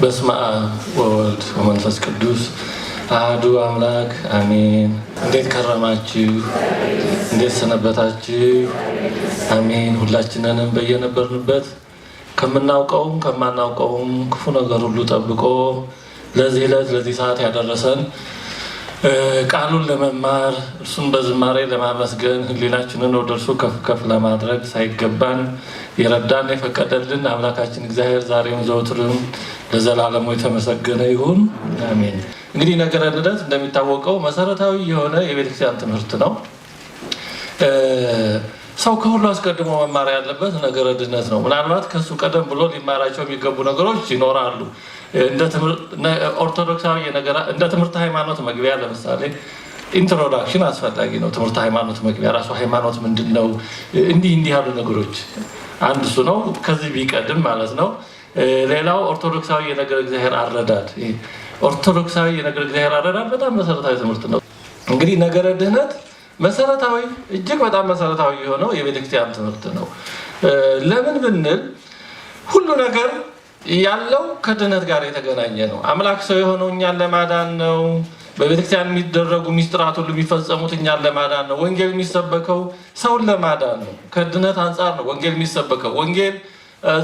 በስመ አብ ወወልድ ወመንፈስ ቅዱስ አሐዱ አምላክ አሜን። እንዴት ከረማችሁ? እንዴት ሰነበታችሁ? አሜን። ሁላችንንም በየነበርንበት ከምናውቀውም ከማናውቀውም ክፉ ነገር ሁሉ ጠብቆ ለዚህ ዕለት ለዚህ ሰዓት ያደረሰን፣ ቃሉን ለመማር፣ እርሱን በዝማሬ ለማመስገን፣ ሕሊናችንን ወደ እርሱ ከፍ ከፍ ለማድረግ ሳይገባን የረዳን የፈቀደልን አምላካችን እግዚአብሔር ዛሬም ዘወትርም ለዘላለሙ የተመሰገነ ይሁን፣ አሜን። እንግዲህ ነገረ ልደት እንደሚታወቀው መሰረታዊ የሆነ የቤተክርስቲያን ትምህርት ነው። ሰው ከሁሉ አስቀድሞ መማር ያለበት ነገረ ድነት ነው። ምናልባት ከሱ ቀደም ብሎ ሊማራቸው የሚገቡ ነገሮች ይኖራሉ። ኦርቶዶክሳዊ እንደ ትምህርት ሃይማኖት መግቢያ ለምሳሌ introduction አስፈላጊ ነው። ትምህርት ሃይማኖት መግቢያ ራሱ ሃይማኖት ምንድን ነው? እንዲህ እንዲህ ያሉ ነገሮች አንድ እሱ ነው። ከዚህ ቢቀድም ማለት ነው። ሌላው ኦርቶዶክሳዊ የነገረ እግዚአብሔር አረዳድ፣ ኦርቶዶክሳዊ የነገረ እግዚአብሔር አረዳድ በጣም መሰረታዊ ትምህርት ነው። እንግዲህ ነገረ ድህነት መሰረታዊ፣ እጅግ በጣም መሰረታዊ የሆነው የቤተክርስቲያን ትምህርት ነው። ለምን ብንል ሁሉ ነገር ያለው ከድህነት ጋር የተገናኘ ነው። አምላክ ሰው የሆነው እኛን ለማዳን ነው። በቤተክርስቲያን የሚደረጉ ሚስጥራት ሁሉ የሚፈጸሙት እኛን ለማዳን ነው። ወንጌል የሚሰበከው ሰውን ለማዳን ነው። ከድነት አንጻር ነው ወንጌል የሚሰበከው። ወንጌል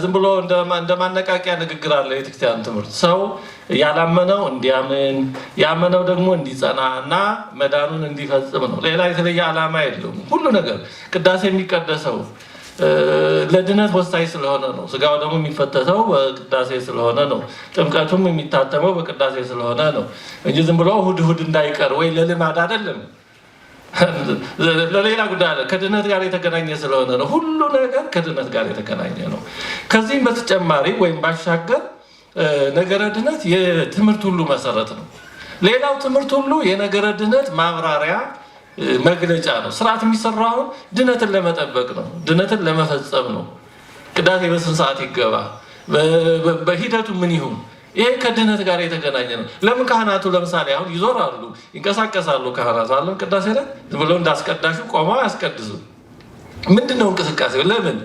ዝም ብሎ እንደ ማነቃቂያ ንግግር አለ የቤተክርስቲያን ትምህርት። ሰው ያላመነው እንዲያምን፣ ያመነው ደግሞ እንዲጸና እና መዳኑን እንዲፈጽም ነው። ሌላ የተለየ ዓላማ የለውም። ሁሉ ነገር ቅዳሴ የሚቀደሰው ለድነት ወሳኝ ስለሆነ ነው። ስጋው ደግሞ የሚፈተተው በቅዳሴ ስለሆነ ነው። ጥምቀቱም የሚታተመው በቅዳሴ ስለሆነ ነው እንጂ ዝም ብሎ እሑድ እሑድ እንዳይቀር ወይ ለልማድ አይደለም። ለሌላ ጉዳይ አለ። ከድነት ጋር የተገናኘ ስለሆነ ነው። ሁሉ ነገር ከድነት ጋር የተገናኘ ነው። ከዚህም በተጨማሪ ወይም ባሻገር ነገረ ድነት የትምህርት ሁሉ መሰረት ነው። ሌላው ትምህርት ሁሉ የነገረ ድነት ማብራሪያ፣ መግለጫ ነው። ስርዓት የሚሰራው አሁን ድነትን ለመጠበቅ ነው። ድነትን ለመፈጸም ነው። ቅዳሴ በስንት ሰዓት ይገባ፣ በሂደቱ ምን ይሁን፣ ይሄ ከድነት ጋር የተገናኘ ነው። ለምን ካህናቱ ለምሳሌ አሁን ይዞራሉ፣ ይንቀሳቀሳሉ። ካህናቱ አለም ቅዳሴ ላይ ዝም ብሎ እንዳስቀዳሹ ቆመው አያስቀድሱም። ምንድን ነው እንቅስቃሴው? ለምን?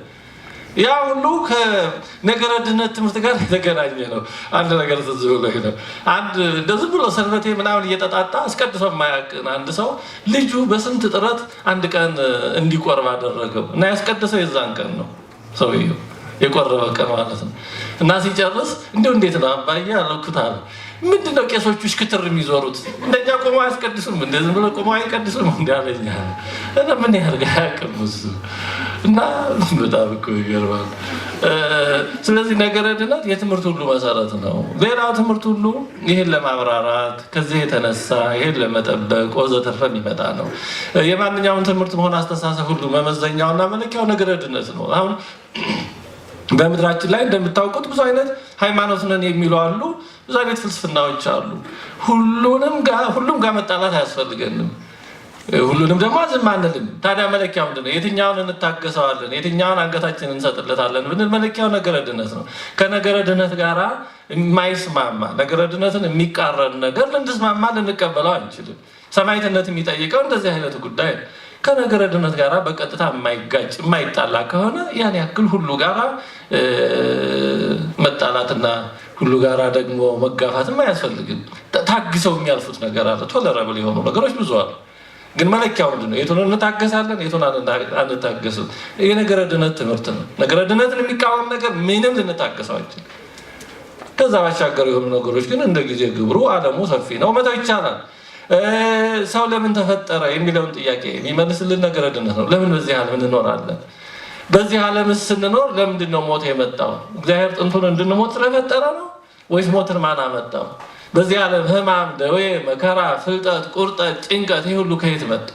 ያ ሁሉ ከነገረ ድነት ትምህርት ጋር የተገናኘ ነው። አንድ ነገር ትዝ ብሎኝ ነው። አንድ እንደ ዝም ብሎ ሰንበቴ ምናምን እየጠጣጣ አስቀድሶ የማያውቅ አንድ ሰው ልጁ በስንት ጥረት አንድ ቀን እንዲቆርብ አደረገው እና ያስቀድሰው የዛን ቀን ነው፣ ሰውየው የቆረበ ቀን ማለት ነው። እና ሲጨርስ እንደው እንዴት ነው አባዬ አልኩት አለ። ምንድን ነው ቄሶቹ ሽክትር የሚዞሩት? እንደኛ ቆመው አያስቀድሱም? እንደ ዝም ብሎ ቆመው አይቀድሱም? እንዲ አለኝ። እና ምን ያደርግ፣ አያውቅም እሱ። እና በጣም እኮ ይገርማል። ስለዚህ ነገረ ድነት የትምህርት ሁሉ መሰረት ነው። ሌላው ትምህርት ሁሉ ይህን ለማብራራት፣ ከዚህ የተነሳ ይህን ለመጠበቅ ወዘተርፈ የሚመጣ ነው። የማንኛውም ትምህርት መሆን አስተሳሰብ ሁሉ መመዘኛውና መለኪያው ነገረ ድነት ነው። አሁን በምድራችን ላይ እንደምታውቁት ብዙ አይነት ሃይማኖት ነን የሚሉ አሉ። ብዙ አይነት ፍልስፍናዎች አሉ። ሁሉም ጋር መጣላት አያስፈልገንም። ሁሉንም ደግሞ ዝም አንልም። ታዲያ መለኪያው ምንድን ነው? የትኛውን እንታገሰዋለን፣ የትኛውን አንገታችንን እንሰጥለታለን ብንል መለኪያው ነገረ ድነት ነው። ከነገረ ድነት ጋር የማይስማማ፣ ነገረ ድነትን የሚቃረን ነገር ልንስማማ ልንቀበለው አንችልም። ሰማዕትነት የሚጠይቀው እንደዚህ አይነቱ ጉዳይ ነው። ከነገረ ድነት ጋር በቀጥታ የማይጋጭ፣ የማይጣላ ከሆነ ያን ያክል ሁሉ ጋራ መጣላትና ሁሉ ጋራ ደግሞ መጋፋትም አያስፈልግም። ታግሰው የሚያልፉት ነገር አለ። Tolerable የሆኑ ነገሮች ብዙ አሉ። ግን መለኪያው ምንድን ነው? የቱን እንታገሳለን፣ የቱን አንታገስም? የነገረ ድነት ትምህርት ነው። ነገረ ድነትን የሚቃወም ነገር ምንም ልንታገሰው አንችልም። ከዛ ባሻገር የሆኑ ነገሮች ግን እንደ ጊዜ ግብሩ ዓለሙ ሰፊ ነው፣ መተው ይቻላል። ሰው ለምን ተፈጠረ የሚለውን ጥያቄ የሚመልስልን ነገረ ድነት ነው። ለምን በዚህ ዓለም እንኖራለን? በዚህ ዓለምስ ስንኖር ለምንድን ነው ሞት የመጣው? እግዚአብሔር ጥንቱን እንድንሞት ስለፈጠረ ነው ወይስ ሞትን ማን አመጣው? በዚህ ዓለም ሕማም፣ ደዌ፣ መከራ፣ ፍልጠት፣ ቁርጠት፣ ጭንቀት ይህ ሁሉ ከየት መጣ?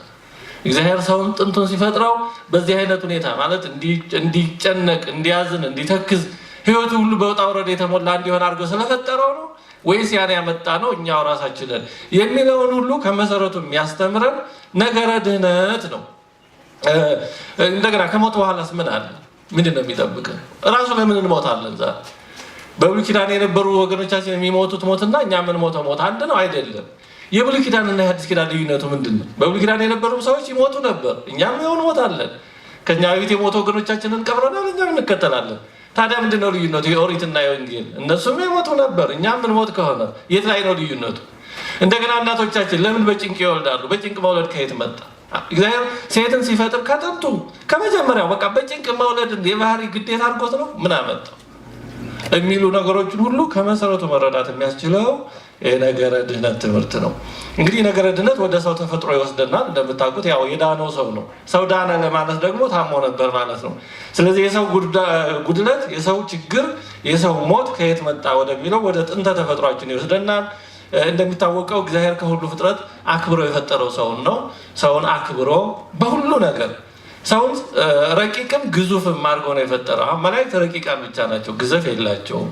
እግዚአብሔር ሰውን ጥንቱን ሲፈጥረው በዚህ አይነት ሁኔታ ማለት እንዲጨነቅ፣ እንዲያዝን፣ እንዲተክዝ፣ ህይወቱ ሁሉ በውጣ ውረድ የተሞላ እንዲሆን አድርጎ ስለፈጠረው ነው ወይስ ያን ያመጣ ነው እኛው ራሳችንን የሚለውን ሁሉ ከመሰረቱ የሚያስተምረን ነገረ ድህነት ነው። እንደገና ከሞት በኋላስ ምን አለ? ምንድን ነው የሚጠብቅን? እራሱ ለምን እንሞታለን? ዛሬ በብሉይ ኪዳን የነበሩ ወገኖቻችን የሚሞቱት ሞትና እኛ የምንሞተው ሞት አንድ ነው አይደለም። የብሉይ ኪዳንና የሐዲስ ኪዳን ልዩነቱ ምንድን ነው? በብሉይ ኪዳን የነበሩ ሰዎች ይሞቱ ነበር፣ እኛም ይኸው እንሞታለን። ከኛ በፊት የሞቱ ወገኖቻችንን ቀብረናል፣ እኛም እንከተላለን። ታዲያ ምንድን ነው ልዩነቱ? የኦሪትና የወንጌል እነሱም የሞቱ ነበር፣ እኛም ብንሞት ከሆነ የት ላይ ነው ልዩነቱ? እንደገና እናቶቻችን ለምን በጭንቅ ይወልዳሉ? በጭንቅ መውለድ ከየት መጣ? እግዚአብሔር ሴትን ሲፈጥር ከጥንቱ ከመጀመሪያው በቃ በጭንቅ መውለድን የባህሪ ግዴታ አድርጎት ነው? ምን አመጣው? የሚሉ ነገሮችን ሁሉ ከመሰረቱ መረዳት የሚያስችለው የነገረ ድህነት ትምህርት ነው። እንግዲህ ነገረ ድህነት ወደ ሰው ተፈጥሮ ይወስደናል። እንደምታውቁት ያው የዳነው ሰው ነው። ሰው ዳነ ለማለት ደግሞ ታሞ ነበር ማለት ነው። ስለዚህ የሰው ጉድለት፣ የሰው ችግር፣ የሰው ሞት ከየት መጣ ወደሚለው ወደ ጥንተ ተፈጥሯችን ይወስደናል። እንደሚታወቀው እግዚአብሔር ከሁሉ ፍጥረት አክብሮ የፈጠረው ሰውን ነው። ሰውን አክብሮ በሁሉ ነገር ሰውን ረቂቅም ግዙፍም አድርጎ ነው የፈጠረው። አሁን መላእክት ረቂቃን ብቻ ናቸው፣ ግዘፍ የላቸውም።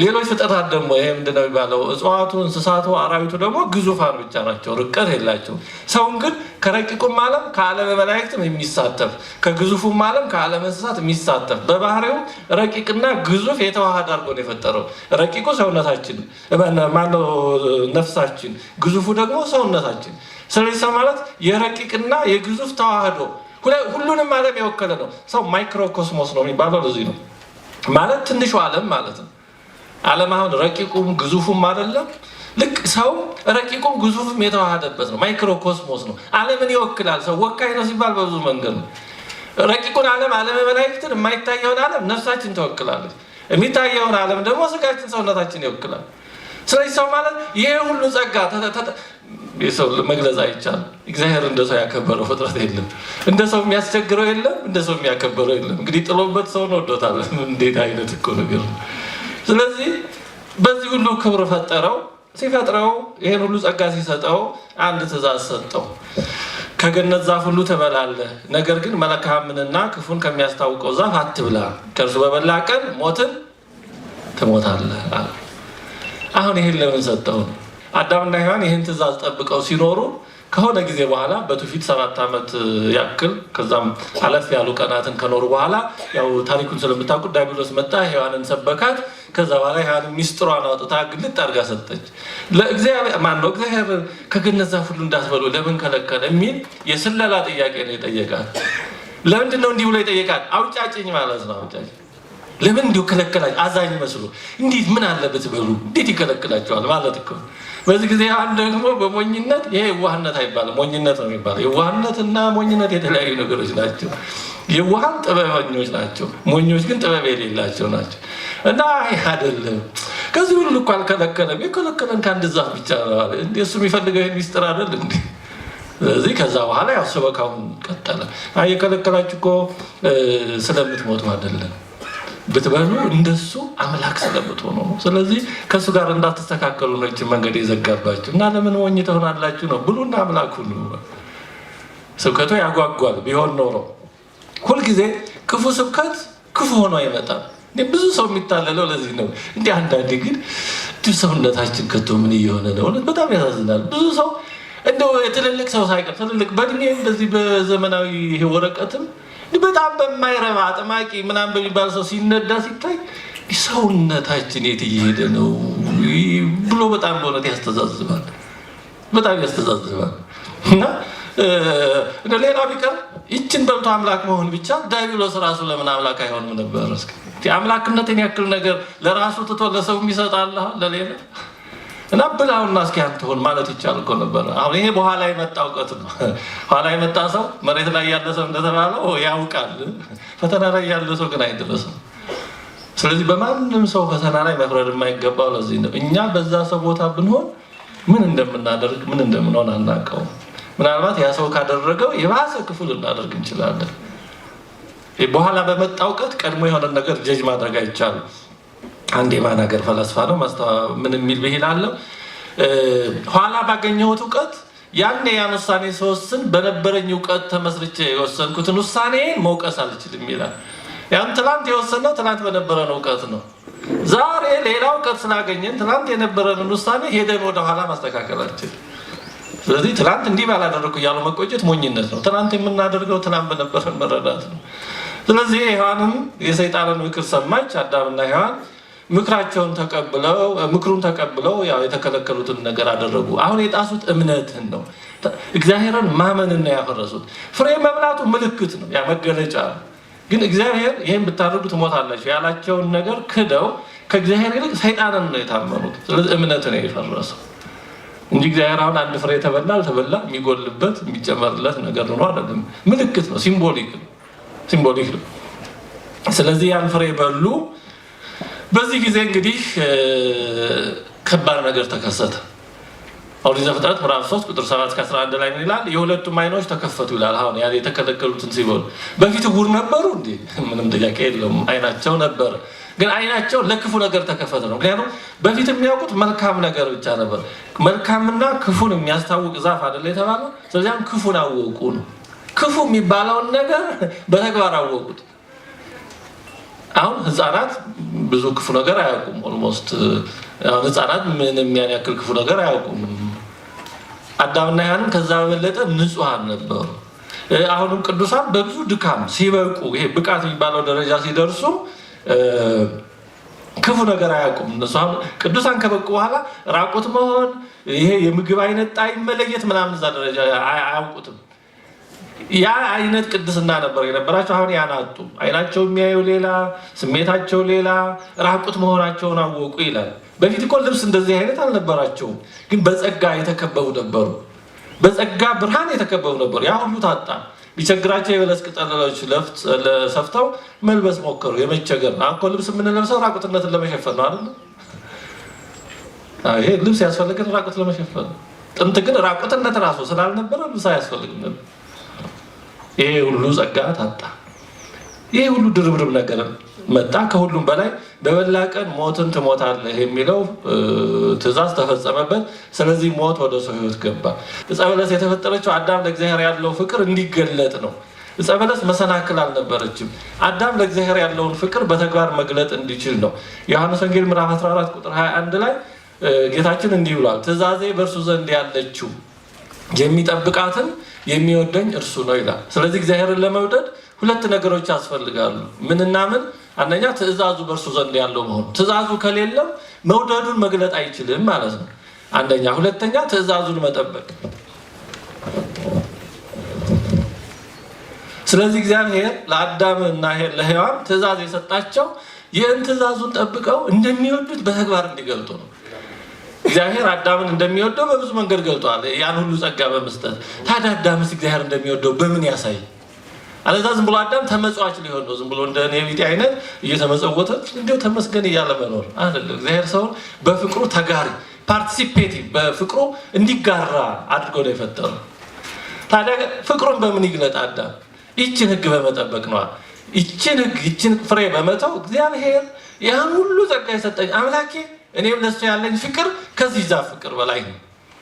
ሌሎች ፍጥረታት ደግሞ ይሄ ምንድን ነው የሚባለው? እጽዋቱ፣ እንስሳቱ፣ አራዊቱ ደግሞ ግዙፋን ብቻ ናቸው፣ ርቀት የላቸውም። ሰውን ግን ከረቂቁም ዓለም ከዓለም መላእክትም የሚሳተፍ ከግዙፉም ዓለም ከዓለም እንስሳት የሚሳተፍ በባህሪው ረቂቅና ግዙፍ የተዋሃደ አድርጎ ነው የፈጠረው። ረቂቁ ሰውነታችን ማነው ነፍሳችን፣ ግዙፉ ደግሞ ሰውነታችን። ስለዚህ ሰው ማለት የረቂቅና የግዙፍ ተዋህዶ ሁሉንም ዓለም የወከለ ነው። ሰው microcosmos ነው የሚባለው ለዚህ ነው። ማለት ትንሹ ዓለም ማለት ነው። ዓለም አሁን ረቂቁም ግዙፉም አይደለም። ልክ ሰው ረቂቁም ግዙፉም የተዋሃደበት ነው። microcosmos ነው። ዓለምን ይወክላል። ሰው ወካይ ነው ሲባል በብዙ መንገድ ነው። ረቂቁን ዓለም ዓለመ መላእክትን የማይታየውን ዓለም ነፍሳችን ትወክላለች። የሚታየውን ዓለም ደግሞ ስጋችን ሰውነታችን ይወክላል። ስለዚህ ሰው ማለት ይሄ ሁሉ ጸጋ የሰው መግለጽ አይቻልም። እግዚአብሔር እንደ ሰው ያከበረው ፍጥረት የለም። እንደ ሰው የሚያስቸግረው የለም። እንደ ሰው የሚያከበረው የለም። እንግዲህ ጥሎበት ሰውን ወዶታል። እንዴት አይነት እኮ ነገር ነው! ስለዚህ በዚህ ሁሉ ክብር ፈጠረው። ሲፈጥረው ይሄን ሁሉ ጸጋ ሲሰጠው አንድ ትእዛዝ ሰጠው። ከገነት ዛፍ ሁሉ ትበላለህ፣ ነገር ግን መልካምንና ክፉን ከሚያስታውቀው ዛፍ አትብላ፣ ከእርሱ በበላ ቀን ሞትን ትሞታለህ አለ። አሁን ይሄን ለምን ሰጠው ነው? አዳምና ሔዋን ይህን ትእዛዝ ጠብቀው ሲኖሩ ከሆነ ጊዜ በኋላ በትውፊት 7 ዓመት ያክል ከዛም አለፍ ያሉ ቀናትን ከኖሩ በኋላ ያው ታሪኩን ስለምታውቁት ዲያብሎስ መጣ፣ ሔዋንን ሰበካት። ከዛ በኋላ ሔዋንን ሚስጥሯን አውጥታ ግልጥ አድርጋ ሰጠች። ለእግዚአብሔር ማን ነው እግዚአብሔር ከገነት ዛፍ ሁሉ እንዳትበሉ ለምን ከለከለ የሚል የስለላ ጥያቄ ነው የጠየቃት። ለምንድን ነው እንዲህ ብሎ የጠየቃት? አውጫጭኝ ማለት ነው። አውጫጭኝ ለምን እንዲሁ ከለከላችሁ? አዛኝ መስሎ እንዴት ምን አለ ብትበሉ እንዴት ይከለክላቸዋል ማለት እኮ። በዚህ ጊዜ አንድ ደግሞ በሞኝነት ይሄ የዋህነት አይባልም፣ ሞኝነት ነው የሚባለው። የዋህነትና ሞኝነት የተለያዩ ነገሮች ናቸው። የዋሃን ጥበበኞች ናቸው፣ ሞኞች ግን ጥበብ የሌላቸው ናቸው። እና አይ አይደለም ከዚህ ሁሉ እኮ አልከለከለም፣ የከለከለን ከአንድ ዛፍ ብቻ ነው አለ። እንዴ እሱ የሚፈልገው ይሄን ሚስጥር አይደል እንዴ? ስለዚህ ከዛ በኋላ ያው ስበካውን ቀጠለ። አይ የከለከላችሁ እኮ ስለምትሞቱ አይደለም ብትበሉ እንደሱ አምላክ ስለምትሆኑ ነው። ስለዚህ ከሱ ጋር እንዳትስተካከሉ ነው ይህችን መንገድ የዘጋባችሁ እና ለምን ሞኝ ትሆናላችሁ ነው። ብሉና አምላክ ሁኑ። ስብከቱ ያጓጓል ቢሆን ኖሮ። ሁልጊዜ ክፉ ስብከት ክፉ ሆኖ አይመጣም። ብዙ ሰው የሚታለለው ለዚህ ነው። እንዲህ አንዳንዴ ግን ሰውነታችን ከቶ ምን እየሆነ ነው? እውነት በጣም ያሳዝናል። ብዙ ሰው እንደው ትልልቅ ሰው ሳይቀር ትልልቅ በእድሜም በዚህ በዘመናዊ ይሄ ወረቀትም በጣም በማይረባ አጥማቂ ምናምን በሚባል ሰው ሲነዳ ሲታይ ሰውነታችን የት እየሄደ ነው ብሎ በጣም በእውነት ያስተዛዝባል። በጣም ያስተዛዝባል። እና ሌላ ቢቀር ይችን በልቶ አምላክ መሆን ብቻ ዲያብሎስ ራሱ ለምን አምላክ አይሆንም ነበር? እስኪ አምላክነትን ያክል ነገር ለራሱ ትቶ ለሰው የሚሰጥ አለ ለሌላ? እና ብላውና እስኪ አንተ ሁን ማለት ይቻል እኮ ነበር። አሁን ይሄ በኋላ የመጣ እውቀት ነው። ኋላ የመጣ ሰው መሬት ላይ ያለ ሰው እንደተባለው ያውቃል። ፈተና ላይ ያለ ሰው ግን አይደረስም። ስለዚህ በማንም ሰው ፈተና ላይ መፍረድ የማይገባው ለዚህ ነው። እኛ በዛ ሰው ቦታ ብንሆን ምን እንደምናደርግ ምን እንደምንሆን አናውቀውም። ምናልባት ያ ሰው ካደረገው የባሰ ክፉ ልናደርግ እንችላለን። በኋላ በመጣ እውቀት ቀድሞ የሆነ ነገር ጀጅ ማድረግ አይቻልም። አንድ የማን ሀገር ፈላስፋ ነው ምን የሚል ብሂል አለው? ኋላ ባገኘሁት እውቀት ያኔ ያን ውሳኔ ስወስን በነበረኝ እውቀት ተመስርቼ የወሰንኩትን ውሳኔን መውቀስ አልችልም ይላል። ያን ትላንት የወሰነው ትላንት በነበረን እውቀት ነው። ዛሬ ሌላ እውቀት ስላገኘን ትላንት የነበረንን ውሳኔ ሄደን ወደ ኋላ ማስተካከል አንችልም። ስለዚህ ትላንት እንዲህ ባላደረኩ እያሉ መቆጨት ሞኝነት ነው። ትላንት የምናደርገው ትላንት በነበረን መረዳት ነው። ስለዚህ ሔዋንም የሰይጣንን ምክር ሰማች። አዳምና ሔዋን ምክራቸውን ተቀብለው ምክሩን ተቀብለው ያው የተከለከሉትን ነገር አደረጉ። አሁን የጣሱት እምነትን ነው። እግዚአብሔርን ማመንን ነው ያፈረሱት። ፍሬ መብላቱ ምልክት ነው፣ ያ መገለጫ ነው። ግን እግዚአብሔር ይህን ብታደርጉ ትሞታላችሁ ያላቸውን ነገር ክደው ከእግዚአብሔር ይልቅ ሰይጣንን ነው የታመኑት። ስለዚህ እምነት ነው የፈረሰው እንጂ እግዚአብሔር አሁን አንድ ፍሬ ተበላ አልተበላ የሚጎልበት የሚጨመርለት ነገር ኖሮ አይደለም። ምልክት ነው፣ symbolic ነው፣ symbolic ነው። ስለዚህ ያን ፍሬ በሉ። በዚህ ጊዜ እንግዲህ ከባድ ነገር ተከሰተ። ኦሪት ዘፍጥረት ምዕራፍ 3 ቁጥር 7 እስከ 11 ላይ ምን ይላል? የሁለቱም ዓይኖች ተከፈቱ ይላል። አሁን ያ የተከለከሉትን ሲበሉ በፊት ዕውር ነበሩ እንዴ? ምንም ጥያቄ የለውም። ዓይናቸው ነበረ፣ ግን ዓይናቸው ለክፉ ነገር ተከፈተ ነው። ምክንያቱም በፊት የሚያውቁት መልካም ነገር ብቻ ነበር። መልካምና ክፉን የሚያስታውቅ ዛፍ አይደለ የተባለው? ስለዚያም ክፉን አወቁ ነው። ክፉ የሚባለውን ነገር በተግባር አወቁት። አሁን ህፃናት ብዙ ክፉ ነገር አያውቁም። Almost አሁን ህፃናት ምንም ያን ያክል ክፉ ነገር አያውቁም። አዳምና ሔዋንም ከዛ በበለጠ ንጹሐን ነበሩ። አሁንም ቅዱሳን በብዙ ድካም ሲበቁ፣ ይሄ ብቃት የሚባለው ደረጃ ሲደርሱ ክፉ ነገር አያውቁም። እነሱ አሁን ቅዱሳን ከበቁ በኋላ ራቁት መሆን፣ ይሄ የምግብ አይነት ጣዕም መለየት ምናምን እዛ ደረጃ አያውቁትም። ያ አይነት ቅድስና ነበር የነበራቸው። አሁን ያን አጡ። አይናቸው የሚያየው ሌላ፣ ስሜታቸው ሌላ፣ ራቁት መሆናቸውን አወቁ ይላል። በፊት እኮ ልብስ እንደዚህ አይነት አልነበራቸውም፣ ግን በጸጋ የተከበቡ ነበሩ። በጸጋ ብርሃን የተከበቡ ነበሩ። ያ ሁሉ ታጣ። ቢቸግራቸው የበለስ ቅጠሎች ሰፍተው መልበስ ሞከሩ። የመቸገር ነው። አሁን እኮ ልብስ የምንለብሰው ራቁትነትን ለመሸፈን ነው አይደል? ይሄ ልብስ ያስፈልገን ራቁት ለመሸፈን ነው። ጥንት ግን ራቁትነት ራሱ ስላልነበረ ልብስ አያስፈልግም ነበር። ይሄ ሁሉ ጸጋ ታጣ። ይሄ ሁሉ ድርብርብ ነገር መጣ። ከሁሉም በላይ በበላ ቀን ሞትን ትሞታለህ የሚለው ትእዛዝ ተፈጸመበት። ስለዚህ ሞት ወደ ሰው ሕይወት ገባ። ዕፀ በለስ የተፈጠረችው አዳም ለእግዚአብሔር ያለው ፍቅር እንዲገለጥ ነው። ዕፀ በለስ መሰናክል አልነበረችም። አዳም ለእግዚአብሔር ያለውን ፍቅር በተግባር መግለጥ እንዲችል ነው። ዮሐንስ ወንጌል ምዕራፍ 14 ቁጥር 21 ላይ ጌታችን እንዲህ ብሏል፣ ትእዛዜ በእርሱ ዘንድ ያለችው የሚጠብቃትን የሚወደኝ እርሱ ነው ይላል። ስለዚህ እግዚአብሔርን ለመውደድ ሁለት ነገሮች ያስፈልጋሉ። ምንና ምን? አንደኛ ትእዛዙ በእርሱ ዘንድ ያለው መሆኑ። ትእዛዙ ከሌለው መውደዱን መግለጥ አይችልም ማለት ነው። አንደኛ። ሁለተኛ ትእዛዙን መጠበቅ። ስለዚህ እግዚአብሔር ለአዳምና ለሔዋን ትእዛዝ የሰጣቸው ይህን ትእዛዙን ጠብቀው እንደሚወዱት በተግባር እንዲገልጡ ነው። እግዚአብሔር አዳምን እንደሚወደው በብዙ መንገድ ገልጧል፣ ያን ሁሉ ጸጋ በመስጠት። ታዲያ አዳምስ እግዚአብሔር እንደሚወደው በምን ያሳይ? አለዛ ዝም ብሎ አዳም ተመጽዋች ሊሆን ነው። ዝም ብሎ እንደ እኔ ቢጤ አይነት እየተመጸወተ እንዲያው ተመስገን እያለ መኖር አይደለም። እግዚአብሔር ሰውን በፍቅሩ ተጋሪ፣ participative፣ በፍቅሩ እንዲጋራ አድርጎ ነው የፈጠረው። ታዲያ ፍቅሩን በምን ይግለጥ አዳም? ይችን ሕግ በመጠበቅ ነዋ። ይችን ሕግ ይችን ፍሬ በመተው እግዚአብሔር ያን ሁሉ ጸጋ የሰጠኝ አምላኬ እኔም ለሱ ያለኝ ፍቅር ከዚህ ዛፍ ፍቅር በላይ ነው።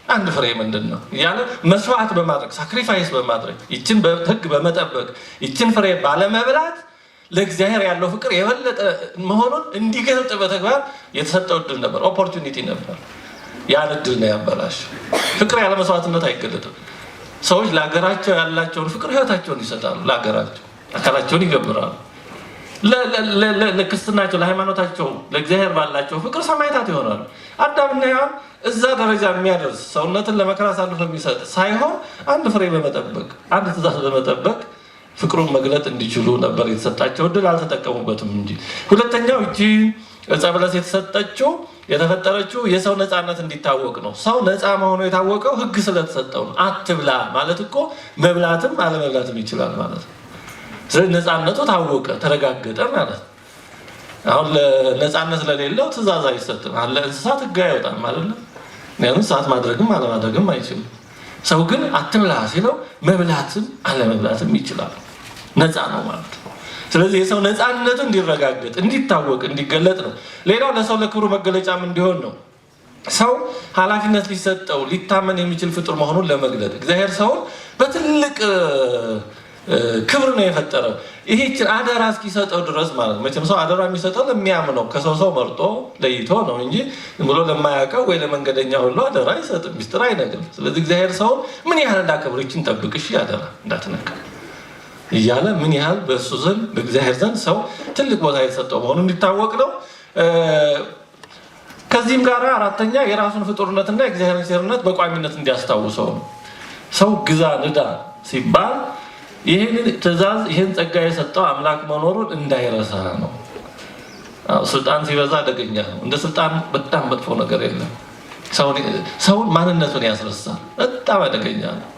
አንድ ፍሬ ምንድን ነው እያለ መስዋዕት በማድረግ፣ sacrifice በማድረግ፣ ይችን ሕግ በመጠበቅ፣ ይችን ፍሬ ባለመብላት ለእግዚአብሔር ያለው ፍቅር የበለጠ መሆኑን እንዲገልጥ በተግባር የተሰጠው እድል ነበር፣ opportunity ነበር። ያን እድል ነው ያበላሸው። ፍቅር ያለ መስዋዕትነት አይገለጥም። ሰዎች ለሀገራቸው ያላቸውን ፍቅር ህይወታቸውን ይሰጣሉ። ለሀገራቸው አካላቸውን ይገብራሉ። ለክርስትናቸው፣ ለሃይማኖታቸው፣ ለእግዚአብሔር ባላቸው ፍቅር ሰማዕታት ይሆናሉ። አዳምና ሔዋን እዛ ደረጃ የሚያደርስ፣ ሰውነትን ለመከራ አሳልፎ የሚሰጥ ሳይሆን አንድ ፍሬ በመጠበቅ፣ አንድ ትእዛዝ በመጠበቅ ፍቅሩን መግለጥ እንዲችሉ ነበር የተሰጣቸው እድል፣ አልተጠቀሙበትም እንጂ። ሁለተኛው እቺ ዕፀ በለስ የተሰጠችው፣ የተፈጠረችው የሰው ነፃነት እንዲታወቅ ነው። ሰው ነፃ መሆኑ የታወቀው ሕግ ስለተሰጠው ነው። አትብላ ማለት እኮ መብላትም አለመብላትም ይችላል ማለት ነው። ስለዚህ ነፃነቱ ታወቀ፣ ተረጋገጠ ማለት ነው። አሁን ለነፃነት ለሌለው ትእዛዝ አይሰጥም። አሁን ለእንስሳት ሕግ አይወጣም ማለት ነው። እንስሳት ማድረግም አለማድረግም አይችልም። ሰው ግን አትብላ ሲለው መብላትም አለመብላትም ይችላል። ነፃ ነው ማለት ነው። ስለዚህ የሰው ነፃነቱ እንዲረጋገጥ፣ እንዲታወቅ፣ እንዲገለጥ ነው። ሌላው ለሰው ለክብሩ መገለጫም እንዲሆን ነው። ሰው ኃላፊነት ሊሰጠው፣ ሊታመን የሚችል ፍጡር መሆኑን ለመግለጥ። እግዚአብሔር ሰውን በትልቅ ክብር ነው የፈጠረው። ይሄችን አደራ እስኪሰጠው ድረስ ማለት ነው። መቼም ሰው አደራ የሚሰጠው ለሚያምነው፣ ከሰው ሰው መርጦ ለይቶ ነው እንጂ ዝም ብሎ ለማያውቀው ወይ ለመንገደኛ ሁሉ አደራ አይሰጥም፣ ሚስጥር አይነግርም። ስለዚህ እግዚአብሔር ሰውን ምን ያህል እንዳከብር፣ ይችን ጠብቅ እሺ፣ አደራ እንዳትነካ እያለ ምን ያህል በእሱ ዘንድ፣ በእግዚአብሔር ዘንድ ሰው ትልቅ ቦታ የተሰጠው መሆኑ እንዲታወቅ ነው። ከዚህም ጋር አራተኛ የራሱን ፍጡርነትና የእግዚአብሔርን ቸርነት በቋሚነት እንዲያስታውሰው ነው። ሰው ግዛ ንዳ ሲባል ይህን ትእዛዝ ይህን ጸጋ የሰጠው አምላክ መኖሩን እንዳይረሳ ነው። ስልጣን ሲበዛ አደገኛ ነው። እንደ ስልጣን በጣም መጥፎ ነገር የለም። ሰውን ማንነቱን ያስረሳል። በጣም አደገኛ ነው።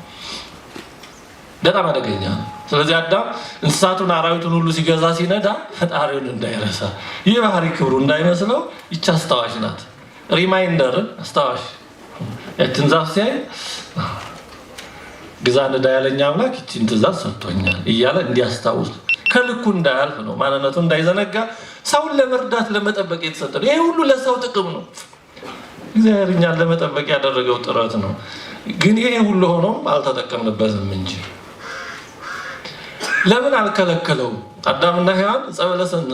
በጣም አደገኛ ነው። ስለዚህ አዳም እንስሳቱን አራዊቱን ሁሉ ሲገዛ ሲነዳ ፈጣሪውን እንዳይረሳ፣ ይህ ባህሪ ክብሩ እንዳይመስለው ይቺ አስታዋሽ ናት። Reminder፣ አስታዋሽ። ያችን ዛፍ ሲያይ ግዛ ንዳ ያለኝ አምላክ ይቺን ትእዛዝ ሰጥቶኛል እያለ እንዲያስታውስ፣ ከልኩ እንዳያልፍ ነው። ማንነቱን እንዳይዘነጋ፣ ሰውን ለመርዳት ለመጠበቅ የተሰጠ ነው። ይሄ ሁሉ ለሰው ጥቅም ነው። እግዚአብሔር እኛን ለመጠበቅ ያደረገው ጥረት ነው። ግን ይሄ ሁሉ ሆኖም አልተጠቀምንበትም እንጂ። ለምን አልከለከለውም? አዳምና ሔዋን ዕፀ በለስን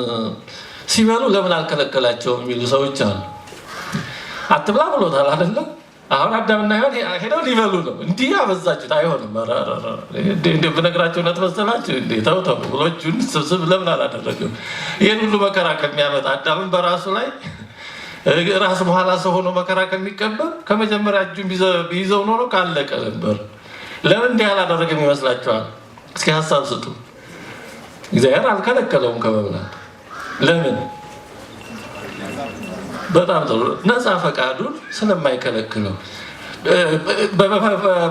ሲበሉ ለምን አልከለከላቸውም የሚሉ ሰዎች አሉ። አትብላ ብሎታል አይደለም? አሁን አዳምና ሔዋን ሄደው ሊበሉ ነው። እንዲህ አበዛችሁት፣ አይሆንም። እንደ ብነግራቸው እውነት መሰላችሁ? እንዴ ተው ተው ብሎ እጁን ስብስብ ለምን አላደረግም? ይህን ሁሉ መከራ ከሚያመጣ፣ አዳምን በራሱ ላይ ራሱ በኋላ ሰው ሆኖ መከራ ከሚቀበል፣ ከመጀመሪያ እጁን ቢይዘው ኖሮ ካለቀ ነበር። ለምን እንዲህ አላደረግም ይመስላችኋል? እስኪ ሀሳብ ስጡ። እግዚአብሔር አልከለከለውም ከመብላት፣ ለምን? በጣም ጥሩ። ነፃ ፈቃዱን ስለማይከለክለው።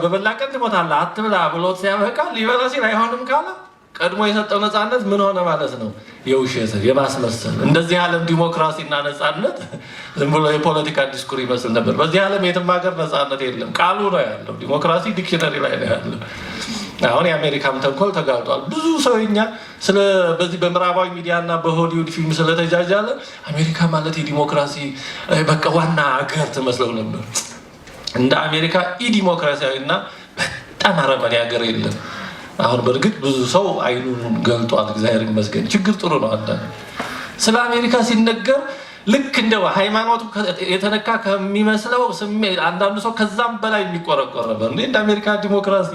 በበላ ቀን ትሞታለህ፣ አትብላ ብሎት ሲያበቃ ሊበላ ሲል አይሆንም ካለ ቀድሞ የሰጠው ነፃነት ምን ሆነ ማለት ነው? የውሸት፣ የማስመሰል። እንደዚህ ዓለም ዲሞክራሲና ነፃነት ዝም ብሎ የፖለቲካ ዲስኩር ይመስል ነበር። በዚህ ዓለም የትም ሀገር ነፃነት የለም። ቃሉ ነው ያለው። ዲሞክራሲ dictionary ላይ ነው ያለው። አሁን የአሜሪካም ተንኮል ተጋልጧል። ብዙ ሰው እኛ ስለ በዚህ በምዕራባዊ ሚዲያ እና በሆሊውድ ፊልም ስለተጃጃለ አሜሪካ ማለት የዲሞክራሲ በቃ ዋና ሀገር ትመስለው ነበር። እንደ አሜሪካ ኢ ዲሞክራሲያዊ እና በጣም አረመኔ ሀገር የለም። አሁን በእርግጥ ብዙ ሰው አይኑን ገልጧል፣ እግዚአብሔር ይመስገን። ችግር ጥሩ ነው። አንዳንድ ስለ አሜሪካ ሲነገር ልክ እንደ ሃይማኖቱ የተነካ ከሚመስለው ስሜት አንዳንዱ ሰው ከዛም በላይ የሚቆረቆር ነበር። እንደ አሜሪካ ዲሞክራሲ፣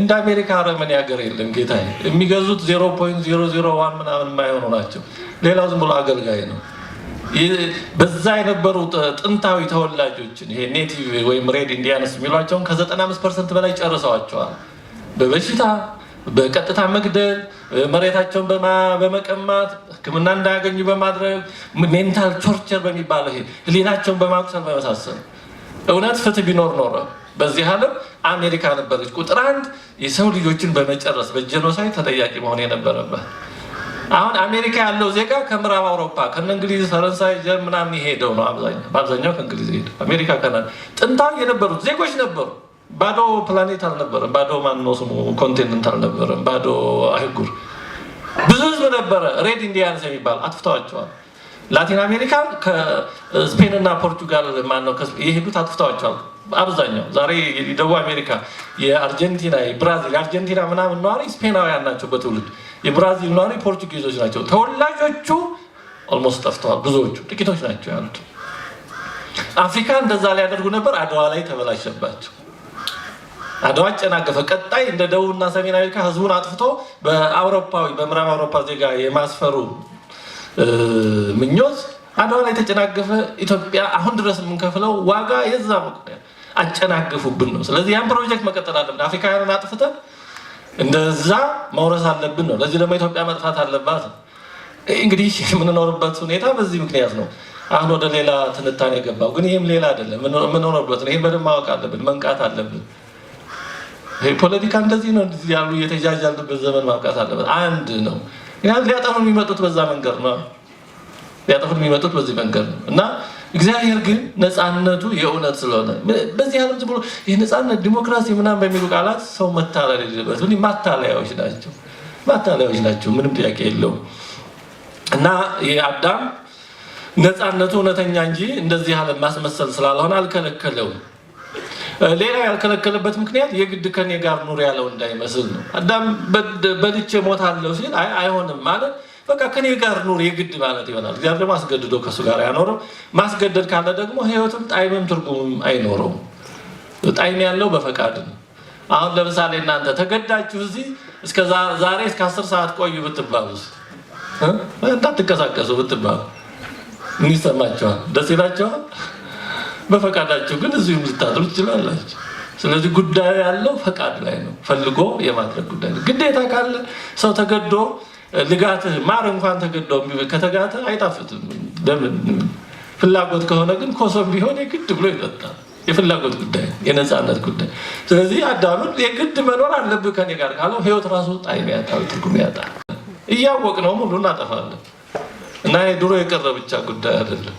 እንደ አሜሪካ አረመኔ ሀገር የለም ጌታዬ። የሚገዙት 0.001 ምናምን የማይሆኑ ናቸው። ሌላው ዝም ብሎ አገልጋይ ነው። በዛ የነበሩ ጥንታዊ ተወላጆችን፣ ይሄ native ወይም Red Indians የሚሏቸውን ከ95% በላይ ጨርሰዋቸዋል። በበሽታ፣ በቀጥታ መግደል፣ መሬታቸውን በመቀማት፣ ሕክምና እንዳያገኙ በማድረግ፣ mental torture በሚባለው ይሄ ህሊናቸውን በማቁሰል በመሳሰሉ። እውነት ፍትህ ቢኖር ኖረ በዚህ ዓለም አሜሪካ ነበረች ቁጥር አንድ የሰው ልጆችን በመጨረስ በ genocide ተጠያቂ መሆን የነበረባት። አሁን አሜሪካ ያለው ዜጋ ከምዕራብ አውሮፓ ከነ እንግሊዝ፣ ፈረንሳይ፣ ጀርመን ምናምን የሄደው ነው። አብዛኛው በአብዛኛው ከእንግሊዝ ሄደው አሜሪካ፣ ካናዳ ጥንታዊ የነበሩት ዜጎች ነበሩ። ባዶ ፕላኔት አልነበረም። ባዶ ማነው ስሙ continent አልነበረም። ባዶ አህጉር፣ ብዙ ህዝብ ነበረ። Red Indians የሚባል አጥፍተዋቸዋል። ላቲን አሜሪካ ከስፔን እና ፖርቱጋል ማነው የሄዱት አጥፍተዋቸዋል። አብዛኛው ዛሬ የደቡብ አሜሪካ፣ የአርጀንቲና፣ የብራዚል፣ የአርጀንቲና ምናምን ነዋሪ ስፔናውያን ናቸው በትውልድ፣ የብራዚል ነዋሪ ፖርቱጊዞች ናቸው። ተወላጆቹ almost ጠፍተዋል። ብዙዎቹ፣ ጥቂቶች ናቸው ያሉት። አፍሪካ እንደዛ ሊያደርጉ ነበር። አድዋ ላይ ተበላሸባቸው። አድዋ አጨናገፈ። ቀጣይ እንደ ደቡብና ሰሜን አሜሪካ ህዝቡን አጥፍቶ በአውሮፓዊ፣ በምዕራብ አውሮፓ ዜጋ የማስፈሩ ምኞት አድዋ ላይ ተጨናገፈ። ኢትዮጵያ አሁን ድረስ የምንከፍለው ዋጋ የዛ ምክንያት አጨናገፉብን ነው። ስለዚህ ያን ፕሮጀክት መቀጠል አለብን። አፍሪካውያንን አጥፍተን እንደዛ መውረስ አለብን ነው። ለዚህ ደግሞ ኢትዮጵያ መጥፋት አለባት። እንግዲህ የምንኖርበት ሁኔታ በዚህ ምክንያት ነው። አሁን ወደ ሌላ ትንታኔ የገባው ግን ይህም ሌላ አይደለም፣ የምንኖርበት ነው። ይህን በደንብ ማወቅ አለብን፣ መንቃት አለብን። ፖለቲካ እንደዚህ ነው እንደዚህ ያሉ የተጃጃልንበት ዘመን ማብቃት አለበት። አንድ ነው። ሊያጠፉ የሚመጡት በዛ መንገድ ነው። ሊያጠፉ የሚመጡት በዚህ መንገድ ነው። እና እግዚአብሔር ግን ነፃነቱ የእውነት ስለሆነ በዚህ ዓለም ዝም ብሎ ይህ ነፃነት፣ ዲሞክራሲ ምናምን በሚሉ ቃላት ሰው መታለል የለበትም። ማታለያዎች ናቸው፣ ማታለያዎች ናቸው። ምንም ጥያቄ የለውም። እና የአዳም ነፃነቱ እውነተኛ እንጂ እንደዚህ ያለ ማስመሰል ስላልሆነ አልከለከለውም። ሌላ ያልከለከለበት ምክንያት የግድ ከኔ ጋር ኑር ያለው እንዳይመስል ነው። አዳም በልቼ ሞታለሁ ሲል አይ አይሆንም ማለት በቃ ከኔ ጋር ኑር የግድ ማለት ይሆናል። እግዚአብሔር ደግሞ አስገድዶ ከእሱ ጋር አያኖርም። ማስገደድ ካለ ደግሞ ሕይወትም ጣዕምም ትርጉምም አይኖረውም። ጣዕም ያለው በፈቃድ ነው። አሁን ለምሳሌ እናንተ ተገዳችሁ እዚህ እስከ ዛሬ እስከ 10 ሰዓት ቆዩ ብትባሉስ፣ እንዳትንቀሳቀሱ ብትባሉ ምን ይሰማችኋል? ደስ ይላችኋል? በፈቃዳችሁ ግን እዚሁም ልታድሩ ትችላላችሁ። ስለዚህ ጉዳዩ ያለው ፈቃድ ላይ ነው፣ ፈልጎ የማድረግ ጉዳይ ነው። ግዴታ ካለ ሰው ተገዶ ልጋትህ ማር እንኳን ተገዶ ከተጋተ አይጣፍጥም። ለምን? ፍላጎት ከሆነ ግን ኮሶም ቢሆን የግድ ብሎ ይጠጣል። የፍላጎት ጉዳይ፣ የነፃነት ጉዳይ። ስለዚህ አዳምን የግድ መኖር አለብህ ከኔ ጋር ካለው ህይወት ራሱ ጣዕም ያጣል፣ ትርጉም ያጣል። እያወቅ ነው ሁሉ እናጠፋለን። እና ድሮ የቀረ ብቻ ጉዳይ አይደለም።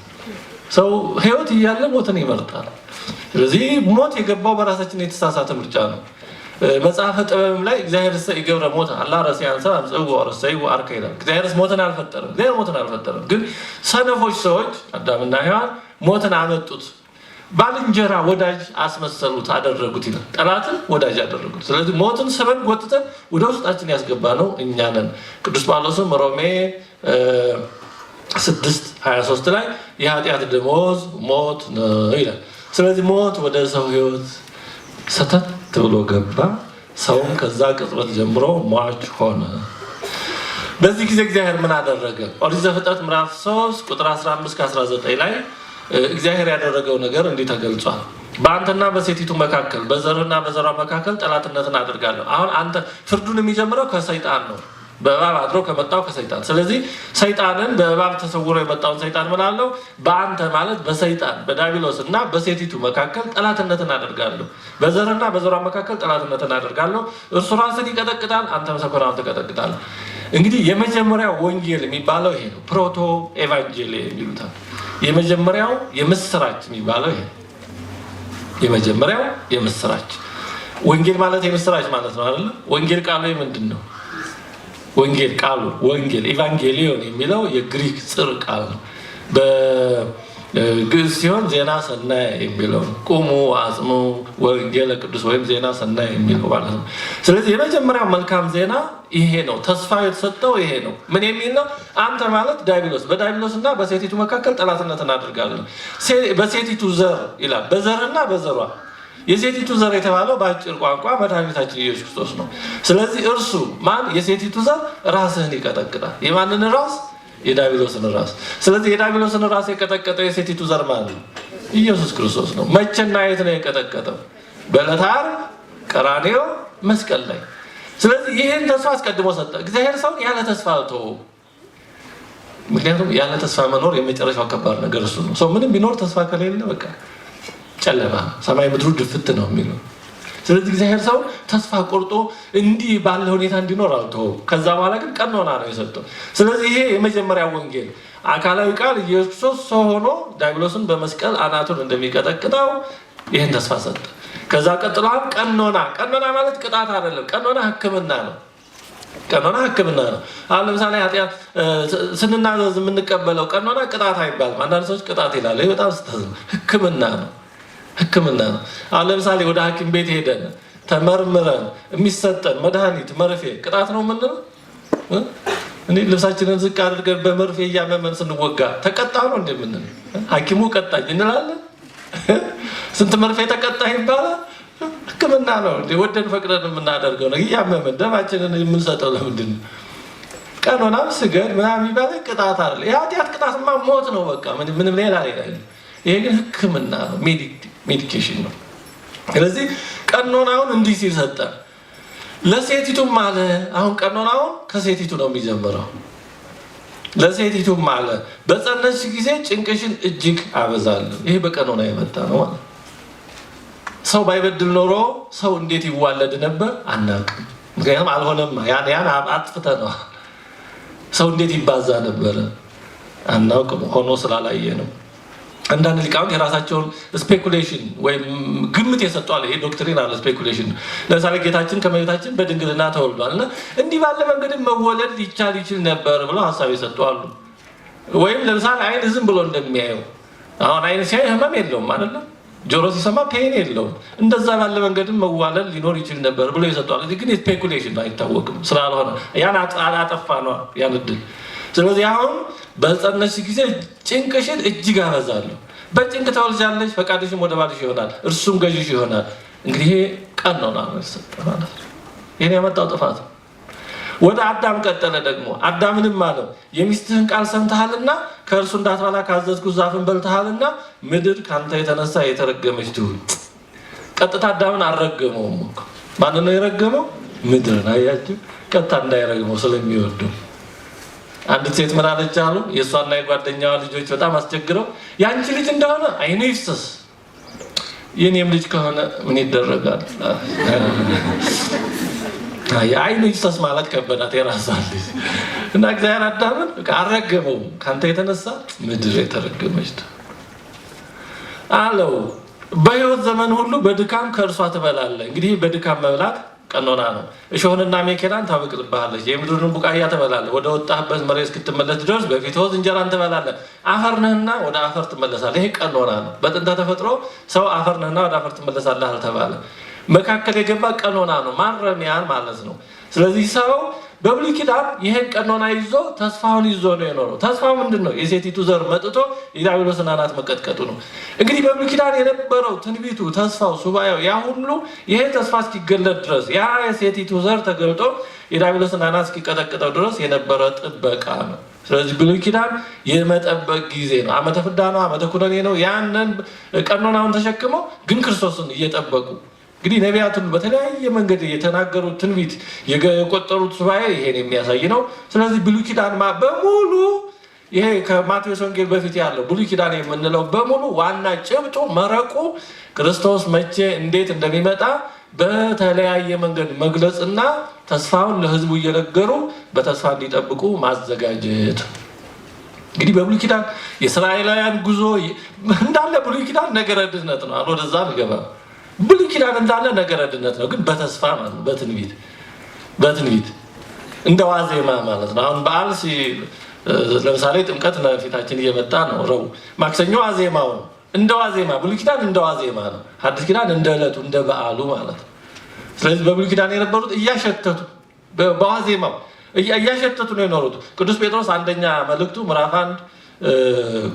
ሰው ህይወት እያለ ሞትን ይመርጣል። ስለዚህ ሞት የገባው በራሳችን የተሳሳተ ምርጫ ነው። መጽሐፈ ጥበብም ላይ እግዚአብሔርሰ ኢገብረ ሞተ አላ ረሲዐ ሰብአ አምጽእዎ ወረሰይዎ ዐርከ ይላል። እግዚአብሔርስ ሞትን አልፈጠረም። እግዚአብሔር ሞትን አልፈጠረም። ግን ሰነፎች ሰዎች አዳምና ሔዋን ሞትን አመጡት። ባልንጀራ ወዳጅ አስመሰሉት፣ አደረጉት ይላል። ጠላትን ወዳጅ አደረጉት። ስለዚህ ሞትን ስበን ጎትተን ወደ ውስጣችን ያስገባ ነው እኛ ነን። ቅዱስ ጳውሎስም ሮሜ 6:23 ላይ የኃጢአት ደመወዝ ሞት ነው ይላል። ስለዚህ ሞት ወደ ሰው ህይወት ሰተት ብሎ ገባ። ሰውም ከዛ ቅጽበት ጀምሮ ሟች ሆነ። በዚህ ጊዜ እግዚአብሔር ምን አደረገ? ኦሪት ዘፍጥረት ምዕራፍ 3 ቁጥር 15 19 ላይ እግዚአብሔር ያደረገው ነገር እንዲህ ተገልጿል። በአንተና በሴቲቱ መካከል፣ በዘርህና በዘሯ መካከል ጠላትነትን አደርጋለሁ። አሁን አንተ ፍርዱን የሚጀምረው ከሰይጣን ነው፣ በእባብ አድሮ ከመጣው ከሰይጣን። ስለዚህ ሰይጣንን በእባብ ተሰውሮ የመጣውን ሰይጣን ምን አለው? በአንተ ማለት በሰይጣን በዳቢሎስ እና በሴቲቱ መካከል ጠላትነትን አደርጋለሁ፣ በዘርህና በዘሯ መካከል ጠላትነትን አደርጋለሁ። እርሱ ራስን ይቀጠቅጣል፣ አንተም ሰኮናውን ትቀጠቅጣለህ። እንግዲህ የመጀመሪያው ወንጌል የሚባለው ይሄ ነው። Proto Evangelie የሚሉታል። የመጀመሪያው የምስራች የሚባለው ይሄ ነው። የመጀመሪያው የምስራች ወንጌል ማለት የምስራች ማለት ነው አይደለ? ወንጌል ቃሉ ምንድን ነው? ወንጌል ቃሉ ወንጌል ኤቫንጌሊዮን የሚለው የግሪክ ጽር ቃል ነው። በግዕዝ ሲሆን ዜና ሰናይ የሚለው ቁሙ አጽሙ ወንጌለ ቅዱስ ወይም ዜና ሰናይ የሚለው ማለት ነው። ስለዚህ የመጀመሪያው መልካም ዜና ይሄ ነው። ተስፋ የተሰጠው ይሄ ነው። ምን የሚል ነው? አንተ ማለት ዲያብሎስ፣ በዲያብሎስ እና በሴቲቱ መካከል ጠላትነትን አድርጋለሁ። በሴቲቱ ዘር ይላል። በዘርና በዘሯ፣ የሴቲቱ ዘር የተባለው በአጭር ቋንቋ መድኃኒታችን ኢየሱስ ክርስቶስ ነው። ስለዚህ እርሱ ማን? የሴቲቱ ዘር ራስህን ይቀጠቅጣል። የማንን ራስ? የዲያብሎስን ራስ። ስለዚህ የዲያብሎስን ራስ የቀጠቀጠው የሴቲቱ ዘር ማን ነው? ኢየሱስ ክርስቶስ ነው። መቼና የት ነው የቀጠቀጠው? በዕለተ ዓርብ ቀራንዮ መስቀል ላይ። ስለዚህ ይህን ተስፋ አስቀድሞ ሰጠ። እግዚአብሔር ሰውን ያለ ተስፋ አልተወውም። ምክንያቱም ያለ ተስፋ መኖር የመጨረሻው ከባድ ነገር እሱ ነው። ሰው ምንም ቢኖር ተስፋ ከሌለ በቃ ጨለማ፣ ሰማይ ምድሩ ድፍት ነው የሚለው። ስለዚህ እግዚአብሔር ሰው ተስፋ ቆርጦ እንዲህ ባለ ሁኔታ እንዲኖር አልተወውም። ከዛ በኋላ ግን ቀኖና ነው የሰጠው። ስለዚህ ይሄ የመጀመሪያ ወንጌል አካላዊ ቃል ኢየሱስ ክርስቶስ ሰው ሆኖ ዲያብሎስን በመስቀል አናቱን እንደሚቀጠቅጠው ይህን ተስፋ ሰጠ። ከዛ ቀጥሎ ቀኖና። ቀኖና ማለት ቅጣት አይደለም። ቀኖና ሕክምና ነው። ቀኖና ሕክምና ነው። አሁን ለምሳሌ ኃጢአት ስንናዘዝ የምንቀበለው ቀኖና ቅጣት አይባልም። አንዳንድ ሰዎች ቅጣት ይላሉ። ይህ በጣም ስህተት ነው። ሕክምና ነው። ሕክምና ነው። አሁን ለምሳሌ ወደ ሐኪም ቤት ሄደን ተመርምረን የሚሰጠን መድኃኒት መርፌ ቅጣት ነው የምንለው? እኔ ልብሳችንን ዝቅ አድርገን በመርፌ እያመመን ስንወጋ ተቀጣ ነው እንደምንለው? ሐኪሙ ቀጣኝ እንላለን? ስንት መርፌ ተቀጣ ይባላል? ሕክምና ነው። ወደን ፈቅደን የምናደርገው ነው። እያመመን ደማችንን የምንሰጠው ለምንድን ነው? ቀኖናም ስገድ ምናምን የሚባለው ቅጣት አይደለም። የኃጢአት ቅጣትማ ሞት ነው። በቃ ምንም ሌላ ሌላ። ይሄ ግን ሕክምና ነው፣ medication ነው። ስለዚህ ቀኖናውን እንዲህ ሲል ሰጠ። ለሴቲቱም አለ። አሁን ቀኖናውን ከሴቲቱ ነው የሚጀምረው። ለሴቲቱም አለ በጸነስሽ ጊዜ ጭንቅሽን እጅግ አበዛለሁ። ይሄ በቀኖና የመጣ ነው ማለት። ሰው ባይበድል ኖሮ ሰው እንዴት ይዋለድ ነበር? አናውቅም። ምክንያቱም አልሆነማ፣ ያን አጥፍተነዋል። ሰው እንዴት ይባዛ ነበረ? አናውቅም፣ ሆኖ ስላላየ ነው። አንዳንድ ሊቃውንት የራሳቸውን speculation ወይም ግምት የሰጧል። ይሄ doctrine አለ speculation። ለምሳሌ ጌታችን ከመቤታችን በድንግልና ተወልዷል እና እንዲህ ባለ መንገድ መወለድ ሊቻል ይችል ነበር ብለው ሀሳብ የሰጡ አሉ። ወይም ለምሳሌ አይን ዝም ብሎ እንደሚያየው፣ አሁን አይን ሲያይ ህመም የለውም አይደለም? ጆሮ ሲሰማ pain የለውም። እንደዛ ባለ መንገድም መዋለድ ሊኖር ይችል ነበር ብሎ የሰጧል። ግን speculation አይታወቅም ስላልሆነ ያን አጠፋ ነው ያን እድል። ስለዚህ አሁን በጸነስሽ ጊዜ ጭንቅሽን እጅግ አበዛለሁ። በጭንቅ ተወልጃለሽ፣ ፈቃድሽም ወደ ባልሽ ይሆናል፣ እርሱም ገዥሽ ይሆናል። እንግዲህ ይሄ ቀኖና ነው የተሰጠ ማለት ነው። ይህን ያመጣው ጥፋት ነው። ወደ አዳም ቀጠለ ደግሞ። አዳምንም አለው የሚስትህን ቃል ሰምተሃልና ከእርሱ እንዳትበላ ካዘዝኩህ ዛፍን በልተሃልና ምድር ከአንተ የተነሳ የተረገመች ትሁን። ቀጥታ አዳምን አልረገመውም እኮ። ማንን ነው የረገመው? ምድርን። አያችሁ፣ ቀጥታ እንዳይረግመው ስለሚወዱ። አንዲት ሴት ምን አለች አሉ፣ የእሷና የጓደኛዋ ልጆች በጣም አስቸግረው፣ የአንቺ ልጅ እንደሆነ አይኑ ይፍሰስ፣ የኔም ልጅ ከሆነ ምን ይደረጋል? የአይኑ ይፍሰስ ማለት ከበዳት የራሷ ልጅ። እና እግዚአብሔር አዳምን አልረገመውም። ከአንተ የተነሳ ምድር የተረገመች አለው። በሕይወት ዘመን ሁሉ በድካም ከእርሷ ትበላለህ። እንግዲህ በድካም መብላት ቀኖና ነው። እሾህንና አሜኬላን ታበቅልብሃለች፣ የምድርን ቡቃያ ትበላለህ። ወደ ወጣህበት መሬት እስክትመለስ ድረስ በፊትህ ወዝ እንጀራን ትበላለህ። አፈር ነህና ወደ አፈር ትመለሳለህ። ይሄ ቀኖና ነው። በጥንተ ተፈጥሮ ሰው አፈር ነህና ወደ አፈር ትመለሳለህ አልተባለ። መካከል የገባ ቀኖና ነው፣ ማረሚያ ማለት ነው። ስለዚህ ሰው በብሉይ ኪዳን ይሄን ቀኖና ይዞ ተስፋውን ይዞ ነው የኖረው። ተስፋው ምንድን ነው? የሴቲቱ ዘር መጥቶ የዲያብሎስን አናት መቀጥቀጡ ነው። እንግዲህ በብሉይ ኪዳን የነበረው ትንቢቱ፣ ተስፋው፣ ሱባኤው ያ ሁሉ ይሄ ተስፋ እስኪገለጥ ድረስ፣ ያ የሴቲቱ ዘር ተገልጦ የዲያብሎስን አናት እስኪቀጠቅጠው ድረስ የነበረ ጥበቃ ነው። ስለዚህ ብሉይ ኪዳን የመጠበቅ ጊዜ ነው። ዓመተ ፍዳ ነው፣ ዓመተ ኩነኔ ነው። ያንን ቀኖናውን ተሸክመው ግን ክርስቶስን እየጠበቁ፣ እንግዲህ ነቢያት ሁሉ በተለያየ መንገድ የተናገሩት ትንቢት፣ የቆጠሩት ሱባኤ ይሄን የሚያሳይ ነው። ስለዚህ ብሉይ ኪዳን በሙሉ፣ ይሄ ከማቴዎስ ወንጌል በፊት ያለው ብሉይ ኪዳን የምንለው በሙሉ ዋና ጭብጡ መረቁ ክርስቶስ መቼ እንዴት እንደሚመጣ በተለያየ መንገድ መግለጽና ተስፋውን ለሕዝቡ እየነገሩ በተስፋ እንዲጠብቁ ማዘጋጀት። እንግዲህ በብሉይ ኪዳን የእስራኤላውያን ጉዞ እንዳለ ብሉይ ኪዳን ነገረ ድኅነት ነው። አሁን ወደዛ ንገባ። ብሉይ ኪዳን እንዳለ ነገረ ድኅነት ነው፣ ግን በተስፋ ማለት ነው። በትንቢት እንደ ዋዜማ ማለት ነው። አሁን በዓል ለምሳሌ ጥምቀት ለፊታችን እየመጣ ነው። ረቡዕ፣ ማክሰኞ ዋዜማው ነው። እንደ ዋዜማ ብሉይ ኪዳን እንደ ዋዜማ ነው። ሐዲስ ኪዳን እንደ ዕለቱ እንደ በዓሉ ማለት ነው። ስለዚህ በብሉይ ኪዳን የነበሩት እያሸተቱ፣ በዋዜማው እያሸተቱ ነው የኖሩት። ቅዱስ ጴጥሮስ አንደኛ መልእክቱ ምዕራፍ 1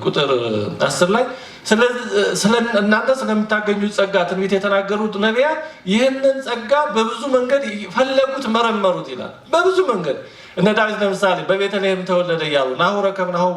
ቁጥር 10 ላይ እናንተ ስለምታገኙት ጸጋ ትንቢት የተናገሩት ነቢያት ይህንን ጸጋ በብዙ መንገድ ፈለጉት፣ መረመሩት ይላል። በብዙ መንገድ እነ ዳዊት ለምሳሌ በቤተልሔም ተወለደ እያሉ ናሁ ረከብናሁ፣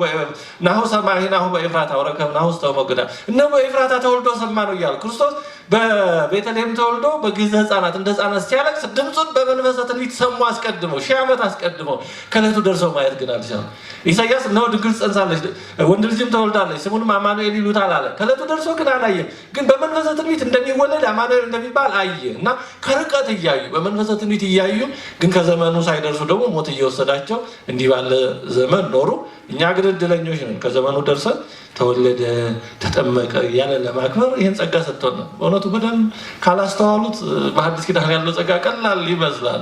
ናሁ ሰማዕናሁ በኤፍራታ ወረከብናሁ ውስተ ሞግዳ፣ እነ በኤፍራታ ተወልዶ ሰማ ነው እያሉ፣ ክርስቶስ በቤተልሔም ተወልዶ በጊዜ ሕፃናት እንደ ሕፃናት ሲያለቅስ ድምፁን በመንፈሰ ትንቢት ሰሙ አስቀድመው፣ 1000 ዓመት አስቀድመው። ከዕለቱ ደርሰው ማየት ግን አልቻሉም። ኢሳያስ እነሆ ድንግል ትጸንሳለች፣ ወንድ ልጅም ተወልዳለች፣ ስሙንም አማኑኤል ይሉታል አለ። ከዕለቱ ደርሶ ግን አላየም። ግን በመንፈሰ ትንቢት እንደሚወለድ አማኑኤል እንደሚባል አየ። እና ከርቀት እያዩ፣ በመንፈሰ ትንቢት እያዩ፣ ግን ከዘመኑ ሳይደርሱ ደግሞ ሞት እየወሰዳቸው እንዲህ ባለ ዘመን ኖሩ። እኛ ግን እድለኞች ነን። ከዘመኑ ደርሰን ተወለደ፣ ተጠመቀ እያለ ለማክበር ይህን ጸጋ ሰጥቶን ነው። በእውነቱ በደንብ ካላስተዋሉት በሐዲስ ኪዳን ያለው ጸጋ ቀላል ይመስላል።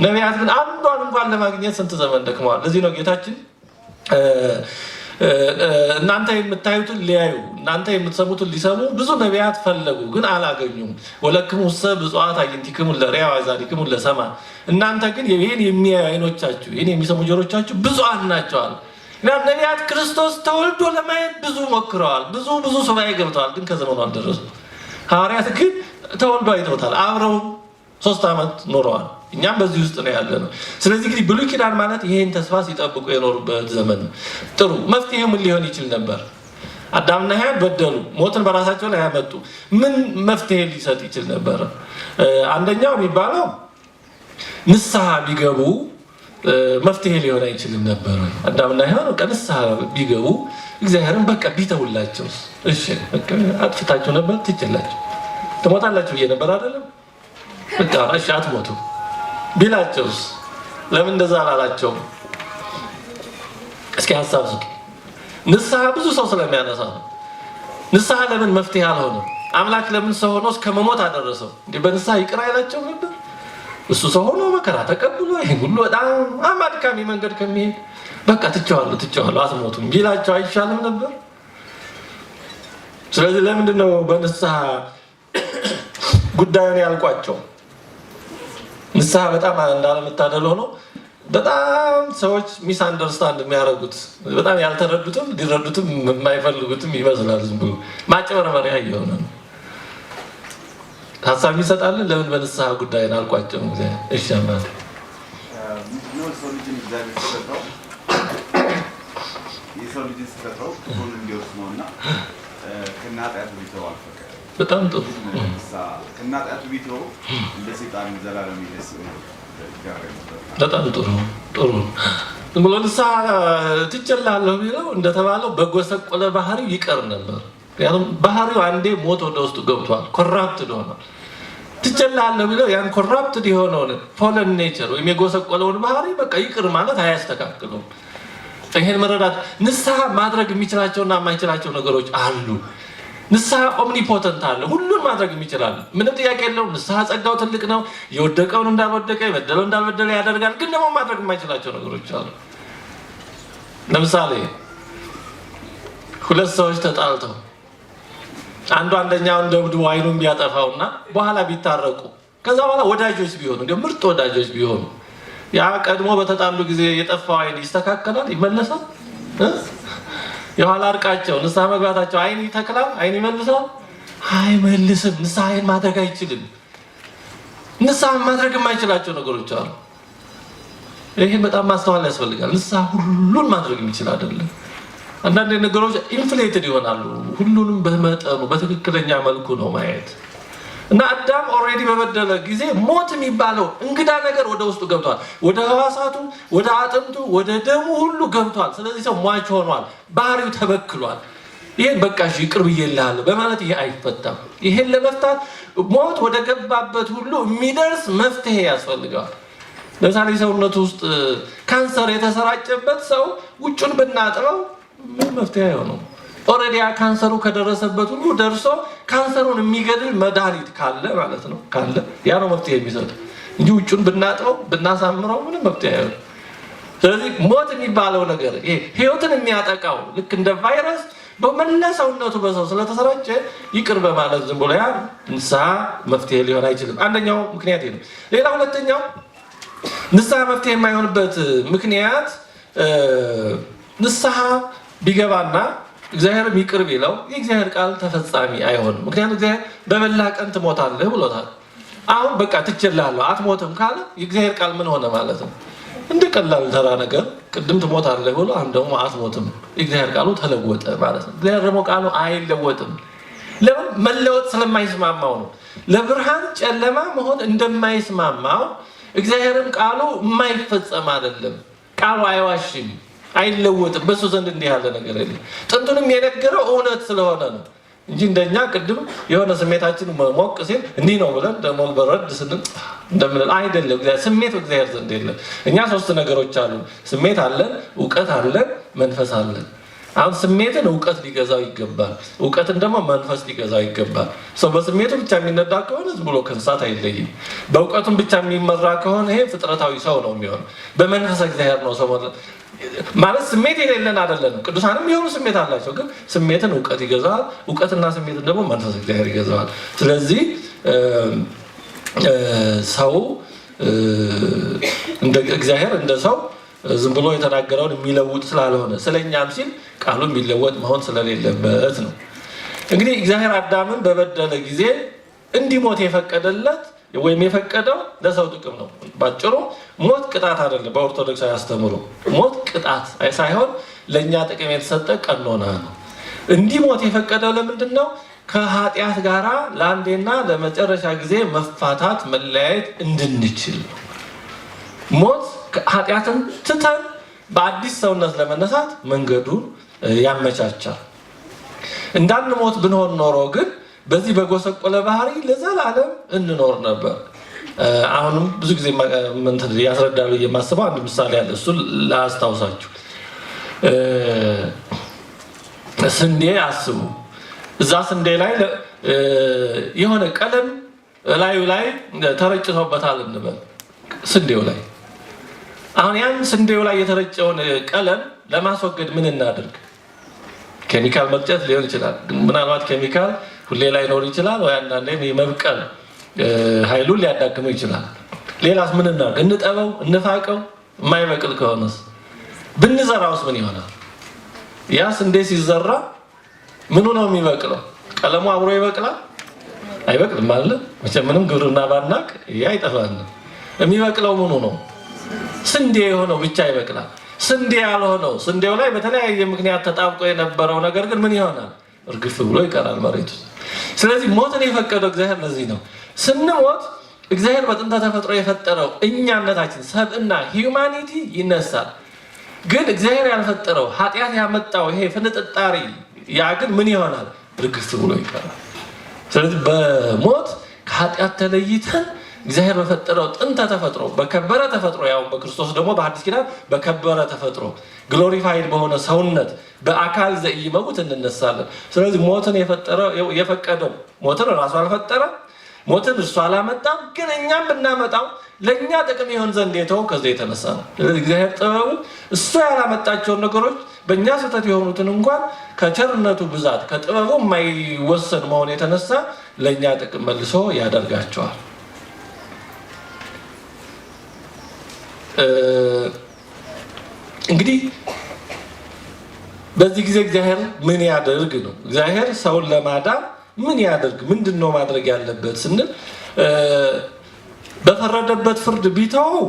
ነቢያት ግን አንዷን እንኳን ለማግኘት ስንት ዘመን ደክመዋል። ለዚህ ነው ጌታችን እናንተ የምታዩትን ሊያዩ፣ እናንተ የምትሰሙትን ሊሰሙ ብዙ ነቢያት ፈለጉ፣ ግን አላገኙም። ወለክሙሰ ብፁዓት አዕይንቲክሙ ለርእያ ወአእዛኒክሙ ለሰምዓ፣ እናንተ ግን ይህን የሚያዩ አይኖቻችሁ፣ ይህን የሚሰሙ ጆሮቻችሁ ብፁዓን ናቸዋል። ነቢያት ክርስቶስ ተወልዶ ለማየት ብዙ ሞክረዋል፣ ብዙ ብዙ ሱባኤ ገብተዋል፣ ግን ከዘመኑ አልደረሱም። ሐዋርያት ግን ተወልዶ አይተውታል። አብረው 3 ዓመት ኖረዋል። እኛም በዚህ ውስጥ ነው ያለ ነው። ስለዚህ እንግዲህ ብሉይ ኪዳን ማለት ይሄን ተስፋ ሲጠብቁ የኖሩበት ዘመን ነው። ጥሩ፣ መፍትሄ ምን ሊሆን ይችል ነበር? አዳምና ሔዋን በደሉ፣ ሞትን በራሳቸው ላይ ያመጡ። ምን መፍትሄ ሊሰጥ ይችል ነበር? አንደኛው የሚባለው ንስሐ ቢገቡ መፍትሄ ሊሆን አይችልም ነበር? አዳምና ሔዋን በቃ ንስሐ ቢገቡ፣ እግዚአብሔርን በቃ ቢተውላቸው፣ እሺ በቃ አጥፍታችሁ ነበር፣ ትችላችሁ፣ ትሞታላችሁ ብዬ ነበር አይደለም፣ በቃ እሺ አትሞቱም ቢላቸውስ? ለምን እንደዛ አላላቸውም? እስኪ ሀሳብ ስጡ። ንስሐ ብዙ ሰው ስለሚያነሳ ነው። ንስሐ ለምን መፍትሄ አልሆነም? አምላክ ለምን ሰው ሆኖ እስከ መሞት አደረሰው? እንዲህ በንስሐ ይቅር አይላቸውም ነበር? እሱ ሰው ሆኖ መከራ ተቀብሎ ይሄን ሁሉ በጣም አድካሚ መንገድ ከሚሄድ በቃ ትቼዋለሁ፣ ትቼዋለሁ፣ አትሞቱም ቢላቸው አይሻልም ነበር? ስለዚህ ለምንድን ነው በንስሐ ጉዳዩን ያልቋቸው? ንስሐ በጣም እንዳለመታደል ሆኖ በጣም ሰዎች misunderstand የሚያደርጉት፣ በጣም ያልተረዱትም ሊረዱትም የማይፈልጉትም ይመስላል። ዝም ብሎ ማጭበርበሪያ እየሆነ ነው። ሀሳብ ይሰጣለን። ለምን በንስሐ ጉዳይን አልቋጨም? እሺ አባት። ምንድነው፣ የሰው ልጅን እግዚአብሔር ሲፈጥረው፣ የሰው ልጅን ሲፈጥረው ክብሩን እንዲወርስ ነው እና ከነ ኃጢአቱ ሊተው አልፈቀደም። በጣም ጥሩ። ከነኃጢአቱ ቢተው እንደ ሰይጣን ዘላለም ይደስ ይደረግ ነበር። በጣም ጥሩ ጥሩ። ዝም ብሎ ንስሐ ትቼልሃለሁ ቢለው እንደተባለው በጎሰቆለ ባህሪው ይቀር ነበር። ምክንያቱም ባህሪው አንዴ ሞት ወደ ውስጡ ገብቷል፣ corrupted ሆኗል። ትቼልሃለሁ ቢለው ያን corrupted የሆነውን fallen nature ወይም የጎሰቆለውን ባህሪ በቃ ይቅር ማለት አያስተካክለውም። ይሄን መረዳት፣ ንስሐ ማድረግ የሚችላቸውና የማይችላቸው ነገሮች አሉ። ንስሐ omnipotent አለ፣ ሁሉን ማድረግ የሚችላል። ምንም ጥያቄ የለውም። ንስሐ ጸጋው ትልቅ ነው። የወደቀውን እንዳልወደቀ፣ የበደለው እንዳልበደለ ያደርጋል። ግን ደግሞ ማድረግ የማይችላቸው ነገሮች አሉ። ለምሳሌ ሁለት ሰዎች ተጣልተው አንዱ አንደኛውን ደብድቦ አይኑን ቢያጠፋውና በኋላ ቢታረቁ፣ ከዛ በኋላ ወዳጆች ቢሆኑ፣ እንደ ምርጥ ወዳጆች ቢሆኑ፣ ያ ቀድሞ በተጣሉ ጊዜ የጠፋው አይን ይስተካከላል? ይመለሳል? የኋላ እርቃቸው፣ ንስሐ መግባታቸው አይን ይተክላል? አይን ይመልሳል? አይመልስም። ንስሐ አይን ማድረግ አይችልም። ንስሐ ማድረግ የማይችላቸው ነገሮች አሉ። ይህን በጣም ማስተዋል ያስፈልጋል። ንስሐ ሁሉን ማድረግ የሚችል አይደለም። አንዳንድ ነገሮች inflated ይሆናሉ። ሁሉንም በመጠኑ በትክክለኛ መልኩ ነው ማየት። እና አዳም already በበደለ ጊዜ ሞት የሚባለው እንግዳ ነገር ወደ ውስጡ ገብቷል። ወደ ህዋሳቱ፣ ወደ አጥንቱ፣ ወደ ደሙ ሁሉ ገብቷል። ስለዚህ ሰው ሟች ሆኗል። ባህሪው ተበክሏል። ይሄን በቃ እሺ ይቅር ብዬልሃለሁ በማለት ይሄ አይፈታም። ይሄን ለመፍታት ሞት ወደ ገባበት ሁሉ የሚደርስ መፍትሄ ያስፈልገዋል። ለምሳሌ ሰውነቱ ውስጥ ካንሰር የተሰራጨበት ሰው ውጩን ብናጥበው ምን መፍትሄ አይሆነውም። Already ያ ካንሰሩ ከደረሰበት ሁሉ ደርሶ ካንሰሩን የሚገድል መድኃኒት ካለ ማለት ነው፣ ካለ ያ ነው መፍትሄ የሚሰጠው እንጂ ውጩን ብናጥበው ብናሳምረው ምንም መፍትሄ አይሆንም። ስለዚህ ሞት የሚባለው ነገር ይሄ ህይወትን የሚያጠቃው ልክ እንደ ቫይረስ በመላ ሰውነቱ በሰው ስለተሰራጨ ይቅር በማለት ዝም ብሎ ያ ንስሐ መፍትሄ ሊሆን አይችልም። አንደኛው ምክንያት ይሄ ነው። ሌላ ሁለተኛው ንስሐ መፍትሄ የማይሆንበት ምክንያት፣ ንስሐ ቢገባና እግዚአብሔርም ይቅር ቢለው የእግዚአብሔር ቃል ተፈጻሚ አይሆንም። ምክንያቱም እግዚአብሔር በበላህ ቀን ትሞታለህ ብሎታል። አሁን በቃ ትቼልሃለሁ አትሞትም ካለ የእግዚአብሔር ቃል ምን ሆነ ማለት ነው? እንደ ቀላል ተራ ነገር ቅድም ትሞታለህ ብሎ አሁን ደግሞ አትሞትም፣ የእግዚአብሔር ቃሉ ተለወጠ ማለት ነው። እግዚአብሔር ደግሞ ቃሉ አይለወጥም። ለምን? መለወጥ ስለማይስማማው ነው። ለብርሃን ጨለማ መሆን እንደማይስማማው እግዚአብሔርም ቃሉ የማይፈጸም አይደለም። ቃሉ አይዋሽም፣ አይለወጥም። በሱ ዘንድ እንዲህ ያለ ነገር የለም። ጥንቱንም የነገረው እውነት ስለሆነ ነው እንጂ እንደኛ ቅድም የሆነ ስሜታችን ሞቅ ሲል እንዲህ ነው ብለን ደግሞ በረድ ስንል እንደምንል አይደለም። ስሜት እግዚአብሔር ዘንድ የለም። እኛ ሶስት ነገሮች አሉ። ስሜት አለን፣ እውቀት አለን፣ መንፈስ አለን። አሁን ስሜትን እውቀት ሊገዛው ይገባል። እውቀትን ደግሞ መንፈስ ሊገዛው ይገባል። ሰው በስሜቱ ብቻ የሚነዳ ከሆነ ዝም ብሎ ከእንስሳት አይለይም። በእውቀቱም ብቻ የሚመራ ከሆነ ይሄ ፍጥረታዊ ሰው ነው የሚሆነው። በመንፈስ እግዚአብሔር ነው ሰው ማለት። ስሜት የሌለን አይደለንም። ቅዱሳንም የሆኑ ስሜት አላቸው። ግን ስሜትን እውቀት ይገዛዋል። እውቀትና ስሜትን ደግሞ መንፈስ እግዚአብሔር ይገዛዋል። ስለዚህ ሰው እንደ እግዚአብሔር እንደ ሰው ዝም ብሎ የተናገረውን የሚለውጥ ስላልሆነ፣ ስለኛም ሲል ቃሉ የሚለወጥ መሆን ስለሌለበት ነው። እንግዲህ እግዚአብሔር አዳምን በበደለ ጊዜ እንዲሞት የፈቀደለት ወይም የፈቀደው ለሰው ጥቅም ነው። ባጭሩ ሞት ቅጣት አይደለም። በኦርቶዶክስ አስተምህሮ ሞት ቅጣት ሳይሆን ለእኛ ጥቅም የተሰጠ ቀኖና ነው። እንዲሞት የፈቀደው ለምንድን ነው? ከኃጢአት ጋራ ለአንዴና ለመጨረሻ ጊዜ መፋታት፣ መለያየት እንድንችል ነው። ሞት ኃጢአትን ትተን በአዲስ ሰውነት ለመነሳት መንገዱን ያመቻቻል። እንዳንሞት ብንሆን ኖሮ ግን በዚህ በጎሰቆለ ባህሪ ለዘላለም እንኖር ነበር። አሁንም ብዙ ጊዜ ያስረዳሉ የማስበው አንድ ምሳሌ አለ። እሱን ላስታውሳችሁ። ስንዴ አስቡ። እዛ ስንዴ ላይ የሆነ ቀለም እላዩ ላይ ተረጭቶበታል እንበል፣ ስንዴው ላይ። አሁን ያን ስንዴው ላይ የተረጨውን ቀለም ለማስወገድ ምን እናድርግ? ኬሚካል መርጨት ሊሆን ይችላል። ምናልባት ኬሚካል ሁሌ ላይኖር ይችላል፣ ወይ አንዳንዴም የመብቀል ኃይሉን ሊያዳክመው ይችላል። ሌላስ ምን እናድርግ? እንጠበው? እንፋቀው? የማይበቅል ከሆነስ? ብንዘራውስ ምን ይሆናል? ያ ስንዴ ሲዘራ ምኑ ነው የሚበቅለው? ቀለሙ አብሮ ይበቅላል? አይበቅልም አለ። መቼም ምንም ግብርና ባናቅ ይሄ አይጠፋንም። የሚበቅለው ምኑ ነው? ስንዴ የሆነው ብቻ ይበቅላል። ስንዴ ያልሆነው፣ ስንዴው ላይ በተለያየ ምክንያት ተጣብቆ የነበረው ነገር ግን ምን ይሆናል? እርግፍ ብሎ ይቀራል መሬት ውስጥ። ስለዚህ ሞትን የፈቀደው እግዚአብሔር ለዚህ ነው። ስንሞት እግዚአብሔር በጥንተ ተፈጥሮ የፈጠረው እኛነታችን ሰብእና humanity ይነሳል። ግን እግዚአብሔር ያልፈጠረው ኃጢአት ያመጣው ይሄ ፍንጥጣሪ ያ ግን ምን ይሆናል? ርግፍ ብሎ ይቀራል። ስለዚህ በሞት ከኃጢአት ተለይተን እግዚአብሔር በፈጠረው ጥንተ ተፈጥሮ በከበረ ተፈጥሮ፣ ያው በክርስቶስ ደግሞ በአዲስ ኪዳን በከበረ ተፈጥሮ glorified በሆነ ሰውነት በአካል ዘኢይመውት እንነሳለን። ስለዚህ ሞትን የፈቀደው ሞትን ራሱ አልፈጠረ፣ ሞትን እርሱ አላመጣም። ግን እኛም ብናመጣው ለእኛ ጥቅም ይሆን ዘንድ የተወው ከዚህ የተነሳ ነው። ስለዚህ እግዚአብሔር ጥበቡ እሱ ያላመጣቸውን ነገሮች በእኛ ስህተት የሆኑትን እንኳን ከቸርነቱ ብዛት ከጥበቡ የማይወሰን መሆን የተነሳ ለእኛ ጥቅም መልሶ ያደርጋቸዋል። እንግዲህ በዚህ ጊዜ እግዚአብሔር ምን ያደርግ ነው? እግዚአብሔር ሰውን ለማዳን ምን ያደርግ? ምንድን ነው ማድረግ ያለበት ስንል በፈረደበት ፍርድ ቢተወው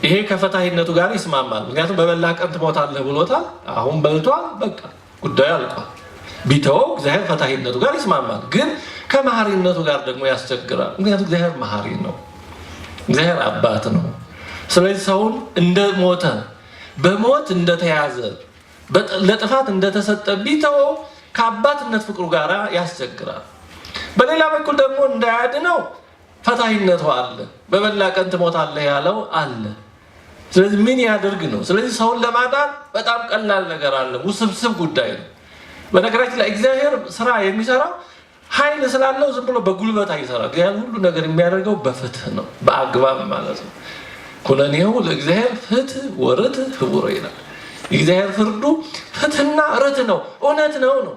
ይሄ ከፈታሂነቱ ጋር ይስማማል። ምክንያቱም በበላህ ቀን ትሞታለህ ብሎታል። አሁን በልቷል፣ በቃ ጉዳዩ አልቋል። ቢተወው እግዚአብሔር ፈታሂነቱ ጋር ይስማማል። ግን ከመሐሪነቱ ጋር ደግሞ ያስቸግራል። ምክንያቱም እግዚአብሔር መሐሪ ነው፣ እግዚአብሔር አባት ነው። ስለዚህ ሰውን እንደሞተ በሞት እንደተያዘ ለጥፋት እንደተሰጠ ቢተወው ከአባትነት ፍቅሩ ጋር ያስቸግራል። በሌላ በኩል ደግሞ እንዳያድነው ፈታሂነቱ አለ። በበላ ቀን ትሞታለህ ያለው አለ። ስለዚህ ምን ያደርግ ነው? ስለዚህ ሰውን ለማዳን በጣም ቀላል ነገር አለ፣ ውስብስብ ጉዳይ ነው። በነገራችን ላይ እግዚአብሔር ስራ የሚሰራው ኃይል ስላለው ዝም ብሎ በጉልበት አይሰራ። እግዚአብሔር ሁሉ ነገር የሚያደርገው በፍትህ ነው፣ በአግባብ ማለት ነው። ኩነኔሁ ለእግዚአብሔር ፍትህ ወርትዕ ህቡረ ይላል። እግዚአብሔር ፍርዱ ፍትህና ርትዕ ነው፣ እውነት ነው ነው።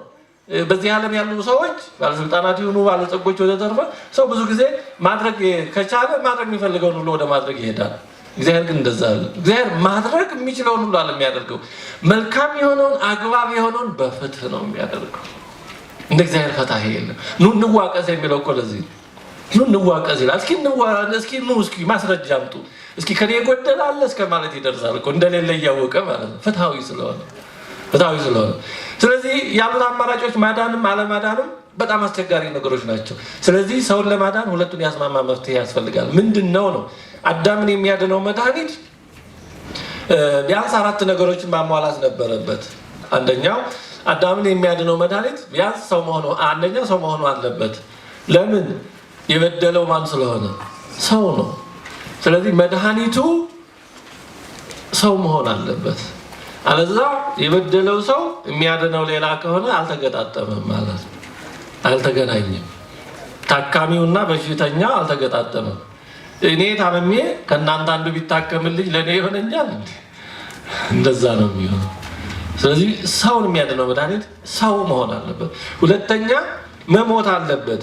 በዚህ ዓለም ያሉ ሰዎች ባለስልጣናት ይሁኑ ባለጸጎች ወዘተርፈ ሰው ብዙ ጊዜ ማድረግ ከቻለ ማድረግ የሚፈልገውን ሁሉ ወደ ማድረግ ይሄዳል። እግዚአብሔር ግን እንደዛ አለ። እግዚአብሔር ማድረግ የሚችለውን ሁሉ አለ የሚያደርገው። መልካም የሆነውን አግባብ የሆነውን በፍትህ ነው የሚያደርገው። እንደ እግዚአብሔር ፈታሂ የለም። ኑ እንዋቀስ የሚለው እኮ ለዚህ ኑ እንዋቀስ ይላል። እስኪ እስኪ ኑ እስኪ ማስረጃ አምጡ፣ እስኪ ከኔ የጎደለ አለ እስከ ማለት ይደርሳል እኮ እንደሌለ እያወቀ ማለት ነው። ፍትሃዊ ስለሆነ ፍትሃዊ ስለሆነ ስለዚህ ያሉት አማራጮች ማዳንም አለማዳንም በጣም አስቸጋሪ ነገሮች ናቸው። ስለዚህ ሰውን ለማዳን ሁለቱን ያስማማ መፍትሄ ያስፈልጋል። ምንድን ነው ነው? አዳምን የሚያድነው መድኃኒት ቢያንስ አራት ነገሮችን ማሟላት ነበረበት። አንደኛው አዳምን የሚያድነው መድኃኒት ቢያንስ ሰው መሆኑ፣ አንደኛ ሰው መሆኑ አለበት። ለምን? የበደለው ማን ስለሆነ? ሰው ነው። ስለዚህ መድኃኒቱ ሰው መሆን አለበት። አለዛ የበደለው ሰው የሚያድነው ሌላ ከሆነ አልተገጣጠመም ማለት ነው። አልተገናኘም። ታካሚውና በሽተኛ አልተገጣጠመም። እኔ ታምሜ ከእናንተ አንዱ ቢታከምልኝ ለእኔ ይሆነኛል? እንደዛ ነው የሚሆነው። ስለዚህ ሰውን የሚያድነው መድኃኒት ሰው መሆን አለበት። ሁለተኛ መሞት አለበት።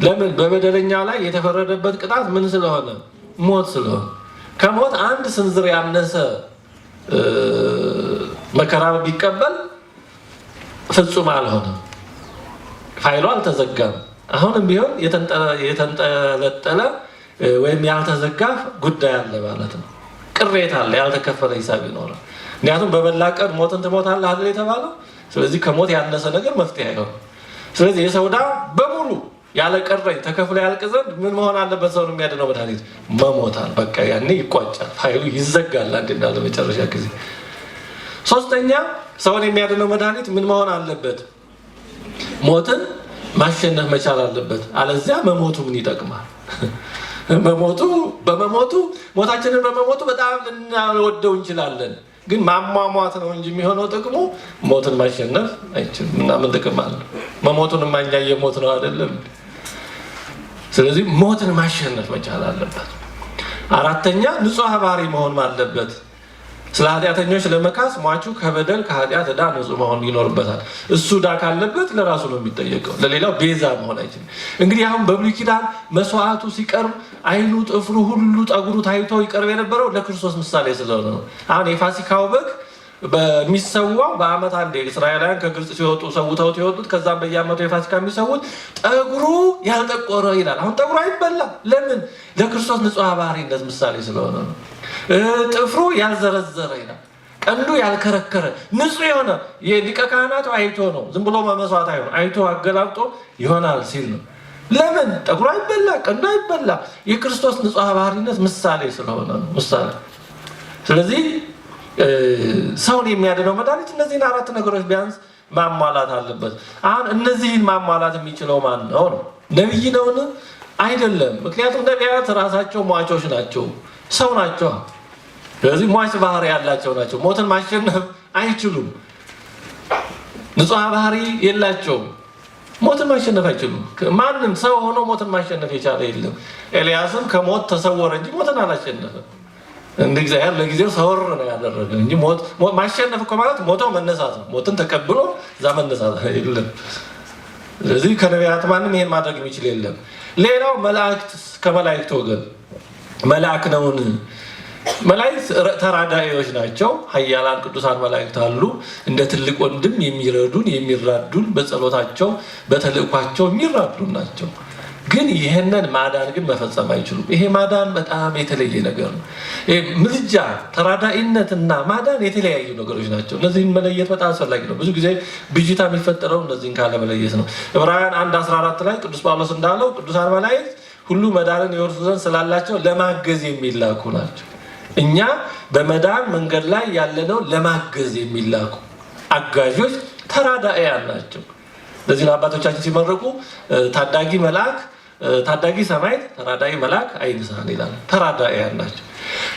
ለምን? በበደለኛ ላይ የተፈረደበት ቅጣት ምን ስለሆነ? ሞት ስለሆነ። ከሞት አንድ ስንዝር ያነሰ መከራ ቢቀበል ፍጹም አልሆነም። ፋይሉ አልተዘጋም። አሁንም ቢሆን የተንጠለጠለ ወይም ያልተዘጋ ጉዳይ አለ ማለት ነው። ቅሬታ አለ፣ ያልተከፈለ ሂሳብ ይኖራል። ምክንያቱም በበላ ቀን ሞትን ትሞታለህ አይደል የተባለው። ስለዚህ ከሞት ያነሰ ነገር መፍትሄ አይሆንም። ስለዚህ የሰው ዕዳ በሙሉ ያለ ቀረኝ ተከፍሎ ያልቅ ዘንድ ምን መሆን አለበት? ሰውን የሚያድነው መድኃኒት መሞታል። በቃ ያኔ ይቋጫል፣ ፋይሉ ይዘጋል አንዴና ለመጨረሻ ጊዜ። ሶስተኛ ሰውን የሚያድነው መድኃኒት ምን መሆን አለበት? ሞትን ማሸነፍ መቻል አለበት። አለዚያ መሞቱ ምን ይጠቅማል? መሞቱ በመሞቱ ሞታችንን በመሞቱ በጣም ልናወደው እንችላለን፣ ግን ማሟሟት ነው እንጂ የሚሆነው ጥቅሙ ሞትን ማሸነፍ አይችልም። እና ምን ጥቅም አለ? መሞቱንማ እኛ እየሞት ነው አይደለም? ስለዚህ ሞትን ማሸነፍ መቻል አለበት። አራተኛ ንጹሕ ባህሪ መሆን አለበት። ስለ ኃጢአተኞች ለመካስ ሟቹ ከበደል ከኃጢአት ዕዳ ንጹሕ መሆን ይኖርበታል። እሱ ዕዳ ካለበት ለራሱ ነው የሚጠየቀው፣ ለሌላው ቤዛ መሆን አይችልም። እንግዲህ አሁን በብሉይ ኪዳን መስዋዕቱ ሲቀርብ ዓይኑ፣ ጥፍሩ፣ ሁሉ ጠጉሩ ታይቶ ይቀርብ የነበረው ለክርስቶስ ምሳሌ ስለሆነ ነው። አሁን የፋሲካው በግ በሚሰዋው በዓመት አንዴ እስራኤላውያን ከግብፅ ሲወጡ ሰውተውት የወጡት፣ ከዛም በየዓመቱ የፋሲካ የሚሰዉት ጠጉሩ ያልጠቆረ ይላል። አሁን ጠጉሩ አይበላም። ለምን? ለክርስቶስ ንጹሕ ባህሪነት ምሳሌ ስለሆነ ነው። ጥፍሩ ያልዘረዘረ ይላል። ቀንዱ ያልከረከረ ንጹሕ የሆነ የሊቀ ካህናቱ አይቶ ነው። ዝም ብሎ መስዋዕት አይሆን፣ አይቶ አገላብጦ ይሆናል ሲል ነው። ለምን ጠጉሩ አይበላ፣ ቀንዱ አይበላ? የክርስቶስ ንጹሕ ባህሪነት ምሳሌ ስለሆነ ነው። ምሳሌ። ስለዚህ ሰውን የሚያድነው መድኃኒት እነዚህን አራት ነገሮች ቢያንስ ማሟላት አለበት። አሁን እነዚህን ማሟላት የሚችለው ማን ነው ነው? ነቢይ ነውን? አይደለም። ምክንያቱም ነቢያት ራሳቸው ሟቾች ናቸው፣ ሰው ናቸው። ስለዚህ ሟች ባህሪ ያላቸው ናቸው። ሞትን ማሸነፍ አይችሉም። ንጹሕ ባህሪ የላቸውም። ሞትን ማሸነፍ አይችሉም። ማንም ሰው ሆኖ ሞትን ማሸነፍ የቻለ የለም። ኤልያስም ከሞት ተሰወረ እንጂ ሞትን አላሸነፈም። እንደ እግዚአብሔር ለጊዜው ሰወር ነው ያደረገ እንጂ ሞት ማሸነፍ እኮ ማለት ሞተው መነሳት ነው። ሞትን ተቀብሎ እዛ መነሳት የለም። ስለዚህ ከነቢያት ማንም ይሄን ማድረግ የሚችል የለም። ሌላው መላእክት፣ ከመላእክት ወገን መልአክ ነውን? መላእክት ተራዳኢዎች ናቸው። ኃያላን ቅዱሳን መላእክት አሉ። እንደ ትልቅ ወንድም የሚረዱን የሚራዱን፣ በጸሎታቸው በተልእኳቸው የሚራዱን ናቸው። ግን ይህንን ማዳን ግን መፈጸም አይችሉም። ይሄ ማዳን በጣም የተለየ ነገር ነው። ምልጃ፣ ተራዳኢነትና ማዳን የተለያዩ ነገሮች ናቸው። እነዚህን መለየት በጣም አስፈላጊ ነው። ብዙ ጊዜ ብዥታ የሚፈጠረው እነዚህን ካለመለየት ነው። ዕብራውያን 1:14 ላይ ቅዱስ ጳውሎስ እንዳለው ቅዱሳን መላእክት ሁሉ መዳንን የወርሱ ዘንድ ስላላቸው ለማገዝ የሚላኩ ናቸው። እኛ በመዳን መንገድ ላይ ያለነው ለማገዝ የሚላኩ አጋዦች ተራዳኢያን ናቸው። ለዚህ ነው አባቶቻችን ሲመርቁ ታዳጊ መልአክ፣ ታዳጊ ሰማዕት፣ ተራዳኢ መልአክ አይንሳን ይላል። ተራዳኢያን ናቸው።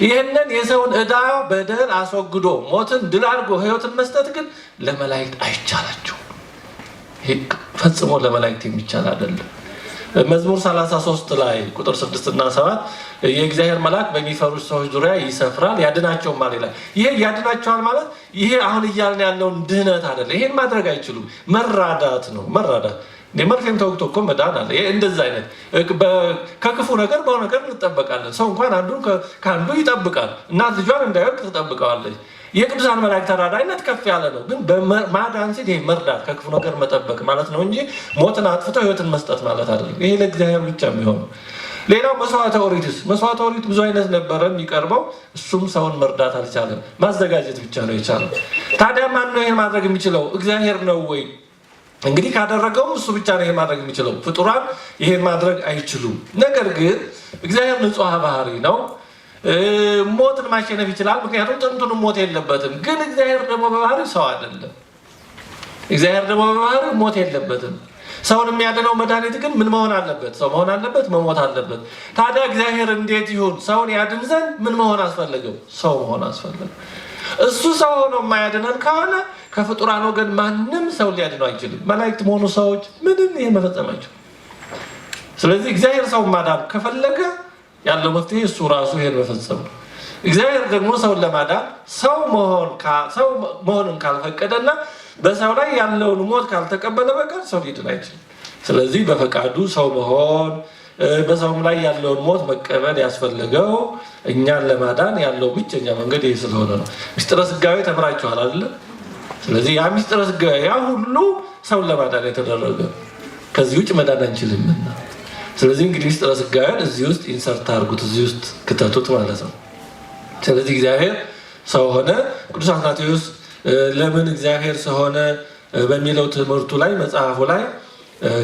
ይህንን የሰውን ዕዳ በደል አስወግዶ ሞትን ድል አድርጎ ሕይወትን መስጠት ግን ለመላእክት አይቻላቸውም። ፈጽሞ ለመላእክት የሚቻል አይደለም። መዝሙር 33 ላይ ቁጥር 6 እና 7 የእግዚአብሔር መልአክ በሚፈሩት ሰዎች ዙሪያ ይሰፍራል ያድናቸውማል ይላል። ይሄ ያድናቸዋል ማለት ይሄ አሁን እያልን ያለውን ድህነት አይደለም። ይሄን ማድረግ አይችሉም። መራዳት ነው። መራዳት፣ መርፌም ተወግቶ እኮ መዳን አለ። ይሄ እንደዛ አይነት ከክፉ ነገር በሆነ ነገር እንጠበቃለን። ሰው እንኳን አንዱን ከአንዱ ይጠብቃል። እናት ልጇን እንዳይወድቅ ትጠብቀዋለች። የቅዱሳን መላእክት ተራዳኢነት ከፍ ያለ ነው። ግን በማዳን ሲል ይሄ መርዳት፣ ከክፉ ነገር መጠበቅ ማለት ነው እንጂ ሞትን አጥፍቶ ሕይወትን መስጠት ማለት አይደለም። ይሄ ለእግዚአብሔር ብቻ የሚሆነው። ሌላው መስዋዕተ ኦሪትስ፣ መስዋዕተ ኦሪት ብዙ አይነት ነበረ የሚቀርበው። እሱም ሰውን መርዳት አልቻለም። ማዘጋጀት ብቻ ነው የቻለው። ታዲያ ማን ነው ይሄን ማድረግ የሚችለው? እግዚአብሔር ነው ወይ? እንግዲህ ካደረገውም እሱ ብቻ ነው ይሄን ማድረግ የሚችለው። ፍጡራን ይሄን ማድረግ አይችሉም። ነገር ግን እግዚአብሔር ንጹሕ ባህሪ ነው። ሞትን ማሸነፍ ይችላል። ምክንያቱም ጥንቱንም ሞት የለበትም። ግን እግዚአብሔር ደግሞ በባህሪው ሰው አይደለም። እግዚአብሔር ደግሞ በባህሪው ሞት የለበትም። ሰውን የሚያድነው መድኃኒት ግን ምን መሆን አለበት? ሰው መሆን አለበት፣ መሞት አለበት። ታዲያ እግዚአብሔር እንዴት ይሁን? ሰውን ያድን ዘንድ ምን መሆን አስፈለገው? ሰው መሆን አስፈለገው። እሱ ሰው ሆኖ የማያድነን ከሆነ ከፍጡራን ወገን ማንም ሰው ሊያድነው አይችልም። መላእክት መሆኑ ሰዎች ምንም ይሄን መፈጸም አይችሉም። ስለዚህ እግዚአብሔር ሰውን ማዳን ከፈለገ ያለው መፍትሄ እሱ ራሱ ይሄን መፈጸም ነው። እግዚአብሔር ደግሞ ሰውን ለማዳን ሰው መሆንን ካልፈቀደና በሰው ላይ ያለውን ሞት ካልተቀበለ በቀር ሰው ሊድን አይችልም። ስለዚህ በፈቃዱ ሰው መሆን፣ በሰውም ላይ ያለውን ሞት መቀበል ያስፈለገው እኛን ለማዳን ያለው ብቸኛ መንገድ ይህ ስለሆነ ነው። ምስጢረ ሥጋዌ ተምራችኋል አይደለ? ስለዚህ ያ ምስጢረ ሥጋዌ ያ ሁሉ ሰውን ለማዳን የተደረገ፣ ከዚህ ውጭ መዳን አንችልምና። ስለዚህ እንግዲህ ምስጢረ ሥጋዌን እዚህ ውስጥ insert አድርጉት፣ እዚህ ውስጥ ክተቱት ማለት ነው። ስለዚህ እግዚአብሔር ሰው ሆነ። ቅዱስ አትናቴዎስ ለምን እግዚአብሔር ሰው ሆነ በሚለው ትምህርቱ ላይ፣ መጽሐፉ ላይ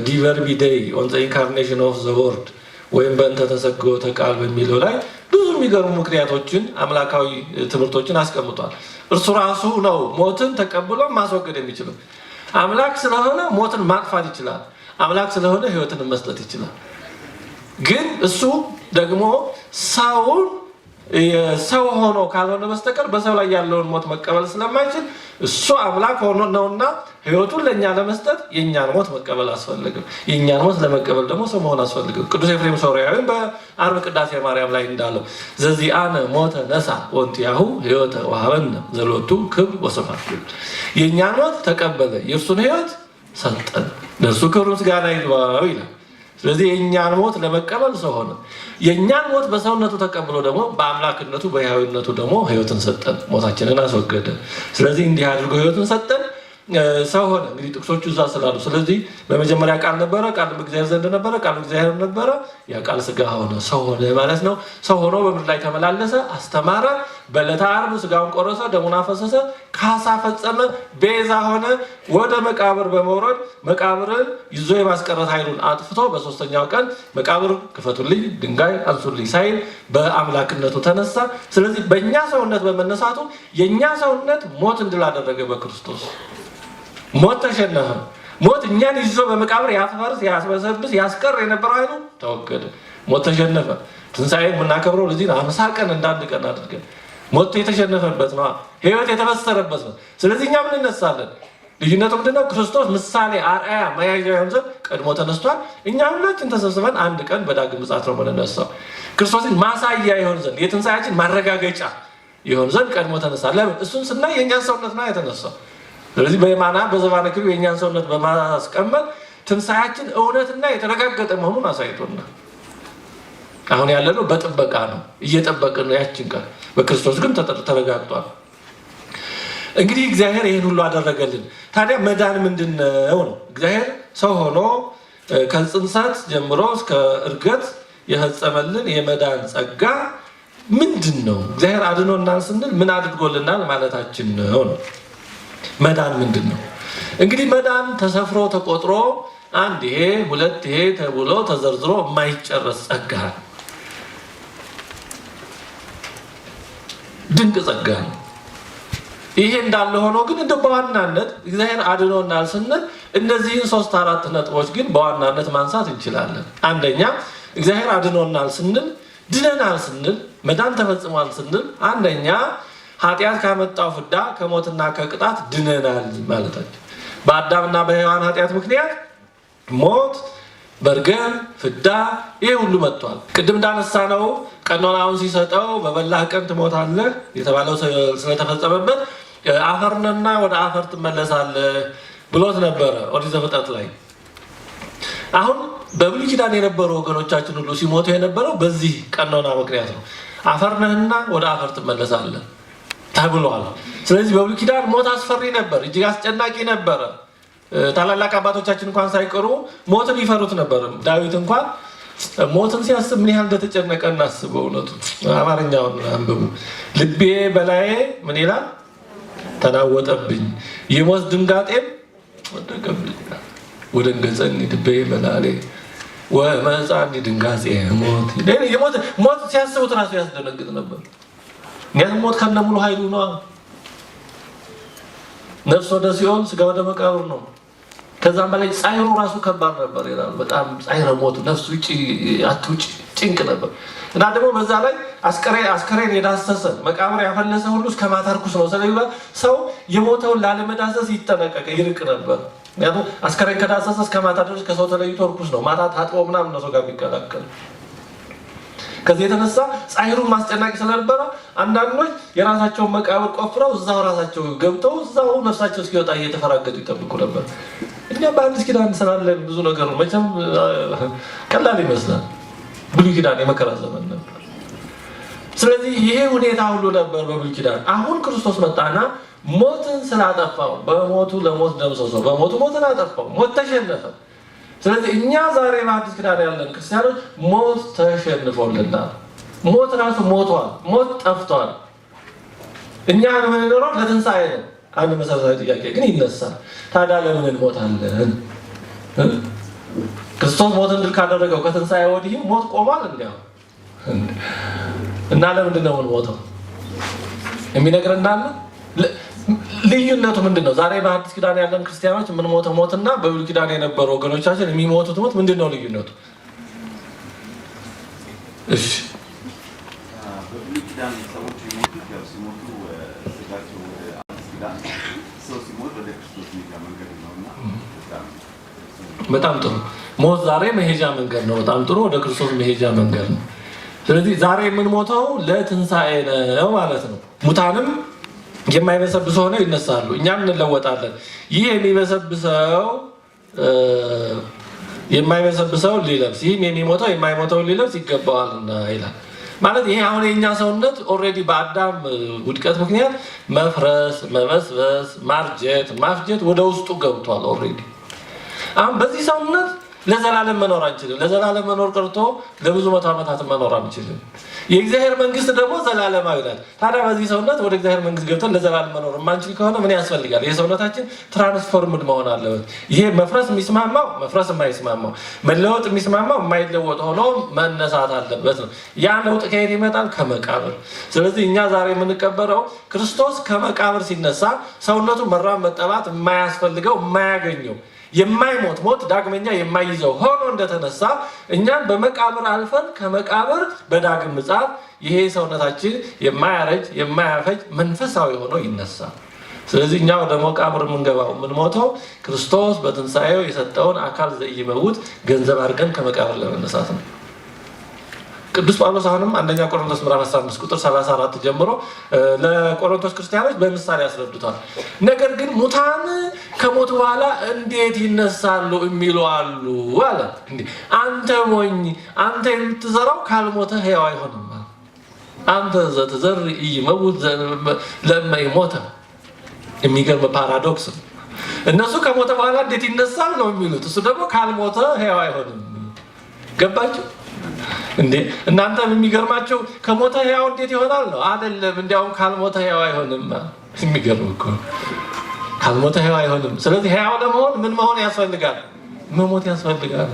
De Verbi Dei፣ On the Incarnation of the Word ወይም በእንተ ተሰግወተ ቃል በሚለው ላይ ብዙ የሚገርሙ ምክንያቶችን፣ አምላካዊ ትምህርቶችን አስቀምጧል። እርሱ ራሱ ነው ሞትን ተቀብሎ ማስወገድ የሚችለው። አምላክ ስለሆነ ሞትን ማጥፋት ይችላል። አምላክ ስለሆነ ሕይወትን መስጠት ይችላል። ግን እሱ ደግሞ ሰውን ሰው ሆኖ ካልሆነ በስተቀር በሰው ላይ ያለውን ሞት መቀበል ስለማይችል እሱ አምላክ ሆኖ ነውና ሕይወቱን ለእኛ ለመስጠት የእኛን ሞት መቀበል አስፈልግም። የእኛን ሞት ለመቀበል ደግሞ ሰው መሆን አስፈልግም። ቅዱስ ኤፍሬም ሶርያዊ በዓርብ ቅዳሴ ማርያም ላይ እንዳለው ዘዚአነ ሞተ ነሥአ ወእንቲአሁ ሕይወተ ወሀበነ ዘሎቱ ክብር ወስብሐት። የእኛን ሞት ተቀበለ፣ የእርሱን ሕይወት ሰጠን፣ ለእርሱ ክብር ምስጋና ይግባው ይላል። ስለዚህ የእኛን ሞት ለመቀበል ሰው ሆነ። የእኛን ሞት በሰውነቱ ተቀብሎ ደግሞ በአምላክነቱ በሕያዊነቱ ደግሞ ሕይወትን ሰጠን፣ ሞታችንን አስወገደ። ስለዚህ እንዲህ አድርጎ ሕይወትን ሰጠን። ሰው ሆነ። እንግዲህ ጥቅሶቹ እዛ ስላሉ፣ ስለዚህ በመጀመሪያ ቃል ነበረ፣ ቃል በእግዚአብሔር ዘንድ ነበረ፣ ቃል እግዚአብሔር ነበረ። ያ ቃል ስጋ ሆነ፣ ሰው ሆነ ማለት ነው። ሰው ሆኖ በምድር ላይ ተመላለሰ፣ አስተማረ። በዕለተ ዓርብ ስጋውን ቆረሰ፣ ደሙን አፈሰሰ፣ ካሳ ፈጸመ፣ ቤዛ ሆነ። ወደ መቃብር በመውረድ መቃብርን ይዞ የማስቀረት ኃይሉን አጥፍቶ በሶስተኛው ቀን መቃብር ክፈቱልኝ፣ ድንጋይ አንሱልኝ ሳይል በአምላክነቱ ተነሳ። ስለዚህ በእኛ ሰውነት በመነሳቱ የእኛ ሰውነት ሞት ድል አደረገ። በክርስቶስ ሞት ተሸነፈ። ሞት እኛን ይዞ በመቃብር ያፈርስ፣ ያስበሰብስ፣ ያስቀር የነበረው ኃይሉ ተወገደ። ሞት ተሸነፈ። ትንሣኤ የምናከብረው ለዚህ ነው። 50 ቀን እንዳንድ ቀን አድርገን ሞት የተሸነፈበት ነው። ሕይወት የተበሰረበት ነው። ስለዚህ እኛም እንነሳለን። ልዩነቱ ምንድነው? ክርስቶስ ምሳሌ፣ አርአያ፣ መያዣ ይሆን ዘንድ ቀድሞ ተነስቷል። እኛ ሁላችን ተሰብስበን አንድ ቀን በዳግም ምጽአት ነው የምንነሳው። ክርስቶስን ማሳያ ይሆን ዘንድ፣ የትንሣኤያችን ማረጋገጫ ይሆን ዘንድ ቀድሞ ተነሳ። ለምን? እሱን ስናይ የእኛን ሰውነት ነው የተነሳው። ስለዚህ በየማና በዘባነ ኪሩብ የእኛን ሰውነት በማስቀመጥ ትንሣኤያችን እውነትና የተረጋገጠ መሆኑን አሳይቶናል። አሁን ያለነው በጥበቃ ነው፣ እየጠበቅን ነው ያችን ቀን። በክርስቶስ ግን ተረጋግጧል። እንግዲህ እግዚአብሔር ይህን ሁሉ አደረገልን። ታዲያ መዳን ምንድን ነው ነው? እግዚአብሔር ሰው ሆኖ ከጽንሰት ጀምሮ እስከ እርገት የፈጸመልን የመዳን ጸጋ ምንድን ነው? እግዚአብሔር አድኖናል ስንል ምን አድርጎልናል ማለታችን ነው ነው? መዳን ምንድን ነው? እንግዲህ መዳን ተሰፍሮ ተቆጥሮ አንድ ይሄ ሁለት ይሄ ተብሎ ተዘርዝሮ የማይጨረስ ጸጋ ነው። ድንቅ ጸጋ ነው። ይሄ እንዳለ ሆኖ ግን እንደው በዋናነት እግዚአብሔር አድኖናል ስንል እነዚህን 3 4 ነጥቦች ግን በዋናነት ማንሳት እንችላለን። አንደኛ እግዚአብሔር አድኖናል ስንል፣ ድነናል ስንል፣ መዳን ተፈጽሟል ስንል አንደኛ ኃጢአት ካመጣው ፍዳ ከሞትና ከቅጣት ድነናል ማለታችን። በአዳምና በሔዋን ኃጢአት ምክንያት ሞት፣ መርገም፣ ፍዳ ይሄ ሁሉ መጥቷል። ቅድም እንዳነሳነው ቀኖናውን ሲሰጠው በበላህ ቀን ትሞታለህ የተባለው ስለተፈጸመበት አፈርነና ወደ አፈር ትመለሳለህ ብሎት ነበረ ኦሪት ዘፍጥረት ላይ። አሁን በብሉይ ኪዳን የነበሩ ወገኖቻችን ሁሉ ሲሞቱ የነበረው በዚህ ቀኖና ምክንያት ነው። አፈርነህና ወደ አፈር ትመለሳለህ ተብሏል። ስለዚህ በብሉይ ኪዳን ሞት አስፈሪ ነበር፣ እጅግ አስጨናቂ ነበረ። ታላላቅ አባቶቻችን እንኳን ሳይቀሩ ሞትን ይፈሩት ነበር። ዳዊት እንኳን ሞትን ሲያስብ ምን ያህል እንደተጨነቀ እናስብ። በእውነቱ አማርኛውን አንብቡ። ልቤ በላዬ ምን ይላል? ተናወጠብኝ፣ የሞት ድንጋጤም ወደቀብኝ። ወደንገጸኒ ልቤ በላሌ ወመጻኒ ድንጋጼ ሞት። ሞት ሲያስቡት ራሱ ያስደነግጥ ነበር። ምክንያቱም ሞት ከነሙሉ ኃይሉ ነው። ነፍስ ወደ ሲኦል ስጋ ወደ መቃብር ነው። ከዛም በላይ ጻይሩ ራሱ ከባድ ነበር ይላል። በጣም ጻይረ ሞት፣ ነፍስ ውጪ አትውጪ ጭንቅ ነበር። እና ደግሞ በዛ ላይ አስከሬን የዳሰሰ መቃብር ያፈለሰ ሁሉ እስከ ማታ ርኩስ ነው ስለሚባል ሰው የሞተውን ላለመዳሰስ ይጠነቀቅ ይርቅ ነበር። ምክንያቱም አስከሬን ከዳሰሰ እስከ ማታ ድረስ ከሰው ተለይቶ ርኩስ ነው። ማታ ታጥቦ ምናምን ነው ሰው ጋር የሚቀላቀል። ከዚህ የተነሳ ጻይሩን ማስጨናቂ ስለነበረ አንዳንዶች የራሳቸውን መቃብር ቆፍረው እዛው ራሳቸው ገብተው እዛው ነፍሳቸው እስኪወጣ እየተፈራገጡ ይጠብቁ ነበር። እኛ በአዲስ ኪዳን ስላለን ብዙ ነገር መቼም ቀላል ይመስላል። ብሉይ ኪዳን የመከራ ዘመን ነበር። ስለዚህ ይሄ ሁኔታ ሁሉ ነበር በብሉይ ኪዳን። አሁን ክርስቶስ መጣና ሞትን ስላጠፋው በሞቱ ለሞት ደምሰሶ በሞቱ ሞትን አጠፋው፣ ሞት ተሸነፈ። ስለዚህ እኛ ዛሬ በአዲስ ኪዳን ያለን ክርስቲያኖች ሞት ተሸንፎልናል። ሞት ራሱ ሞቷል። ሞት ጠፍቷል። እኛ የምንኖረው ለትንሣኤ ነው። አንድ መሰረታዊ ጥያቄ ግን ይነሳል። ታዲያ ለምን እንሞታለን? ክርስቶስ ሞትን ድል ካደረገው ከትንሣኤ ወዲህ ሞት ቆሟል። እንዲያው እና ለምንድን ነው የምንሞተው? የሚነግረን እንዳለ ልዩነቱ ምንድን ነው? ዛሬ በአዲስ ኪዳን ያለን ክርስቲያኖች የምንሞተው ሞትና በብሉይ ኪዳን የነበሩ ወገኖቻችን የሚሞቱት ሞት ምንድን ነው ልዩነቱ? እሺ፣ በብሉይ ኪዳን ሰዎች የሚሞቱት ያው ሲሞቱ ስጋቸው ወደ አዲስ ኪዳን፣ ሰው ሲሞት ወደ ክርስቶስ መሄጃ መንገድ ነውና። በጣም ጥሩ። ሞት ዛሬ መሄጃ መንገድ ነው። በጣም ጥሩ። ወደ ክርስቶስ መሄጃ መንገድ ነው። ስለዚህ ዛሬ የምንሞተው ለትንሣኤ ነው ማለት ነው። ሙታንም የማይበሰብሰው ሆነው ይነሳሉ፣ እኛም እንለወጣለን። ይህ የሚበሰብሰው የማይበሰብሰውን ሊለብስ፣ ይህም የሚሞተው የማይሞተውን ሊለብስ ይገባዋልና ይላል። ማለት ይሄ አሁን የኛ ሰውነት already በአዳም ውድቀት ምክንያት መፍረስ፣ መበስበስ፣ ማርጀት፣ ማፍጀት ወደ ውስጡ ገብቷል already። አሁን በዚህ ሰውነት ለዘላለም መኖር አንችልም። ለዘላለም መኖር ቀርቶ ለብዙ መቶ ዓመታት መኖር አንችልም። የእግዚአብሔር መንግስት ደግሞ ዘላለማዊ ናት። ታዲያ በዚህ ሰውነት ወደ እግዚአብሔር መንግስት ገብተን ለዘላለም መኖር የማንችል ከሆነ ምን ያስፈልጋል? ይህ ሰውነታችን transformed መሆን አለበት። ይሄ መፍረስ የሚስማማው መፍረስ የማይስማማው፣ መለወጥ የሚስማማው የማይለወጥ ሆኖ መነሳት አለበት ነው። ያ ለውጥ ከየት ይመጣል? ከመቃብር። ስለዚህ እኛ ዛሬ የምንቀበረው ክርስቶስ ከመቃብር ሲነሳ ሰውነቱ መራብ መጠባት የማያስፈልገው፣ የማያገኘው፣ የማይሞት፣ ሞት ዳግመኛ የማይይዘው ሆኖ እንደተነሳ እኛም በመቃብር አልፈን ከመቃብር በዳግም ምጽአት ይሄ ሰውነታችን የማያረጅ፣ የማያፈጅ፣ መንፈሳዊ ሆኖ ይነሳል። ስለዚህ እኛ ወደ መቃብር የምንገባው፣ የምንሞተው ክርስቶስ በትንሣኤው የሰጠውን አካል ዘኢይመውት ገንዘብ አድርገን ከመቃብር ለመነሳት ነው። ቅዱስ ጳውሎስ አሁንም አንደኛ ቆሮንቶስ ምዕራፍ 15 ቁጥር 34 ጀምሮ ለቆሮንቶስ ክርስቲያኖች በምሳሌ ያስረዱታል። ነገር ግን ሙታን ከሞቱ በኋላ እንዴት ይነሳሉ የሚሉ አሉ አለ። አንተ ሞኝ፣ አንተ የምትዘራው ካልሞተ ሕያው አይሆንም። አንተ ዘትዘርእ ኢይመውት ለእመ ኢሞተ። የሚገርም paradox ነው። እነሱ ከሞተ በኋላ እንዴት ይነሳል ነው የሚሉት። እሱ ደግሞ ካልሞተ ሕያው አይሆንም። ገባችሁ እንዴ? እናንተ የሚገርማቸው ከሞተ ሕያው እንዴት ይሆናል ነው። አይደለም፣ እንዲያውም ካልሞተ ሕያው አይሆንም። የሚገርም እኮ፣ ካልሞተ ሕያው አይሆንም። ስለዚህ ሕያው ለመሆን ምን መሆን ያስፈልጋል? መሞት ያስፈልጋል።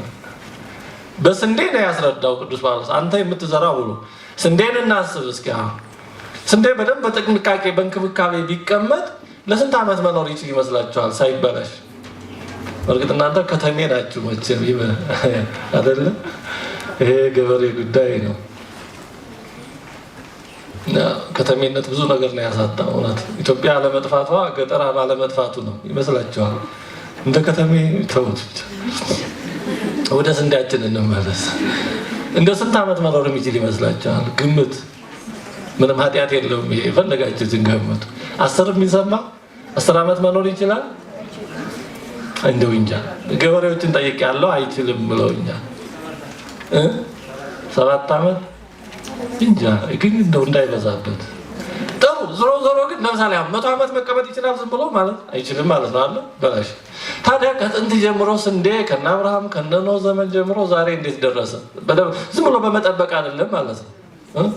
በስንዴ ነው ያስረዳው ቅዱስ ጳውሎስ። አንተ የምትዘራው ብሎ ስንዴን እናስብ እስኪ። ስንዴ በደንብ በጥንቃቄ በእንክብካቤ ቢቀመጥ ለስንት ዓመት መኖር ይችል ይመስላችኋል ሳይበላሽ? በእርግጥ እናንተ ከተሜ ናችሁ መቼም አይደለ? ይሄ ገበሬ ጉዳይ ነው። ከተሜነት ብዙ ነገር ነው ያሳጣው። እውነት ኢትዮጵያ አለመጥፋቷ ገጠር ባለመጥፋቱ ነው ይመስላችኋል? እንደ ከተሜ ተውት። ወደ ስንዴያችን እንመለስ። እንደ ስንት ዓመት መኖር የሚችል ይመስላችኋል? ግምት፣ ምንም ኃጢአት የለውም። ይሄ የፈለጋችሁትን ገምቱ። 10 የሚሰማ 10 ዓመት መኖር ይችላል? እንደው እንጃ። ገበሬዎችን ጠይቄያለሁ፣ አይችልም ብለውኛል። 7 ዓመት እንጃ፣ ግን እንደው እንዳይበዛበት ጥሩ። ዞሮ ዞሮ ግን ለምሳሌ አሁን 100 ዓመት መቀመጥ ይችላል ዝም ብሎ ማለት አይችልም ማለት ነው አለ በላሽ። ታዲያ ከጥንት ጀምሮ ስንዴ ከነ አብርሃም ከነ ኖህ ዘመን ጀምሮ ዛሬ እንዴት ደረሰ? ዝም ብሎ በመጠበቅ አይደለም ማለት ነው።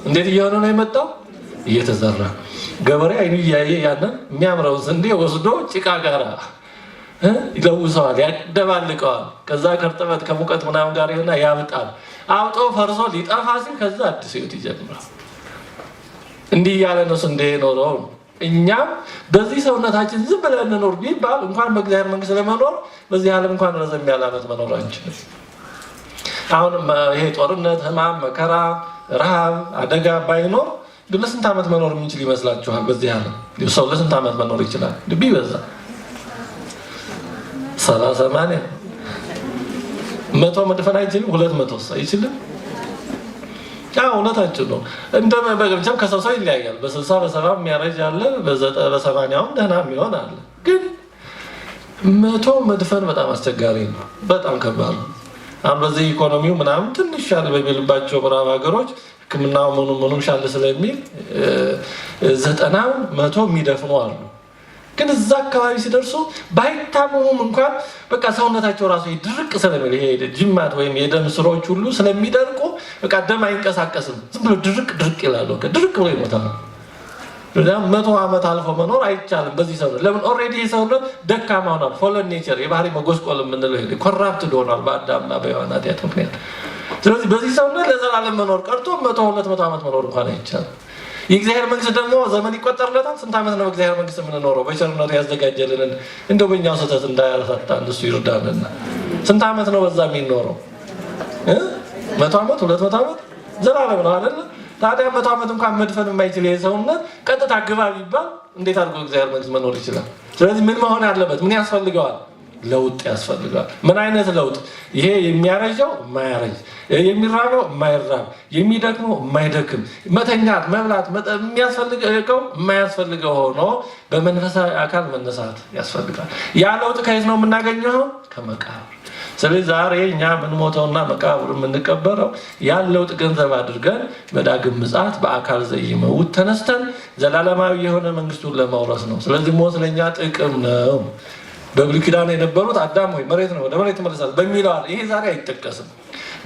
እንዴት እየሆነ ነው የመጣው? እየተዘራ። ገበሬ አይኑ እያየ ያንን የሚያምረውን ስንዴ ወስዶ ጭቃ ጋራ ይለውሰዋል፣ ያደባልቀዋል። ከዛ ከእርጥበት ከሙቀት ምናምን ጋር ይሆንና ያብጣል። አብጦ ፈርሶ ሊጠፋ ሲል ከዛ አዲስ ህይወት ይጀምራል። እንዲህ እያለ ነው ስንዴ የኖረው። እኛም በዚህ ሰውነታችን ዝም ብለን እንኖር ቢባል እንኳን በእግዚአብሔር መንግስት ለመኖር በዚህ ዓለም እንኳን ረዘም ያለ ዓመት መኖር አንችልም። አሁንም ይሄ ጦርነት፣ ህማም፣ መከራ፣ ረሃብ፣ አደጋ ባይኖር ግን ለስንት ዓመት መኖር የምንችል ይመስላችኋል? በዚህ ዓለም ሰው ለስንት ዓመት መኖር ይችላል? ቢበዛ 70፣ 80፣ 100 መድፈን አይችልም? 200 አይችልም? አዎ እውነታችን ነው። እንደ መቼም ከሰው ሰው ይለያያል። በ60 በ70 የሚያረጅ አለ፣ በ80ውም ደህና የሚሆን አለ። ግን 100 መድፈን በጣም አስቸጋሪ ነው። በጣም ከባድ ነው። አሁን በዚህ ኢኮኖሚው ምናምን ትንሽ ሻል በሚልባቸው ምዕራብ ሀገሮች ሕክምናው ምኑ ምኑም ሻል ስለሚል 90፣ 100 የሚደፍኑ አሉ። ግን እዛ አካባቢ ሲደርሱ ባይታመሙም እንኳን በቃ ሰውነታቸው ራሱ ድርቅ ስለሚል፣ ይሄ ጅማት ወይም የደም ስሮች ሁሉ ስለሚደርቁ በቃ ደም አይንቀሳቀስም። ዝም ብሎ ድርቅ ድርቅ ይላሉ። በቃ ድርቅ ብሎ ይሞታል። 100 ዓመት አልፎ መኖር አይቻልም በዚህ ሰውነት። ለምን? Already ይህ ሰውነት ደካማ ሆኗል። Fallen nature፣ የባህሪ መጎስቆል የምንለው ይሄ corrupted ሆኗል በአዳምና በሔዋን ኃጢአት ምክንያት። ስለዚህ በዚህ ሰውነት ለዘላለም መኖር ቀርቶ 100፣ 200 ዓመት መኖር እንኳን አይቻልም። የእግዚአብሔር መንግስት ደግሞ ዘመን ይቆጠርለታል። ስንት ዓመት ነው በእግዚአብሔር መንግስት የምንኖረው? በቸርነቱ ያዘጋጀልንን እንደው በእኛው ስህተት እንዳያሳጣን እሱ ይርዳንና ስንት ዓመት ነው በዛ የሚኖረው? 100 ዓመት፣ 200 ዓመት፣ ዘላለም ነው አይደለ? ታዲያ 100 ዓመት እንኳን መድፈን የማይችል ይሄ ሰውነት ቀጥታ ግባ ቢባል እንዴት አድርጎ እግዚአብሔር መንግስት መኖር ይችላል? ስለዚህ ምን መሆን አለበት? ምን ያስፈልገዋል? ለውጥ ያስፈልገዋል። ምን አይነት ለውጥ? ይሄ የሚያረጀው የማያረጅ፣ የሚራበው የማይራብ፣ የሚደክመው የማይደክም፣ መተኛት፣ መብላት የሚያስፈልገው የማያስፈልገው ሆኖ በመንፈሳዊ አካል መነሳት ያስፈልጋል። ያ ለውጥ ከየት ነው የምናገኘው? ከመቃብር። ስለዚህ ዛሬ እኛ የምንሞተውና መቃብር የምንቀበረው ያን ለውጥ ገንዘብ አድርገን በዳግም ምጽአት በአካል ዘይመውት ተነስተን ዘላለማዊ የሆነ መንግስቱን ለመውረስ ነው። ስለዚህ ሞት ለእኛ ጥቅም ነው። በብሉይ ኪዳን የነበሩት አዳም ሆይ መሬት ነው፣ ወደ መሬት ትመለሳለህ በሚለዋል። ይሄ ዛሬ አይጠቀስም።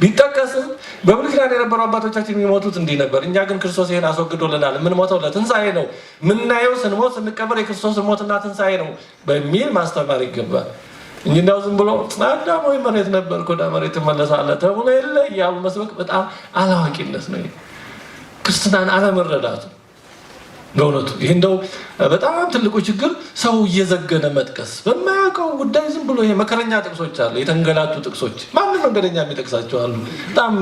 ቢጠቀስም በብሉይ ኪዳን የነበሩ አባቶቻችን የሚሞቱት እንዲህ ነበር። እኛ ግን ክርስቶስ ይሄን አስወግዶልናል። የምንሞተው ለትንሣኤ ነው። የምናየው ስንሞት ስንቀበር የክርስቶስን ሞትና ትንሣኤ ነው በሚል ማስተማር ይገባል እንጂ እንዳው ዝም ብሎ አዳም ሆይ መሬት ነበርክ ወደ መሬት ትመለሳለህ ተብሎ የለ እያሉ መስበክ በጣም አላዋቂነት ነው። ክርስትናን አለመረዳቱ በእውነቱ ይህ እንደው በጣም ትልቁ ችግር፣ ሰው እየዘገነ መጥቀስ በማያውቀው ጉዳይ ዝም ብሎ። ይሄ መከረኛ ጥቅሶች አሉ፣ የተንገላቱ ጥቅሶች ማንም መንገደኛ የሚጠቅሳቸው አሉ። በጣም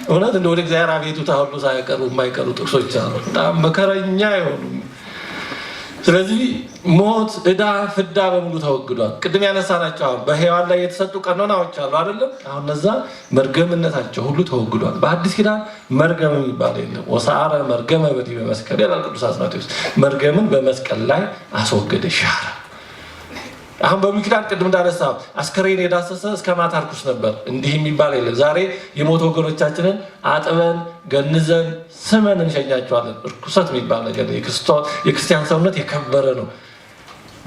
እውነት እንደ ወደ እግዚአብሔር አቤቱታ ሁሉ ሳያቀሩ የማይቀሩ ጥቅሶች አሉ፣ በጣም መከረኛ የሆኑ። ስለዚህ ሞት፣ ዕዳ፣ ፍዳ በሙሉ ተወግዷል። ቅድም ያነሳናቸው አሁን በሔዋን ላይ የተሰጡ ቀኖናዎች አሉ አይደለም? አሁን እነዛ መርገምነታቸው ሁሉ ተወግዷል። በአዲስ ኪዳን መርገም የሚባል የለም። ወሰዓረ መርገመ በዲበ መስቀል ይላል ቅዱስ አትናቴዎስ። መርገምን በመስቀል ላይ አስወገደ፣ ሻረ። አሁን በብሉይ ኪዳን ቅድም እንዳነሳ አስከሬን የዳሰሰ እስከ ማታ ርኩስ ነበር። እንዲህ የሚባል የለም። ዛሬ የሞቱ ወገኖቻችንን አጥበን ገንዘን ስመን እንሸኛቸዋለን። እርኩሰት የሚባል ነገር፣ የክርስቲያን ሰውነት የከበረ ነው።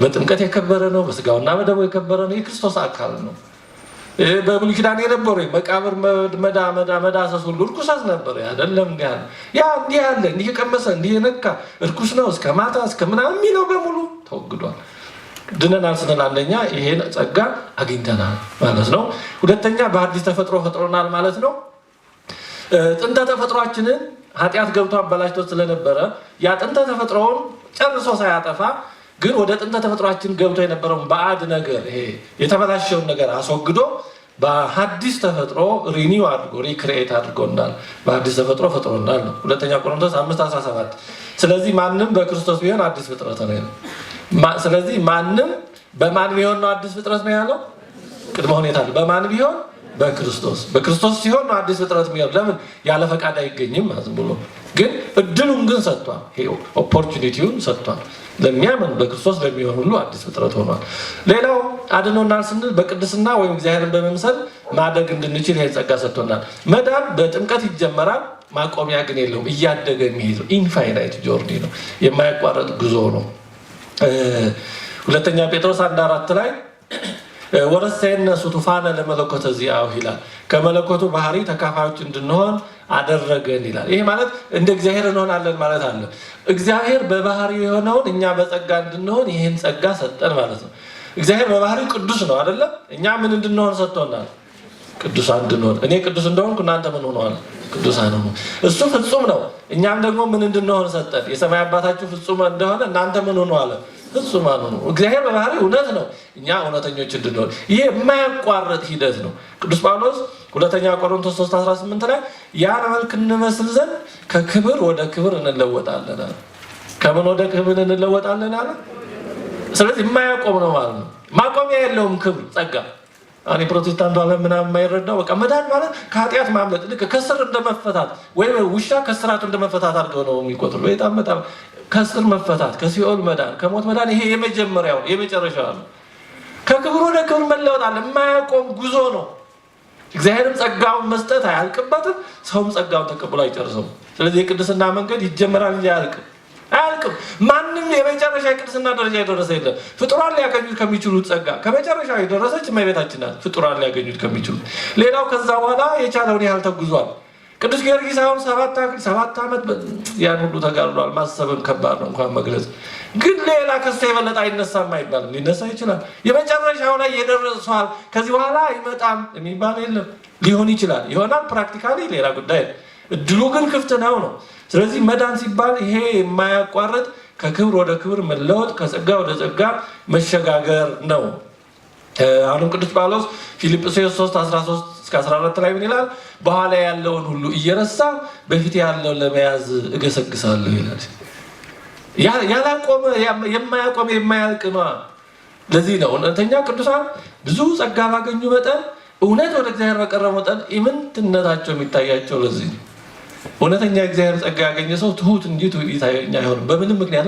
በጥምቀት የከበረ ነው። በስጋውና በደሙ የከበረ ነው። የክርስቶስ አካል ነው። በብሉይ ኪዳን የነበሩ መቃብር መዳ መዳ መዳሰስ ሁሉ እርኩሰት ነበር። አይደለም እንዲህ ያለ፣ ያ እንዲህ ያለ፣ እንዲህ የቀመሰ፣ እንዲህ የነካ እርኩስ ነው እስከ ማታ እስከ ምናምን የሚለው በሙሉ ተወግዷል። ድነናል ስንል አንደኛ ይሄን ጸጋ አግኝተናል ማለት ነው። ሁለተኛ በአዲስ ተፈጥሮ ፈጥሮናል ማለት ነው። ጥንተ ተፈጥሯችንን ኃጢአት ገብቶ አበላሽቶት ስለነበረ ያ ጥንተ ተፈጥሮውን ጨርሶ ሳያጠፋ ግን ወደ ጥንተ ተፈጥሯችን ገብቶ የነበረውን ባዕድ ነገር፣ ይሄ የተበላሸውን ነገር አስወግዶ በሐዲስ ተፈጥሮ renew አድርጎ recreate አድርጎናል። በአዲስ ተፈጥሮ ፈጥሮናል ነው። ሁለተኛ ቆሮንቶስ 5:17። ስለዚህ ማንም በክርስቶስ ቢሆን አዲስ ፍጥረት ነው። ስለዚህ ማንም በማን ቢሆን ነው አዲስ ፍጥረት ነው ያለው? ቅድመ ሁኔታ አለ። በማን ቢሆን? በክርስቶስ። በክርስቶስ ሲሆን ነው አዲስ ፍጥረት የሚሆን። ለምን? ያለ ፈቃድ አይገኝም። ዝም ብሎ ግን እድሉን ግን ሰጥቷል። Opportunity ውን ሰጥቷል። ለሚያምን፣ በክርስቶስ ለሚሆን ሁሉ አዲስ ፍጥረት ሆኗል። ሌላው አድኖናል ስንል በቅድስና ወይም እግዚአብሔርን በመምሰል ማደግ እንድንችል ይሄን ጸጋ ሰጥቶናል። መዳን በጥምቀት ይጀመራል። ማቆሚያ ግን የለውም። እያደገ የሚሄድ ነው። Infinite journey ነው። የማያቋረጥ ጉዞ ነው። ሁለተኛ ጴጥሮስ 1:4 ላይ ወረሰየነ ሱቱፋነ ለመለኮተ ዚአሁ ይላል። ከመለኮቱ ባህሪ ተካፋዮች እንድንሆን አደረገን ይላል። ይሄ ማለት እንደ እግዚአብሔር እንሆናለን ማለት አለ። እግዚአብሔር በባህሪ የሆነውን እኛ በጸጋ እንድንሆን ይህን ጸጋ ሰጠን ማለት ነው። እግዚአብሔር በባህሪው ቅዱስ ነው አይደለም? እኛ ምን እንድንሆን ሰጥቶናል? ቅዱሳን እንድንሆን። እኔ ቅዱስ እንደሆንኩ እናንተ ምን ሆነዋል? ቅዱሳን ሁኑ። እሱ ፍጹም ነው። እኛም ደግሞ ምን እንድንሆን ሰጠን? የሰማይ አባታችሁ ፍጹም እንደሆነ እናንተ ምን ሁኑ አለ? ፍጹማን ሁኑ። እግዚአብሔር በባህሪው እውነት ነው። እኛ እውነተኞች እንድንሆን። ይሄ የማያቋርጥ ሂደት ነው። ቅዱስ ጳውሎስ ሁለተኛ ቆሮንቶስ 3:18 ላይ ያን መልክ እንመስል ዘንድ ከክብር ወደ ክብር እንለወጣለን አለ። ከምን ወደ ክብር እንለወጣለን አለ? ስለዚህ የማያቆም ነው ማለት ነው። ማቆሚያ የለውም ክብር ጸጋ። አሁን የፕሮቴስታንቱ ዓለም ምናምን የማይረዳው በቃ መዳን ማለት ከኃጢአት ማምለጥ፣ ልክ ከስር እንደመፈታት ወይም ውሻ ከስራቱ እንደመፈታት አድርገው ነው የሚቆጥሩ። በጣም በጣም ከስር መፈታት፣ ከሲኦል መዳን፣ ከሞት መዳን ይሄ የመጀመሪያው የመጨረሻው ነው። ከክብር ወደ ክብር መለወጥ አለ። የማያቆም ጉዞ ነው። እግዚአብሔርም ጸጋውን መስጠት አያልቅበትም። ሰውም ጸጋውን ተቀብሎ አይጨርሰውም። ስለዚህ የቅድስና መንገድ ይጀመራል እንጂ አያልቅም፣ አያልቅም። ማንም የመጨረሻ የቅድስና ደረጃ የደረሰ የለም። ፍጡራን ሊያገኙት ከሚችሉት ጸጋ ከመጨረሻ የደረሰች እመቤታችን ናት። ፍጡራን ሊያገኙት ከሚችሉት፣ ሌላው ከዛ በኋላ የቻለውን ያህል ተጉዟል። ቅዱስ ጊዮርጊስ አሁን 7 ዓመት ያን ሁሉ ተጋድሏል። ማሰብም ከባድ ነው እንኳን መግለጽ። ግን ሌላ ከሱ የበለጠ አይነሳም አይባልም። ሊነሳ ይችላል። የመጨረሻው ላይ የደረሰዋል። ከዚህ በኋላ አይመጣም የሚባል የለም። ሊሆን ይችላል ይሆናል። Practically ሌላ ጉዳይ ነው። እድሉ ግን ክፍት ነው ነው። ስለዚህ መዳን ሲባል ይሄ የማያቋርጥ ከክብር ወደ ክብር መለወጥ፣ ከጸጋ ወደ ጸጋ መሸጋገር ነው። አሁንም ቅዱስ ጳውሎስ ፊልጵስዩስ 3 13 እስከ 14 ላይ ምን ይላል? በኋላ ያለውን ሁሉ እየረሳ በፊት ያለውን ለመያዝ እገሰግሳለሁ ይላል። ያላቆመ፣ የማያቆም፣ የማያልቅ ነው። ለዚህ ነው እውነተኛ ቅዱሳን ብዙ ጸጋ ባገኙ መጠን፣ እውነት ወደ እግዚአብሔር በቀረበ መጠን ኢምንትነታቸው የሚታያቸው ለዚህ ነው። እውነተኛ እግዚአብሔር ጸጋ ያገኘ ሰው ትሁት እንጂ ትዕቢተኛ አይሆንም። በምንም ምክንያት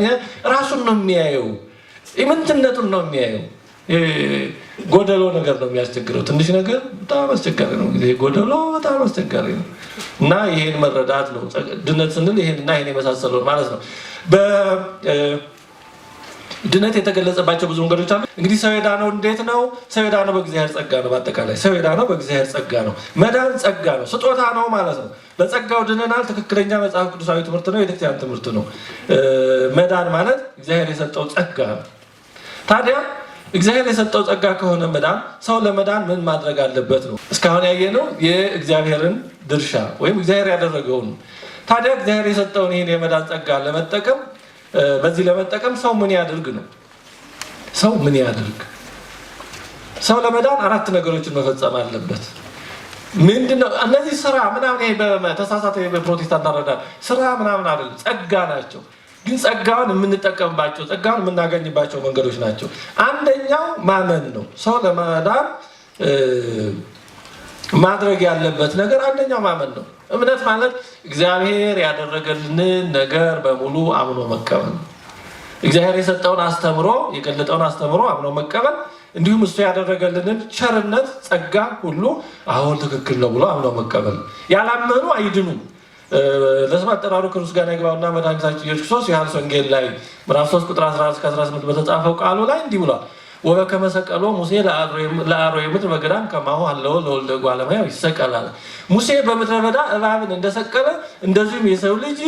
ራሱን ነው የሚያየው፣ ኢምንትነቱን ነው የሚያየው። ጎደሎ ነገር ነው የሚያስቸግረው። ትንሽ ነገር በጣም አስቸጋሪ ነው። ጊዜ ጎደሎ በጣም አስቸጋሪ ነው እና ይሄን መረዳት ነው ድነት ስንል ይሄን እና ይሄን የመሳሰለውን ማለት ነው። ድነት የተገለጸባቸው ብዙ መንገዶች አሉ። እንግዲህ ሰው የዳነው እንዴት ነው? ሰው የዳነው በእግዚአብሔር ጸጋ ነው። በአጠቃላይ ሰው የዳነው በእግዚአብሔር ጸጋ ነው። መዳን ጸጋ ነው፣ ስጦታ ነው ማለት ነው። በጸጋው ድነናል። ትክክለኛ መጽሐፍ ቅዱሳዊ ትምህርት ነው፣ የቤተክርስቲያን ትምህርት ነው። መዳን ማለት እግዚአብሔር የሰጠው ጸጋ ነው። ታዲያ እግዚአብሔር የሰጠው ጸጋ ከሆነ መዳን፣ ሰው ለመዳን ምን ማድረግ አለበት ነው። እስካሁን ያየነው የእግዚአብሔርን ድርሻ ወይም እግዚአብሔር ያደረገውን ነው። ታዲያ እግዚአብሔር የሰጠውን ይህን የመዳን ጸጋ ለመጠቀም፣ በዚህ ለመጠቀም ሰው ምን ያድርግ ነው። ሰው ምን ያድርግ? ሰው ለመዳን አራት ነገሮችን መፈጸም አለበት። ምንድነው እነዚህ? ስራ ምናምን፣ ይሄ በተሳሳተ በፕሮቴስታንት አረዳድ ስራ ምናምን አይደለም፣ ጸጋ ናቸው። ግን ጸጋውን የምንጠቀምባቸው፣ ጸጋውን የምናገኝባቸው መንገዶች ናቸው። አንደኛው ማመን ነው። ሰው ለመዳን ማድረግ ያለበት ነገር አንደኛው ማመን ነው። እምነት ማለት እግዚአብሔር ያደረገልንን ነገር በሙሉ አምኖ መቀበል ነው። እግዚአብሔር የሰጠውን አስተምሮ፣ የገለጠውን አስተምሮ አምኖ መቀበል፣ እንዲሁም እሱ ያደረገልንን ቸርነት፣ ጸጋ ሁሉ አሁን ትክክል ነው ብሎ አምኖ መቀበል። ያላመኑ አይድኑም። ለስም አጠራሩ ክብር ምስጋና ይግባውና መድኃኒታችን ኢየሱስ ክርስቶስ ዮሐንስ ወንጌል ላይ ምዕራፍ 3 ቁጥር 14 እስከ 18 በተጻፈው ቃሉ ላይ እንዲህ ብሏል። "ወበከመ ሰቀሎ ሙሴ ለአርዌ ምድር በገዳም ከማሁ ሀለዎ ለወልደ እጓለ እመሕያው ይሰቀል" አለ። ሙሴ በምድረ በዳ እባብን እንደሰቀለ እንደዚሁም የሰው ልጅ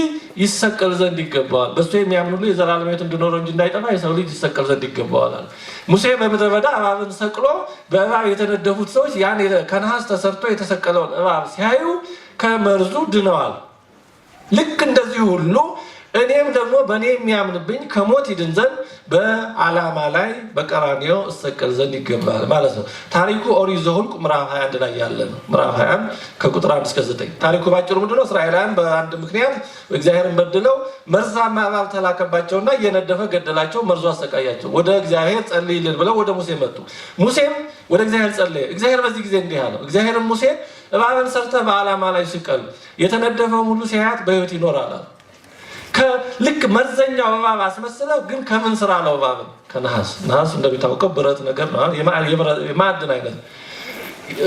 ይሰቀል ዘንድ ይገባዋል። በእሱ የሚያምን ሁሉ የዘላለም ሕይወት እንዲኖረው እንጂ እንዳይጠፋ የሰው ልጅ ይሰቀል ዘንድ ይገባዋል አለ። ሙሴ በምድረ በዳ እባብን ሰቅሎ በእባብ የተነደፉት ሰዎች ያን ከነሐስ ተሰርቶ የተሰቀለውን እባብ ሲያዩ ከመርዙ ድነዋል። ልክ እንደዚህ ሁሉ እኔም ደግሞ በእኔ የሚያምንብኝ ከሞት ይድን ዘንድ በዓላማ ላይ በቀራንዮ እሰቀል ዘንድ ይገባል ማለት ነው። ታሪኩ ኦሪት ዘኍልቍ ምዕራፍ 21 ላይ ያለ ነው። ምዕራፍ 21 ከቁጥር 1 እስከ 9። ታሪኩ ባጭሩ ምንድነው? እስራኤላውያን በአንድ ምክንያት እግዚአብሔርን በድለው መርዛማ እባብ ተላከባቸውና እየነደፈ ገደላቸው፣ መርዙ አሰቃያቸው። ወደ እግዚአብሔር ጸልይልን ብለው ወደ ሙሴ መጡ። ሙሴም ወደ እግዚአብሔር ጸለየ። እግዚአብሔር በዚህ ጊዜ እንዲህ አለው። እግዚአብሔርም ሙሴ "እባብን ሰርተህ በዓላማ ላይ ስቀል፣ የተነደፈውም ሁሉ ሲያያት በሕይወት ይኖራል" አለ። ልክ መርዘኛው እባብ አስመስለው፣ ግን ከምን ስራ ነው እባብን? ከነሐስ። ነሐስ እንደሚታወቀው ብረት ነገር ነው፣ የማዕድን አይነት።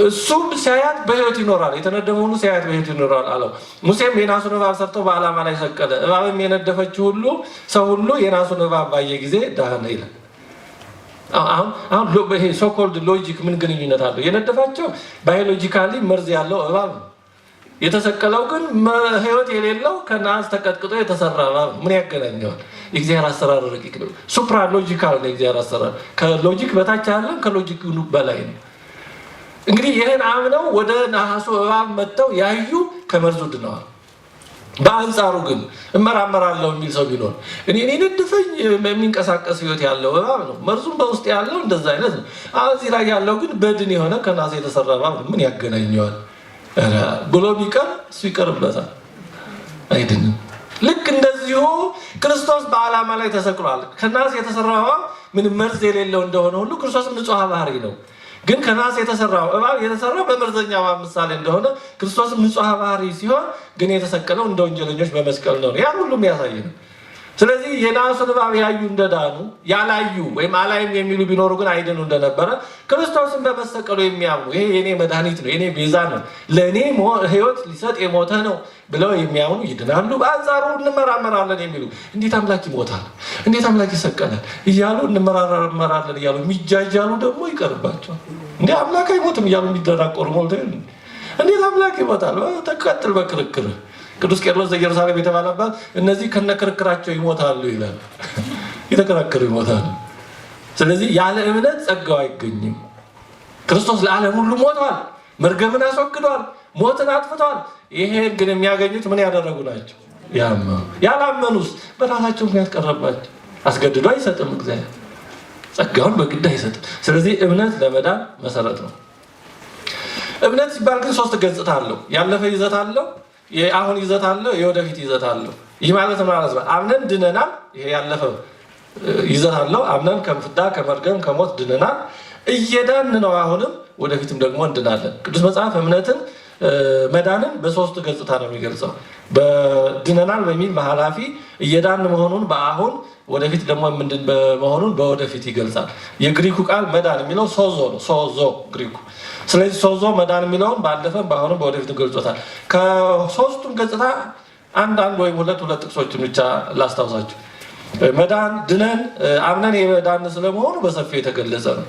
እሱም ሲያያት በሕይወት ይኖራል፣ የተነደፈው ሁሉ ሲያያት በሕይወት ይኖራል አለው። ሙሴም የናሱን እባብ ሰርቶ በዓላማ ላይ ሰቀለ። እባብም የነደፈችው ሁሉ ሰው ሁሉ የናሱን እባብ ባየ ጊዜ ዳነ ይላል። አሁን ይሄ so-called logic ምን ግንኙነት አለው? የነደፋቸው biologically መርዝ ያለው እባብ ነው። የተሰቀለው ግን ሕይወት የሌለው ከነሐስ ተቀጥቅጦ የተሰራ እባብ ነው። ምን ያገናኘዋል? የእግዚአብሔር አሰራር ረቂቅ ነው። Supra logical ነው የእግዚአብሔር አሰራር። ከ logic በታች አይደለም፣ ከ logic በላይ ነው። እንግዲህ ይህን አምነው ወደ ነሐሱ እባብ መጥተው ያዩ ከመርዙ ድነዋል። በአንጻሩ ግን እመራመራለሁ የሚል ሰው ቢኖር እኔ ነድፈኝ የሚንቀሳቀስ ህይወት ያለው እባብ ነው። መርዙም በውስጥ ያለው እንደዛ አይነት ነው። አሁን እዚህ ላይ ያለው ግን በድን የሆነ ከናስ የተሰራ እባብ ነው። ምን ያገናኘዋል ብሎ ቢቀር እሱ ይቀርበታል፣ አይድንም። ልክ እንደዚሁ ክርስቶስ በዓላማ ላይ ተሰቅሏል። ከናስ የተሰራው እባብ ምንም መርዝ የሌለው እንደሆነ ሁሉ ክርስቶስም ንጹሐ ባህሪ ነው። ግን ከናስ የተሰራው እባብ የተሰራው በመርዘኛ እባብ ምሳሌ እንደሆነ፣ ክርስቶስም ንጹሐ ባህሪ ሲሆን ግን የተሰቀለው እንደ ወንጀለኞች በመስቀል ነው። ያን ሁሉ የሚያሳይ ነው። ስለዚህ የናሱን እባብ ያዩ እንደዳኑ፣ ያላዩ ወይም አላይም የሚሉ ቢኖሩ ግን አይድኑ እንደነበረ፣ ክርስቶስን በመሰቀሉ የሚያምኑ ይሄ የኔ መድኃኒት ነው፣ የኔ ቤዛ ነው፣ ለእኔ ሕይወት ሊሰጥ የሞተ ነው ብለው የሚያምኑ ይድናሉ። በአንጻሩ እንመራመራለን የሚሉ፣ እንዴት አምላክ ይሞታል፣ እንዴት አምላክ ይሰቀላል እያሉ፣ እንመራመራለን እያሉ የሚጃጃሉ ደግሞ ይቀርባቸዋል። እንዴ አምላክ አይሞትም እያሉ የሚደናቆሩ ሞልተው፣ እንዴት አምላክ ይሞታል? ተቀጥል በክርክር። ቅዱስ ቄርሎስ ዘኢየሩሳሌም የተባለባት እነዚህ ከነክርክራቸው ይሞታሉ ይላል። የተከራከሩ ይሞታሉ። ስለዚህ ያለ እምነት ጸጋው አይገኝም። ክርስቶስ ለዓለም ሁሉ ሞቷል። መርገምን አስወግዷል። ሞትን አጥፍቷል። ይሄን ግን የሚያገኙት ምን ያደረጉ ናቸው? ያመኑ። ያላመኑስ በራሳቸው ምክንያት ቀረባቸው። አስገድዶ አይሰጥም እግዚአብሔር። ጸጋውን በግድ አይሰጥም። ስለዚህ እምነት ለመዳን መሰረት ነው። እምነት ሲባል ግን ሶስት ገጽታ አለው። ያለፈ ይዘት አለው፣ የአሁን ይዘት አለው፣ የወደፊት ይዘት አለው። ይህ ማለት ምን ማለት ነው? አምነን ድነናል። ይሄ ያለፈ ይዘት አለው። አምነን ከፍዳ፣ ከመርገም፣ ከሞት ድነናል። እየዳን ነው። አሁንም ወደፊትም ደግሞ እንድናለን። ቅዱስ መጽሐፍ እምነትን፣ መዳንን በሶስት ገጽታ ነው የሚገልጸው። በድነናል በሚል በኃላፊ፣ እየዳን መሆኑን በአሁን፣ ወደፊት ደግሞ ምንድን በመሆኑን በወደፊት ይገልጻል። የግሪኩ ቃል መዳን የሚለው ሶዞ ነው። ሶዞ ግሪኩ። ስለዚህ ሶዞ መዳን የሚለውን ባለፈም በአሁኑም በወደፊት ገልጾታል። ከሶስቱም ገጽታ አንድ አንድ ወይም ሁለት ሁለት ጥቅሶችን ብቻ ላስታውሳችሁ። መዳን ድነን አምነን የመዳን ስለመሆኑ በሰፊው የተገለጸ ነው።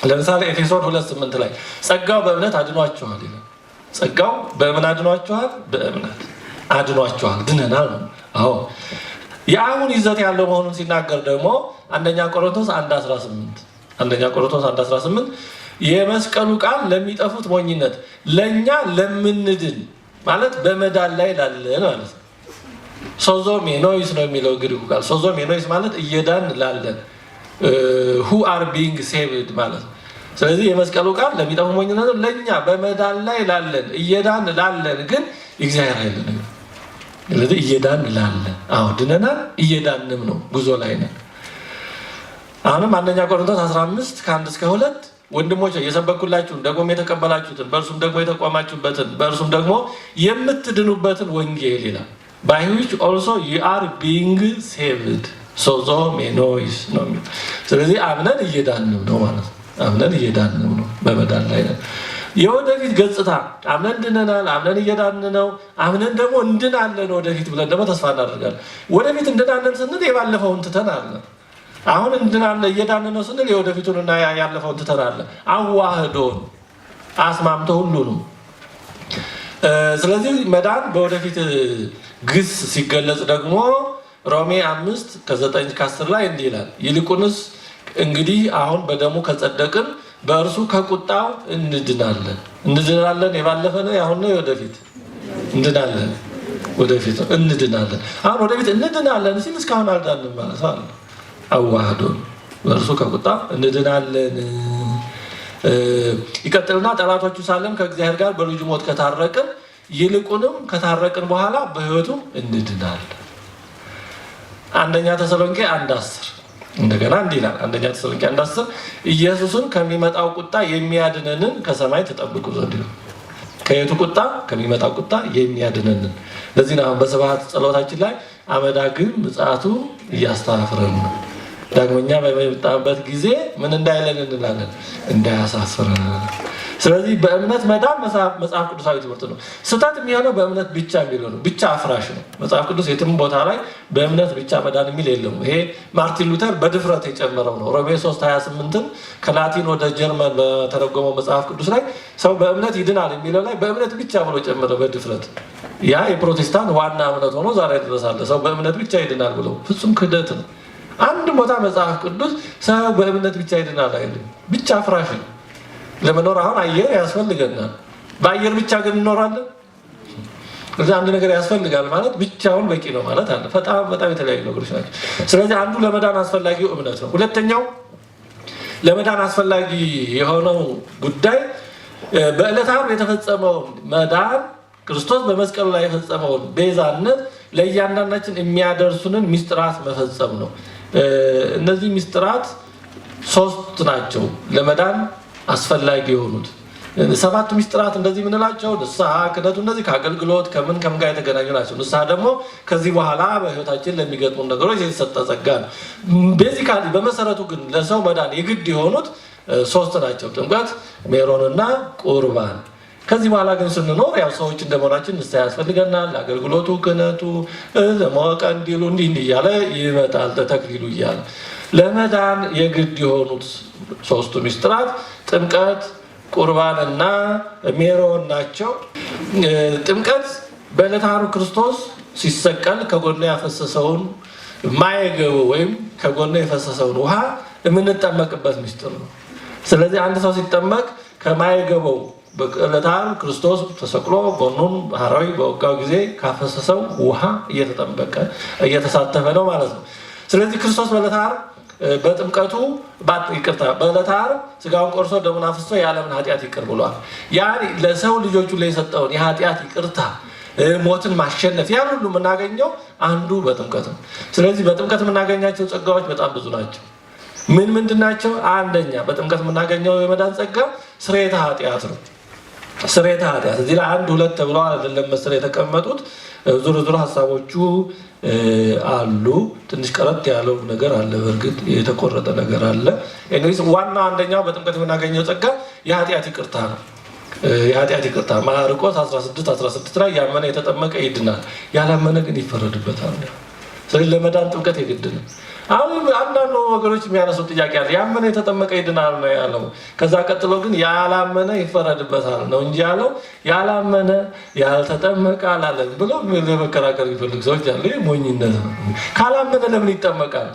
ለምሳሌ ኤፌሶን 2:8 ላይ ጸጋው በእምነት አድኗችኋል ይላል። ጸጋው በምን አድኗችኋል? በእምነት አድኗችኋል፣ ድነናል ነው። አዎ፣ የአሁን ይዘት ያለው መሆኑን ሲናገር ደግሞ አንደኛ ቆሮንቶስ 1:18፣ አንደኛ ቆሮንቶስ 1:18 የመስቀሉ ቃል ለሚጠፉት ሞኝነት፣ ለእኛ ለምንድን ማለት በመዳን ላይ ላለን ማለት ነው። ሶዞሜኖይስ ነው የሚለው ግሪኩ ቃል። ሶዞሜኖይስ ማለት እየዳን ላለን፣ who are being saved ማለት ነው። ስለዚህ የመስቀሉ ቃል ለሚጠፉ ሞኝነት ነው፣ ለእኛ በመዳን ላይ ላለን፣ እየዳን ላለን ግን እግዚአብሔር ኃይል ነው። ስለዚህ እየዳን ላለን፣ አዎ ድነናል፣ እየዳንም ነው፣ ጉዞ ላይ ነን። አሁንም አንደኛ ቆሮንቶስ 15 ከ1 እስከ 2 ወንድሞች፣ የሰበኩላችሁን ደግሞ የተቀበላችሁትን፣ በእርሱም ደግሞ የተቋማችሁበትን፣ በእርሱም ደግሞ የምትድኑበትን ወንጌል ይላል። By which also you are being saved፣ ሶዞሜኖይስ ነው የሚለው። ስለዚህ አምነን እየዳንም ነው ማለት ነው። አምነን እየዳንም ነው፣ በመዳን ላይ ነን። የወደፊት ገጽታ አምነን ድነናል፣ አምነን እየዳን ነው፣ አምነን ደግሞ እንድናለን ወደፊት ብለን ደግሞ ተስፋ እናደርጋለን። ወደፊት እንድናለን ስንል የባለፈውን ትተን አለ። አሁን እንድናለን እየዳን ነው ስንል የወደፊቱንና ያለፈውን ትተን አለ። አዋህዶን አስማምቶ ሁሉንም። ስለዚህ መዳን በወደፊት ግስ ሲገለጽ ደግሞ ሮሜ 5 ከ9 ከ10 ላይ እንዲህ ይላል። ይልቁንስ እንግዲህ አሁን በደሙ ከጸደቅን በእርሱ ከቁጣው እንድናለን። እንድናለን የባለፈ ነው፣ የአሁን ነው፣ የወደፊት? እንድናለን ወደፊት ነው። እንድናለን፣ አሁን ወደፊት እንድናለን ሲል እስካሁን አልዳንም ማለት አለ። አዋህዶን በእርሱ ከቁጣ እንድናለን። ይቀጥልና ጠላቶቹ ሳለን ከእግዚአብሔር ጋር በልጁ ሞት ከታረቅን፣ ይልቁንም ከታረቅን በኋላ በሕይወቱ እንድናለን። አንደኛ ተሰሎንቄ 1:10 እንደገና እንዲህ ይላል። አንደኛ ተሰሎንቄ 1:10 ኢየሱስን ከሚመጣው ቁጣ የሚያድነንን ከሰማይ ትጠብቁ ዘንድ ነው። ከየቱ ቁጣ? ከሚመጣው ቁጣ የሚያድነንን። ለዚህ ነው አሁን በስብሐት ጸሎታችን ላይ አመ ዳግም ምጽአቱ ኢያስተኀፍረነ ነው። ዳግመኛ በሚመጣበት ጊዜ ምን እንዳይለን እንላለን? እንዳያሳፍረን። ስለዚህ በእምነት መዳን መጽሐፍ ቅዱሳዊ ትምህርት ነው። ስህተት የሚሆነው በእምነት ብቻ የሚለው ነው። ብቻ አፍራሽ ነው። መጽሐፍ ቅዱስ የትም ቦታ ላይ በእምነት ብቻ መዳን የሚል የለም። ይሄ ማርቲን ሉተር በድፍረት የጨመረው ነው። ሮሜ 3:28ን ከላቲን ወደ ጀርመን በተረጎመው መጽሐፍ ቅዱስ ላይ ሰው በእምነት ይድናል የሚለው ላይ በእምነት ብቻ ብሎ ጨመረ በድፍረት። ያ የፕሮቴስታንት ዋና እምነት ሆኖ ዛሬ ድረስ አለ። ሰው በእምነት ብቻ ይድናል ብለው ፍጹም ክህደት ነው። አንድ ቦታ መጽሐፍ ቅዱስ ሰው በእምነት ብቻ ይድናል አይልም። ብቻ አፍራሽ ነው። ለመኖር አሁን አየር ያስፈልገናል። በአየር ብቻ ግን እንኖራለን? ስለዚህ አንድ ነገር ያስፈልጋል ማለት ብቻውን በቂ ነው ማለት አለ። በጣም በጣም የተለያዩ ነገሮች ናቸው። ስለዚህ አንዱ ለመዳን አስፈላጊው እምነት ነው። ሁለተኛው ለመዳን አስፈላጊ የሆነው ጉዳይ በዕለተ ዓርብ የተፈጸመውን መዳን፣ ክርስቶስ በመስቀሉ ላይ የፈጸመውን ቤዛነት ለእያንዳንዳችን የሚያደርሱንን ሚስጥራት መፈጸም ነው። እነዚህ ሚስጥራት ሶስት ናቸው ለመዳን አስፈላጊ የሆኑት። ሰባቱ ሚስጥራት እንደዚህ የምንላቸው ንስሐ፣ ክህነቱ፣ እነዚህ ከአገልግሎት ከምን ከምን ጋር የተገናኙ ናቸው። ንስሐ ደግሞ ከዚህ በኋላ በሕይወታችን ለሚገጥሙ ነገሮች የተሰጠ ጸጋ ነው። Basically በመሰረቱ ግን ለሰው መዳን የግድ የሆኑት ሶስት ናቸው፣ ጥምቀት፣ ሜሮንና ቁርባን። ከዚህ በኋላ ግን ስንኖር ያው ሰዎች እንደመሆናችን ንስሐ ያስፈልገናል። አገልግሎቱ፣ ክህነቱ፣ ቀንዲሉ እንዲህ እንዲህ እያለ ይመጣል፣ ተክሊሉ እያለ። ለመዳን የግድ የሆኑት ሶስቱ ሚስጥራት ጥምቀት፣ ቁርባንና ሜሮን ናቸው። ጥምቀት በዕለተ ዓርብ ክርስቶስ ሲሰቀል ከጎኑ ያፈሰሰውን ማየገቡ ወይም ከጎኑ የፈሰሰውን ውሃ የምንጠመቅበት ሚስጥር ነው። ስለዚህ አንድ ሰው ሲጠመቅ ከማየገበው፣ በዕለተ ዓርብ ክርስቶስ ተሰቅሎ ጎኑን ሐራዊ በወጋው ጊዜ ካፈሰሰው ውሃ እየተጠመቀ እየተሳተፈ ነው ማለት ነው። ስለዚህ ክርስቶስ በዕለተ ዓርብ በጥምቀቱ፣ ይቅርታ፣ በዕለተ ዓርብ ስጋውን ቆርሶ ደሙን አፍስሶ የዓለምን ኃጢአት ይቅር ብሏል። ያ ለሰው ልጆቹ ላይ የሰጠውን የኃጢአት ይቅርታ፣ ሞትን ማሸነፍ፣ ያን ሁሉ የምናገኘው አንዱ በጥምቀት ነው። ስለዚህ በጥምቀት የምናገኛቸው ጸጋዎች በጣም ብዙ ናቸው። ምን ምንድን ናቸው? አንደኛ በጥምቀት የምናገኘው የመዳን ጸጋ ስርየተ ኃጢአት ነው። ስርየተ ኃጢአት እዚህ ላይ አንድ ሁለት ተብለው አይደለም መሰለኝ የተቀመጡት። ዞሮ ዞሮ ሀሳቦቹ አሉ። ትንሽ ቀረት ያለው ነገር አለ። በእርግጥ የተቆረጠ ነገር አለ። Anyways ዋና አንደኛው በጥምቀት የምናገኘው ጸጋ የኃጢአት ይቅርታ ነው። የኃጢአት ይቅርታ ማርቆስ 16:16 ላይ ያመነ የተጠመቀ ይድናል፣ ያላመነ ግን ይፈረድበታል። ስለዚህ ለመዳን ጥምቀት የግድ ነው። አሁን አንዳንድ ወገኖች የሚያነሱት ጥያቄ አለ። ያመነ የተጠመቀ ይድናል ነው ያለው። ከዛ ቀጥሎ ግን ያላመነ ይፈረድበታል ነው እንጂ ያለው ያላመነ ያልተጠመቀ አላለም ብሎ ለመከራከር የሚፈልጉ ሰዎች አሉ። ይህ ሞኝነት ነው። ካላመነ ለምን ይጠመቃል?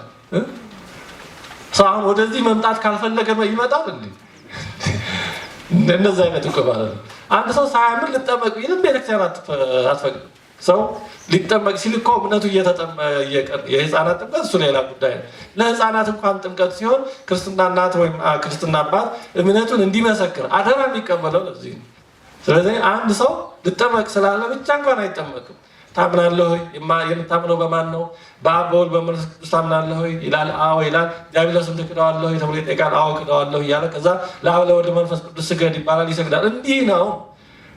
ሰው አሁን ወደዚህ መምጣት ካልፈለገ ይመጣል እንዴ? እንደዛ አይነት እኮ ማለት ነው። አንድ ሰው ሳያምን ልጠመቅ ቢልም ቤተክርስቲያን አትፈቅድም። ሰው ሊጠመቅ ሲል እኮ እምነቱ የህፃናት ጥምቀት እሱ ሌላ ጉዳይ ነው። ለህፃናት እንኳን ጥምቀት ሲሆን ክርስትና እናት ወይም ክርስትና አባት እምነቱን እንዲመሰክር አደራ የሚቀበለው ለዚህ ነው። ስለዚህ አንድ ሰው ልጠመቅ ስላለ ብቻ እንኳን አይጠመቅም። ታምናለህ ወይ? የምታምነው በማን ነው? በአብ በወልድ በመንፈስ ቅዱስ ታምናለህ ወይ ይላል። አዎ ይላል። ዲያብሎስን ትክደዋለህ ወይ ተብሎ ይጠይቃል። አዎ ክደዋለሁ እያለ ከዛ ለአብ ለወልድ መንፈስ ቅዱስ ስገድ ይባላል። ይሰግዳል። እንዲህ ነው።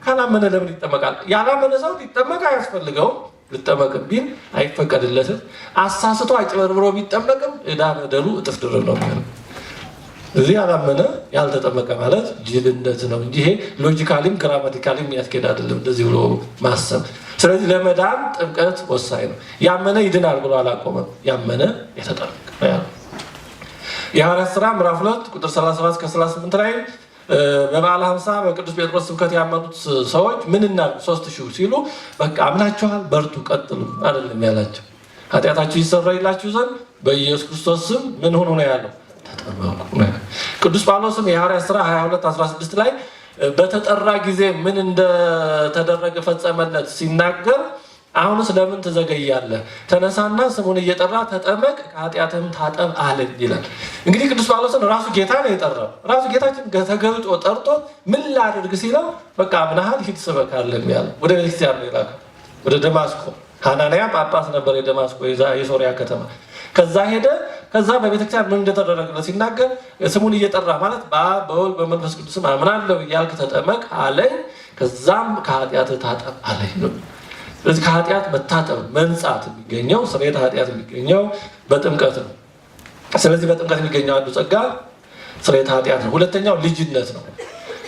ካላመነ ለምን ይጠመቃል? ያላመነ ሰው ሊጠመቅ አያስፈልገውም። ልጠመቅ ቢል አይፈቀድለትም። አሳስቶ አጭበርብሮ ቢጠመቅም ዕዳ በደሉ እጥፍ ድርብ ነው የሚሆነው። እዚህ ያላመነ ያልተጠመቀ ማለት ጅልነት ነው እንጂ ይሄ logically ም grammatically ም የሚያስኬድ አይደለም እንደዚህ ብሎ ማሰብ። ስለዚህ ለመዳን ጥምቀት ወሳኝ ነው። ያመነ ይድናል ብሎ አላቆመም። ያመነ የተጠመቀ ነው ያለው። የሐዋርያት ሥራ ምዕራፍ 2 ቁጥር 37 እስከ 38 ላይ በበዓለ ሃምሳ በቅዱስ ጴጥሮስ ስብከት ያመኑት ሰዎች ምን እናድርግ 3000 ሲሉ በቃ አምናችኋል፣ በርቱ፣ ቀጥሉ አይደለም ያላቸው። ኃጢአታችሁ ይሰረይላችሁ ዘንድ በኢየሱስ ክርስቶስ ስም ምን ሆኖ ነው ያለው? ተጠመቁ ነው ያለው። ቅዱስ ጳውሎስም የሐዋርያት ሥራ 22:16 ላይ በተጠራ ጊዜ ምን እንደተደረገ ፈጸመለት ሲናገር አሁንስ ለምን ትዘገያለህ? ተነሳና ስሙን እየጠራ ተጠመቅ፣ ከኃጢአትህም ታጠብ አለኝ ይላል። እንግዲህ ቅዱስ ጳውሎስን ራሱ ጌታ ነው የጠራው። ራሱ ጌታችን ተገልጦ ጠርቶ ምን ላድርግ ሲለው በቃ አምነሃል፣ ሂድ ስበክ አለም ያለው። ወደ ቤተክርስቲያን ነው የላከው፣ ወደ ደማስቆ። ሐናንያ ጳጳስ ነበር የደማስቆ የሶሪያ ከተማ። ከዛ ሄደ። ከዛ በቤተክርስቲያን ምን እንደተደረገለት ሲናገር ስሙን እየጠራ ማለት በአብ በወልድ በመንፈስ ቅዱስም አምናለሁ እያልክ ተጠመቅ አለኝ፣ ከዛም ከኃጢአትህ ታጠብ አለኝ ነው። ስለዚህ ከኃጢአት መታጠብ መንጻት የሚገኘው ስርየተ ኃጢአት የሚገኘው በጥምቀት ነው። ስለዚህ በጥምቀት የሚገኘው አንዱ ጸጋ ስርየተ ኃጢአት ነው። ሁለተኛው ልጅነት ነው።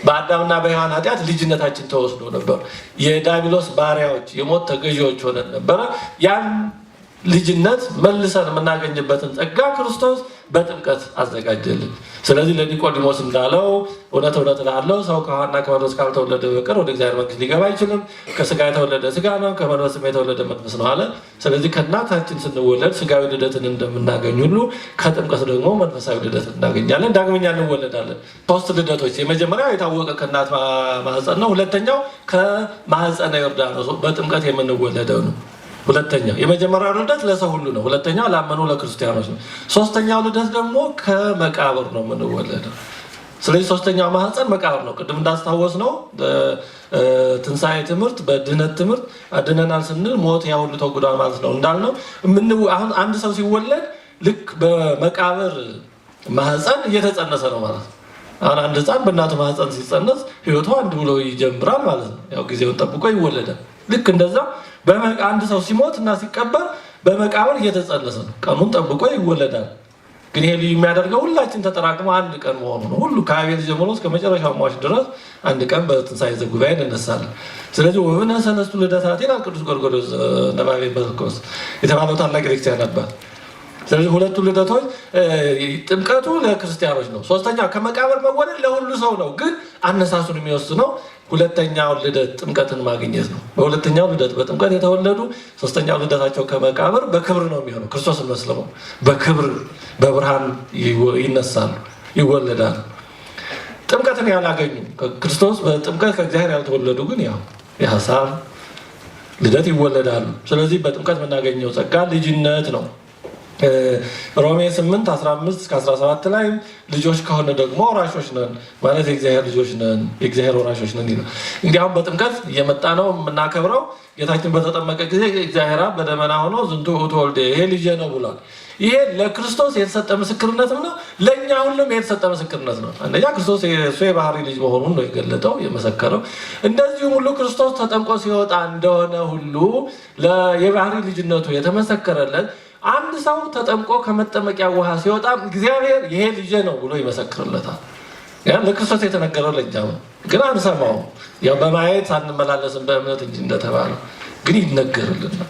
በአዳምና በሔዋን ኃጢአት ልጅነታችን ተወስዶ ነበር። የዲያብሎስ ባሪያዎች የሞት ተገዢዎች ሆነን ነበረ። ያን ልጅነት መልሰን የምናገኝበትን ጸጋ ክርስቶስ በጥምቀት አዘጋጀልን። ስለዚህ ለኒቆዲሞስ እንዳለው እውነት እውነት እልሃለሁ ሰው ከውሃና ከመንፈስ ካልተወለደ በቀር ወደ እግዚአብሔር መንግሥት ሊገባ አይችልም። ከስጋ የተወለደ ስጋ ነው፣ ከመንፈስም የተወለደ መንፈስ ነው አለ። ስለዚህ ከእናታችን ስንወለድ ስጋዊ ልደትን እንደምናገኝ ሁሉ ከጥምቀት ደግሞ መንፈሳዊ ልደትን እናገኛለን። ዳግመኛ እንወለዳለን። ሶስት ልደቶች፣ የመጀመሪያው የታወቀ ከእናት ማህፀን ነው። ሁለተኛው ከማህፀነ ዮርዳኖስ በጥምቀት የምንወለደው ነው። ሁለተኛው የመጀመሪያው ልደት ለሰው ሁሉ ነው። ሁለተኛው ላመኑ ለክርስቲያኖች ነው። ሶስተኛው ልደት ደግሞ ከመቃብር ነው የምንወለደው። ስለዚህ ሶስተኛው ማህፀን መቃብር ነው። ቅድም እንዳስታወስ ነው ትንሣኤ ትምህርት በድህነት ትምህርት ድነናል ስንል ሞት ያ ሁሉ ተወግዷል ማለት ነው እንዳልነው አሁን አንድ ሰው ሲወለድ ልክ በመቃብር ማህፀን እየተጸነሰ ነው ማለት ነው። አሁን አንድ ህፃን በእናቱ ማህፀን ሲጸነስ ህይወቱ አንድ ብሎ ይጀምራል ማለት ነው። ያው ጊዜውን ጠብቆ ይወለዳል። ልክ እንደዛ አንድ ሰው ሲሞት እና ሲቀበር በመቃብር እየተጸነሰ ነው። ቀኑን ጠብቆ ይወለዳል። ግን ይሄ ልዩ የሚያደርገው ሁላችን ተጠራቅሞ አንድ ቀን መሆኑ ነው። ሁሉ ከአቤል ጀምሮ እስከ መጨረሻው ሟች ድረስ አንድ ቀን በትንሣኤ ዘጉባኤ እንነሳለን። ስለዚህ ወብነ ሰለስቱ ልደታት ይላል ቅዱስ ጎርጎርዮስ ነባቤ በርኮስ የተባለው ታላቅ ቤተክርስቲያን አባት። ስለዚህ ሁለቱ ልደቶች ጥምቀቱ ለክርስቲያኖች ነው። ሶስተኛው ከመቃብር መወለድ ለሁሉ ሰው ነው። ግን አነሳሱን የሚወስነው ሁለተኛው ልደት ጥምቀትን ማግኘት ነው። በሁለተኛው ልደት በጥምቀት የተወለዱ ሶስተኛው ልደታቸው ከመቃብር በክብር ነው የሚሆነው። ክርስቶስን መስለው በክብር በብርሃን ይነሳሉ፣ ይወለዳሉ። ጥምቀትን ያላገኙ ክርስቶስ በጥምቀት ከእግዚአብሔር ያልተወለዱ ግን ያው የሐሳብ ልደት ይወለዳሉ። ስለዚህ በጥምቀት የምናገኘው ጸጋ ልጅነት ነው። ሮሜ 8 15 እስከ 17 ላይ ልጆች ከሆነ ደግሞ ወራሾች ነን ማለት የእግዚአብሔር ልጆች ነን፣ የእግዚአብሔር ወራሾች ነን ይላል። እንግዲህ አሁን በጥምቀት እየመጣ ነው የምናከብረው። ጌታችን በተጠመቀ ጊዜ እግዚአብሔር አብ በደመና ሆኖ ዝንቱ ውእቱ ወልድየ፣ ይሄ ልጄ ነው ብሏል። ይሄ ለክርስቶስ የተሰጠ ምስክርነትም ነው፣ ለእኛ ሁሉም የተሰጠ ምስክርነት ነው። አንደኛ ክርስቶስ የእሱ የባህሪ ልጅ መሆኑን ነው የገለጠው የመሰከረው። እንደዚሁም ሁሉ ክርስቶስ ተጠምቆ ሲወጣ እንደሆነ ሁሉ የባህሪ ልጅነቱ የተመሰከረለት አንድ ሰው ተጠምቆ ከመጠመቂያ ውሃ ሲወጣ እግዚአብሔር ይሄ ልጄ ነው ብሎ ይመሰክርለታል። ያ ለክርስቶስ የተነገረው ለእኛም ነው፣ ግን አንሰማውም። ያው በማየት አንመላለስም በእምነት እንጂ እንደተባለው ግን ይነገርልናል።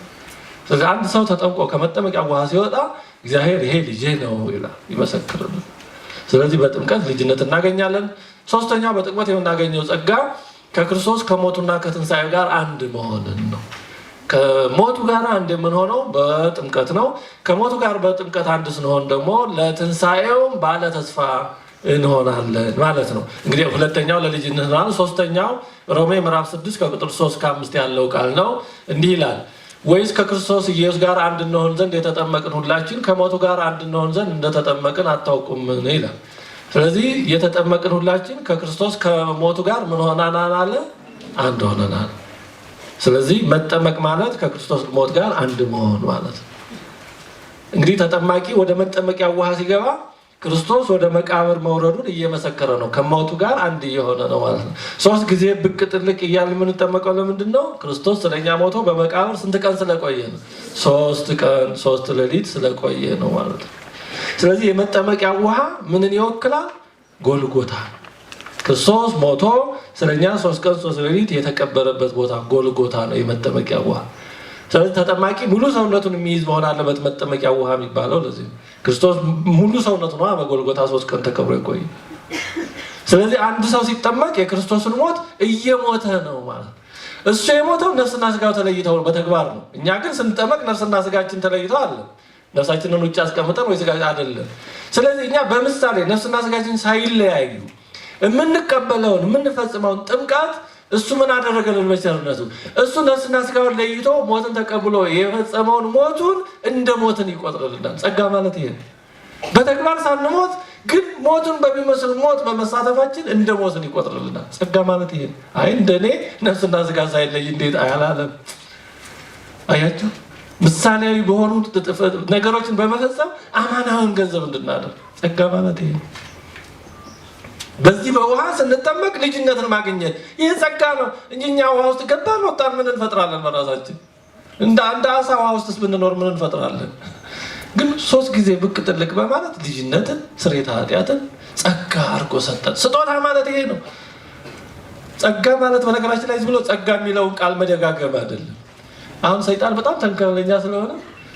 ስለዚህ አንድ ሰው ተጠምቆ ከመጠመቂያ ውሃ ሲወጣ እግዚአብሔር ይሄ ልጄ ነው ይላል፣ ይመሰክርልናል። ስለዚህ በጥምቀት ልጅነት እናገኛለን። ሶስተኛው በጥምቀት የምናገኘው ጸጋ ከክርስቶስ ከሞቱና ከትንሣኤው ጋር አንድ መሆንን ነው። ከሞቱ ጋር አንድ የምንሆነው በጥምቀት ነው። ከሞቱ ጋር በጥምቀት አንድ ስንሆን ደግሞ ለትንሣኤውም ባለ ተስፋ እንሆናለን ማለት ነው። እንግዲህ ሁለተኛው ለልጅነት ነው። ሶስተኛው ሮሜ ምዕራፍ 6 ከቁጥር 3 እስከ 5 ያለው ቃል ነው። እንዲህ ይላል፣ ወይስ ከክርስቶስ ኢየሱስ ጋር አንድ እንሆን ዘንድ የተጠመቅን ሁላችን ከሞቱ ጋር አንድ እንሆን ዘንድ እንደተጠመቅን አታውቁምን ይላል። ስለዚህ የተጠመቅን ሁላችን ከክርስቶስ ከሞቱ ጋር ምን ሆነናል አለ? አንድ ሆነናል። ስለዚህ መጠመቅ ማለት ከክርስቶስ ሞት ጋር አንድ መሆን ማለት ነው። እንግዲህ ተጠማቂ ወደ መጠመቂያ ውሃ ሲገባ ክርስቶስ ወደ መቃብር መውረዱን እየመሰከረ ነው። ከሞቱ ጋር አንድ እየሆነ ነው ማለት ነው። ሶስት ጊዜ ብቅ ጥልቅ እያልን የምንጠመቀው ለምንድን ነው? ክርስቶስ ስለኛ ሞቶ በመቃብር ስንት ቀን ስለቆየ ነው? 3 ቀን 3 ሌሊት ስለቆየ ነው ማለት ነው። ስለዚህ የመጠመቂያ ውሃ ምንን ይወክላል? ጎልጎታ። ክርስቶስ ሞቶ ስለኛ 3 ቀን 3 ሌሊት የተቀበረበት ቦታ ጎልጎታ ነው የመጠመቂያ ውሃ። ስለዚህ ተጠማቂ ሙሉ ሰውነቱን የሚይዝ መሆን አለበት። መጠመቂያ ውሃ የሚባለው ለዚህ ነው። ክርስቶስ ሙሉ ሰውነቱ ነው በጎልጎታ 3 ቀን ተቀብሮ የቆየ። ስለዚህ አንድ ሰው ሲጠመቅ የክርስቶስን ሞት እየሞተ ነው ማለት ነው። እሱ የሞተው ነፍስና ስጋው ተለይተው በተግባር ነው። እኛ ግን ስንጠመቅ ነፍስና ስጋችን ተለይተው አለ። ነፍሳችንን ውጭ አስቀምጠን ወይ ስጋ አይደለም። ስለዚህ እኛ በምሳሌ ነፍስና ስጋችን ሳይለያዩ የምንቀበለውን የምንፈጽመውን ጥምቀት እሱ ምን አደረገልን? በቸርነቱ እሱ ነፍስና ስጋውን ለይቶ ሞትን ተቀብሎ የፈጸመውን ሞቱን እንደ ሞትን ይቆጥርልናል። ጸጋ ማለት ይሄ ነው። በተግባር ሳንሞት ግን ሞቱን በሚመስል ሞት በመሳተፋችን እንደ ሞትን ይቆጥርልናል። ጸጋ ማለት ይሄ ነው። አይ እንደኔ ነፍስና ስጋ ሳይለይ እንዴት አያላለም? አያችሁ፣ ምሳሌያዊ በሆኑ ነገሮችን በመፈጸም አማናዊን ገንዘብ እንድናደርግ ጸጋ ማለት ይሄ ነው። በዚህ በውሃ ስንጠመቅ ልጅነትን ማግኘት ይህ ጸጋ ነው እንጂ እኛ ውሃ ውስጥ ገባን ወጣን ምን እንፈጥራለን? በራሳችን እንደ አንድ አሳ ውሃ ውስጥስ ብንኖር ምን እንፈጥራለን? ግን 3 ጊዜ ብቅ ጥልቅ በማለት ልጅነትን፣ ስርየተ ኃጢአትን ጸጋ አድርጎ ሰጠን። ስጦታ ማለት ይሄ ነው። ጸጋ ማለት በነገራችን ላይ ዝም ብሎ ጸጋ የሚለውን ቃል መደጋገም አይደለም። አሁን ሰይጣን በጣም ተንኮለኛ ስለሆነ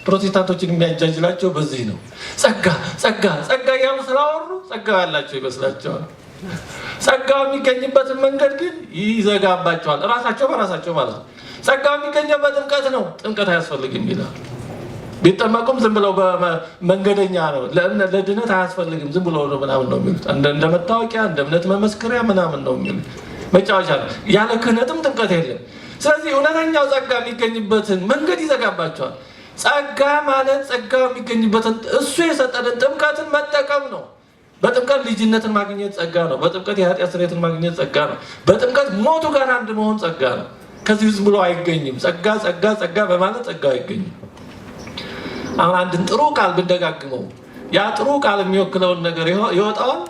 ፕሮቴስታንቶችን የሚያጃጅላቸው በዚህ ነው። ጸጋ ጸጋ ጸጋ እያሉ ስላወሩ ጸጋ ያላቸው ይመስላቸዋል። ጸጋው የሚገኝበትን መንገድ ግን ይዘጋባቸዋል። ራሳቸው በራሳቸው ማለት ነው። ጸጋው የሚገኘው በጥምቀት ነው። ጥምቀት አያስፈልግም ይላል። ቢጠመቁም ዝም ብለው መንገደኛ ነው፣ ለድነት አያስፈልግም ዝም ብለው ነው ምናምን ነው የሚሉት። እንደ መታወቂያ እንደ እምነት መመስከሪያ ምናምን ነው የሚሉት። መጫወቻ ነው። ያለ ክህነትም ጥምቀት የለም። ስለዚህ እውነተኛው ጸጋ የሚገኝበትን መንገድ ይዘጋባቸዋል። ጸጋ ማለት ጸጋው የሚገኝበትን እሱ የሰጠንን ጥምቀትን መጠቀም ነው። በጥምቀት ልጅነትን ማግኘት ጸጋ ነው። በጥምቀት የኃጢአት ስርየትን ማግኘት ጸጋ ነው። በጥምቀት ሞቱ ጋር አንድ መሆን ጸጋ ነው። ከዚህ ዝም ብሎ አይገኝም። ጸጋ ጸጋ ጸጋ በማለት ጸጋ አይገኝም። አሁን አንድን ጥሩ ቃል ብንደጋግመው ያ ጥሩ ቃል የሚወክለውን ነገር ይወጣዋል።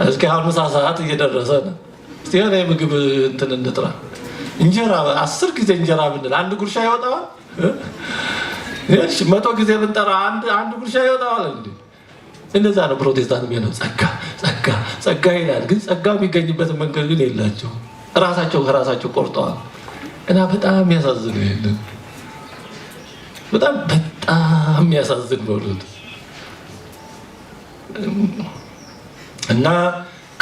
እስኪ አሁን ምሳ ሰዓት እየደረሰ ነው። እስቲ የሆነ የምግብ እንትን እንጥራ። እንጀራ 10 ጊዜ እንጀራ ብንል አንድ ጉርሻ ይወጣዋል? እሺ 100 ጊዜ ብንጠራ አንድ ጉርሻ ይወጣዋል እንዴ? እንደዛ ነው ፕሮቴስታንት የሚሆነው። ጸጋ ጸጋ ጸጋ ይላል፣ ግን ጸጋው የሚገኝበትን መንገድ ግን የላቸውም። ራሳቸው ከራሳቸው ቆርጠዋል። እና በጣም የሚያሳዝን ነው። ይሄንን በጣም በጣም የሚያሳዝን በሉት። እና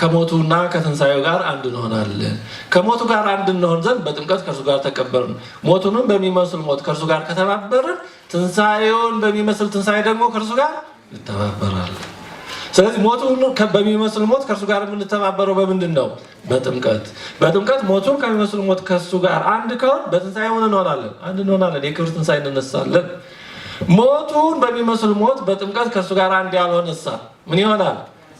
ከሞቱና ከትንሳኤው ጋር አንድ እንሆናለን። ከሞቱ ጋር አንድ እንሆን ዘንድ በጥምቀት ከእርሱ ጋር ተቀበርን። ሞቱንም በሚመስል ሞት ከእርሱ ጋር ከተባበርን ትንሳኤውን በሚመስል ትንሳኤ ደግሞ ከእርሱ ጋር እንተባበራለን። ስለዚህ ሞቱን በሚመስል ሞት ከእርሱ ጋር የምንተባበረው በምንድን ነው? በጥምቀት። በጥምቀት ሞቱን ከሚመስል ሞት ከእርሱ ጋር አንድ ከሆን በትንሳኤው ምን እንሆናለን? አንድ እንሆናለን። የክብር ትንሳኤ እንነሳለን። ሞቱን በሚመስል ሞት በጥምቀት ከእሱ ጋር አንድ ያልሆነሳ ምን ይሆናል?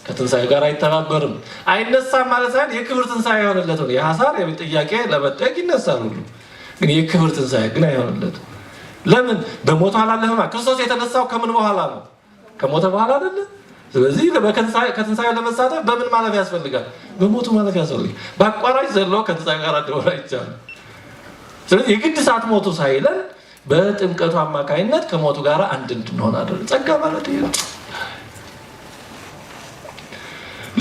ከትንሣኤ ጋር አይተባበርም። አይነሳም ማለት ሳይሆን የክብር ትንሣኤ አይሆንለትም። የሐሳር ጥያቄ ለመጠየቅ ይነሳል ሁሉ፣ ግን የክብር ትንሣኤ ግን አይሆንለትም። ለምን? በሞቱ አላለፈማ። ክርስቶስ የተነሳው ከምን በኋላ ነው? ከሞተ በኋላ አይደለ? ስለዚህ ከትንሣኤው ለመሳተፍ በምን ማለፍ ያስፈልጋል? በሞቱ ማለፍ ያስፈልጋል። በአቋራጭ ዘሎ ከትንሣኤው ጋር አንድ አይቻልም። ስለዚህ የግድ ሳትሞቱ ሳይለን በጥምቀቱ አማካይነት ከሞቱ ጋር አንድ እንድንሆን አደረገ። ጸጋ ማለት ይሄ ነው።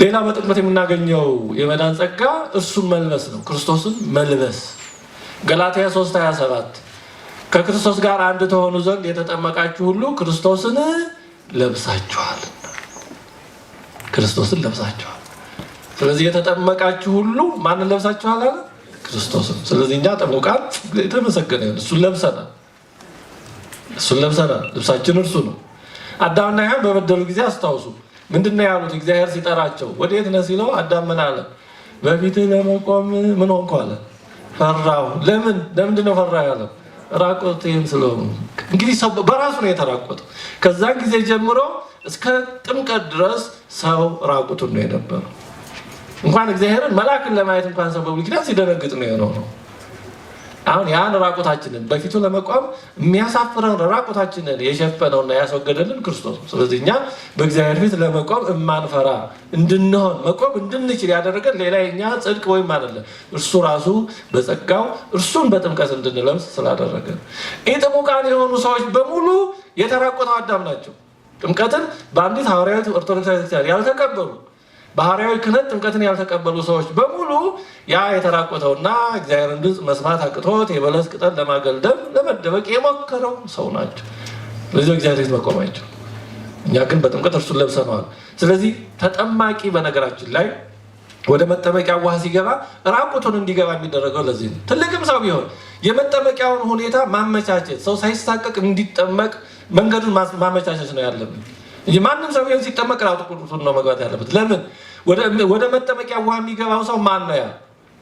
ሌላ በጥምቀት የምናገኘው የመዳን ጸጋ እርሱን መልበስ ነው። ክርስቶስን መልበስ። ገላትያ 3:27 ከክርስቶስ ጋር አንድ ተሆኑ ዘንድ የተጠመቃችሁ ሁሉ ክርስቶስን ለብሳችኋል። ክርስቶስን ለብሳችኋል። ስለዚህ የተጠመቃችሁ ሁሉ ማንን ለብሳችኋል አለ? ክርስቶስን። ስለዚህ እኛ ጥሙቃን የተመሰገነ ይሁን፣ እሱን ለብሰናል። እሱን ለብሰናል። ልብሳችን እርሱ ነው። አዳምና ሔዋን በበደሉ ጊዜ አስታውሱ፣ ምንድን ነው ያሉት? እግዚአብሔር ሲጠራቸው ወዴት ነህ ሲለው አዳም ምን አለ? በፊትህ ለመቆም ምን ሆንኩ አለ? ፈራሁ። ለምን? ለምንድን ነው ፈራሁ ያለው? ራቁቴን ስለሆንኩ። እንግዲህ ሰው በራሱ ነው የተራቆተው። ከዛን ጊዜ ጀምሮ እስከ ጥምቀት ድረስ ሰው ራቁቱን ነው የነበረው። እንኳን እግዚአብሔርን መልአክን ለማየት እንኳን ሰው በብሉይ ኪዳን ሲደነግጥ ነው የኖረው። አሁን ያን ራቁታችንን በፊቱ ለመቆም የሚያሳፍረውን ራቁታችንን የሸፈነውና ያስወገደልን ክርስቶስ ነው። ስለዚህ እኛ በእግዚአብሔር ፊት ለመቆም እማንፈራ እንድንሆን መቆም እንድንችል ያደረገን ሌላ የኛ ጽድቅ ወይም አይደለም፣ እርሱ ራሱ በጸጋው እርሱን በጥምቀት እንድንለብስ ስላደረገን። ኢጥሙቃን የሆኑ ሰዎች በሙሉ የተራቆተው አዳም ናቸው። ጥምቀትን በአንዲት ሐዋርያዊት ኦርቶዶክስ ቤተክርስቲያን ያልተቀበሉ፣ ባህርያዊ ክህነት ጥምቀትን ያልተቀበሉ ሰዎች በሙሉ ያ የተራቆተውና እግዚአብሔርን ድምፅ መስማት አቅቶት የበለስ ቅጠል ለማገልደም ለመደበቅ የሞከረው ሰው ናቸው። ስለዚህ እግዚአብሔር ፊት መቆም አይችሉም። እኛ ግን በጥምቀት እርሱን ለብሰነዋል። ስለዚህ ተጠማቂ በነገራችን ላይ ወደ መጠመቂያ ውሃ ሲገባ ራቁቱን እንዲገባ የሚደረገው ለዚህ ነው። ትልቅም ሰው ቢሆን የመጠመቂያውን ሁኔታ ማመቻቸት፣ ሰው ሳይሳቀቅ እንዲጠመቅ መንገዱን ማመቻቸት ነው ያለብን እንጂ ማንም ሰው ቢሆን ሲጠመቅ ራቁቱን ነው መግባት ያለበት። ለምን? ወደ መጠመቂያ ውሃ የሚገባው ሰው ማን ነው? ያ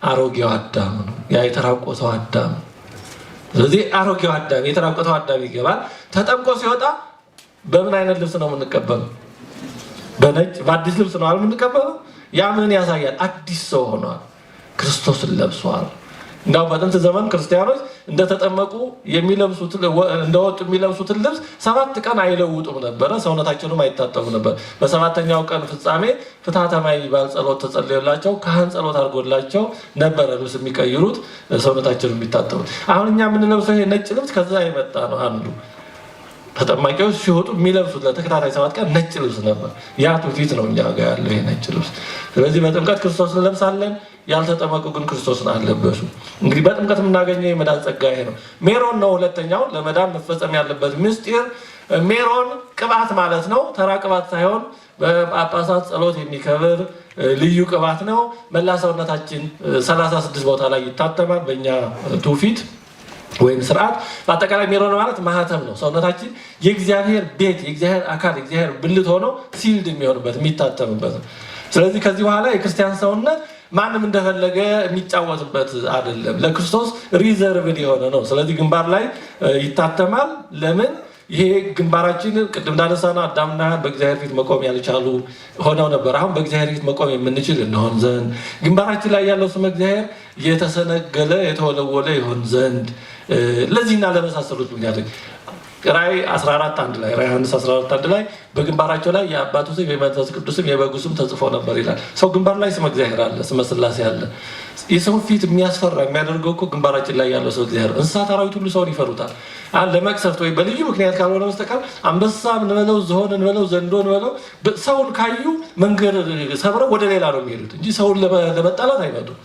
አሮጌው አዳም ነው። ያ የተራቆተው አዳም። ስለዚህ አሮጌው አዳም የተራቆተው አዳም ይገባል። ተጠምቆ ሲወጣ በምን አይነት ልብስ ነው የምንቀበለው? በነጭ በአዲስ ልብስ ነው አይደል የምንቀበለው? ያ ምን ያሳያል? አዲስ ሰው ሆኗል። ክርስቶስን ለብሷል። እንዳው በጥንት ዘመን ክርስቲያኖች እንደተጠመቁ የሚለብሱት እንደወጡ የሚለብሱትን ልብስ 7 ቀን አይለውጡም ነበረ። ሰውነታቸውንም አይታጠቡ ነበር። በሰባተኛው ቀን ፍጻሜ ፍትሐተ ማይ የሚባል ጸሎት ተጸልዮላቸው ካህን ጸሎት አድርጎላቸው ነበረ ልብስ የሚቀይሩት ሰውነታቸውን የሚታጠቡት። አሁን እኛ የምንለብሰው ይሄ ነጭ ልብስ ከዛ የመጣ ነው። አንዱ ተጠማቂዎች ሲወጡ የሚለብሱት ለተከታታይ 7 ቀን ነጭ ልብስ ነበር። ያ ትውፊት ነው እኛ ጋር ያለው ይሄ ነጭ ልብስ። ስለዚህ በጥምቀት ክርስቶስን እንለብሳለን። ያልተጠመቁ ግን ክርስቶስን አልለበሱም። እንግዲህ በጥምቀት የምናገኘው የመዳን ጸጋ ይሄ ነው። ሜሮን ነው ሁለተኛው ለመዳን መፈጸም ያለበት ምስጢር። ሜሮን ቅባት ማለት ነው። ተራ ቅባት ሳይሆን በጳጳሳት ጸሎት የሚከብር ልዩ ቅባት ነው። መላ ሰውነታችን 36 ቦታ ላይ ይታተማል በእኛ ትውፊት ወይም ስርዓት። በአጠቃላይ ሜሮን ማለት ማህተም ነው። ሰውነታችን የእግዚአብሔር ቤት፣ የእግዚአብሔር አካል፣ የእግዚአብሔር ብልት ሆኖ sealed የሚሆንበት የሚታተምበት ነው። ስለዚህ ከዚህ በኋላ የክርስቲያን ሰውነት ማንም እንደፈለገ የሚጫወትበት አይደለም። ለክርስቶስ reserved የሆነ ነው። ስለዚህ ግንባር ላይ ይታተማል። ለምን? ይሄ ግንባራችን ቅድም እንዳነሳነው አዳምና ሔዋን በእግዚአብሔር ፊት መቆም ያልቻሉ ሆነው ነበር። አሁን በእግዚአብሔር ፊት መቆም የምንችል እንሆን ዘንድ፣ ግንባራችን ላይ ያለው ስመ እግዚአብሔር የተሰነገለ የተወለወለ ይሆን ዘንድ፣ ለዚህና ለመሳሰሉት ምክንያቶች ራእይ 14:1 ላይ፣ ራእይ ዮሐንስ 14:1 ላይ በግንባራቸው ላይ የአባቱ ስም የመንፈስ ቅዱስ ስም የበጉ ስም ተጽፎ ነበር ይላል። ሰው ግንባር ላይ ስመ እግዚአብሔር አለ፣ ስመ ስላሴ አለ። የሰው ፊት የሚያስፈራ የሚያደርገው እኮ ግንባራችን ላይ ያለው ሰው እግዚአብሔር። እንስሳት አራዊት ሁሉ ሰውን ይፈሩታል። ለመቅሰፍት ወይ በልዩ ምክንያት ካልሆነ በስተቀር አንበሳ እንበለው ዝሆን እንበለው ዘንዶ እንበለው ሰውን ካዩ መንገድ ሰብረው ወደ ሌላ ነው የሚሄዱት እንጂ ሰውን ለመጣላት አይመጡም።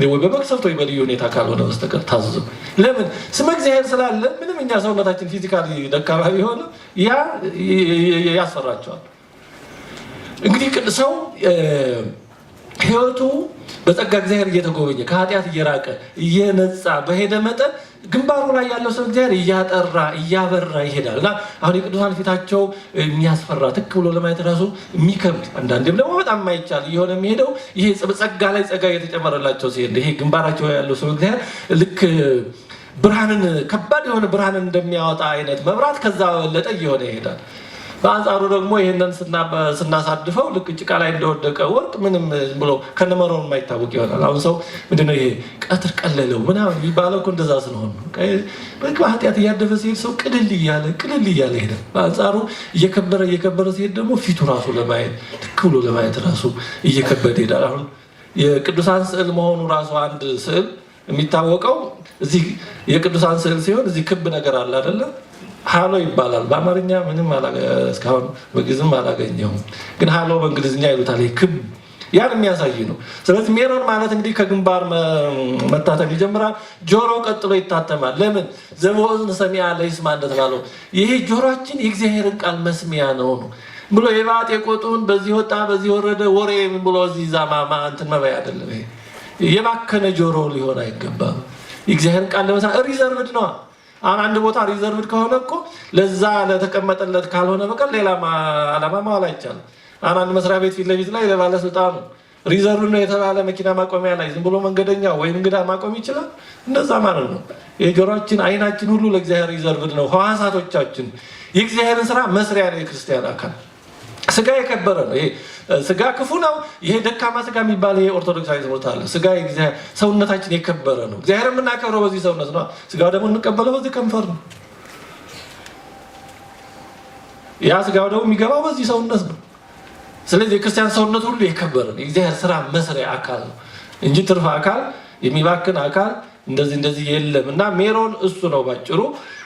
ወይ በመቅሰፍት ወይ በልዩ ሁኔታ ካልሆነ በስተቀር ታዝዘው። ለምን? ስመ እግዚአብሔር ስላለ ምንም እኛ ሰውነታችን physically ደካማ ቢሆንም ያ ያስፈራቸዋል። እንግዲህ ሰው ህይወቱ በጸጋ እግዚአብሔር እየተጎበኘ ከኃጢአት እየራቀ እየነጻ በሄደ መጠን ግንባሩ ላይ ያለው ሰው እግዚአብሔር እያጠራ እያበራ ይሄዳል። እና አሁን የቅዱሳን ፊታቸው የሚያስፈራ ትክ ብሎ ለማየት ራሱ የሚከብድ አንዳንዴም ደግሞ በጣም የማይቻል እየሆነ የሚሄደው ይሄ ጸጋ ላይ ጸጋ እየተጨመረላቸው ሲሄድ ይሄ ግንባራቸው ያለው ሰው እግዚአብሔር ልክ ብርሃንን ከባድ የሆነ ብርሃንን እንደሚያወጣ አይነት መብራት ከዛ በበለጠ እየሆነ ይሄዳል። በአንጻሩ ደግሞ ይህንን ስናሳድፈው ልክ ጭቃ ላይ እንደወደቀ ወርቅ ምንም ብሎ ከነመሮን የማይታወቅ ይሆናል። አሁን ሰው ምንድነው ይሄ ቀትር ቀለለው ምናምን የሚባለው እኮ እንደዛ ስለሆነ ነው። በኃጢአት እያደፈ ሲሄድ ሰው ቅልል እያለ ቅልል እያለ ይሄዳል። በአንጻሩ እየከበረ እየከበረ ሲሄድ ደግሞ ፊቱ ራሱ ለማየት ትክ ብሎ ለማየት ራሱ እየከበደ ይሄዳል። አሁን የቅዱሳን ስዕል መሆኑ ራሱ አንድ ስዕል የሚታወቀው እዚህ የቅዱሳን ስዕል ሲሆን እዚህ ክብ ነገር አለ አይደለም? Halo ይባላል። በአማርኛ ምንም እስካሁን በግዕዝም አላገኘሁም፣ ግን halo በእንግሊዝኛ ይሉታል። ክብ ያን የሚያሳይ ነው። ስለዚህ ሜሮን ማለት እንግዲህ ከግንባር መታተም ይጀምራል። ጆሮ ቀጥሎ ይታተማል። ለምን ዘበእዝን ሰሚዐ ለይስማ እንደተባለው ይሄ ጆሮአችን የእግዚአብሔርን ቃል መስሚያ ነው ነው ብሎ የባጤ ቆጡን በዚህ ወጣ በዚህ ወረደ ወሬ ብሎ እዚህ ዛማማ እንትን መበያ አይደለም። ይሄ የባከነ ጆሮ ሊሆን አይገባም። የእግዚአብሔርን ቃል ለመስማት reserved ነዋ። አሁን አንድ ቦታ reserved ከሆነ እኮ ለዛ ለተቀመጠለት ካልሆነ በቀር ሌላ ዓላማ ማዋል አይቻልም። አሁን አንድ መስሪያ ቤት ፊት ለፊት ላይ ለባለስልጣኑ reserve ነው የተባለ መኪና ማቆሚያ ላይ ዝም ብሎ መንገደኛ ወይም እንግዳ ማቆም ይችላል? እንደዛ ማለት ነው። የጆሮአችን አይናችን ሁሉ ለእግዚአብሔር reserved ነው። ህዋሳቶቻችን የእግዚአብሔርን ስራ መስሪያ ነው። የክርስቲያን አካል ስጋ የከበረ ነው። ይሄ ስጋ ክፉ ነው፣ ይሄ ደካማ ስጋ የሚባል ይሄ ኦርቶዶክሳዊ ትምህርት አለ። ስጋ ሰውነታችን የከበረ ነው። እግዚአብሔር የምናከብረው በዚህ ሰውነት ነው። ስጋው ደግሞ እንቀበለው በዚህ ከንፈር ነው። ያ ስጋው ደግሞ የሚገባው በዚህ ሰውነት ነው። ስለዚህ የክርስቲያን ሰውነት ሁሉ የከበረ ነው። የእግዚአብሔር ስራ መስሪያ አካል ነው እንጂ ትርፍ አካል የሚባክን አካል እንደዚህ እንደዚህ የለም። እና ሜሮን እሱ ነው ባጭሩ።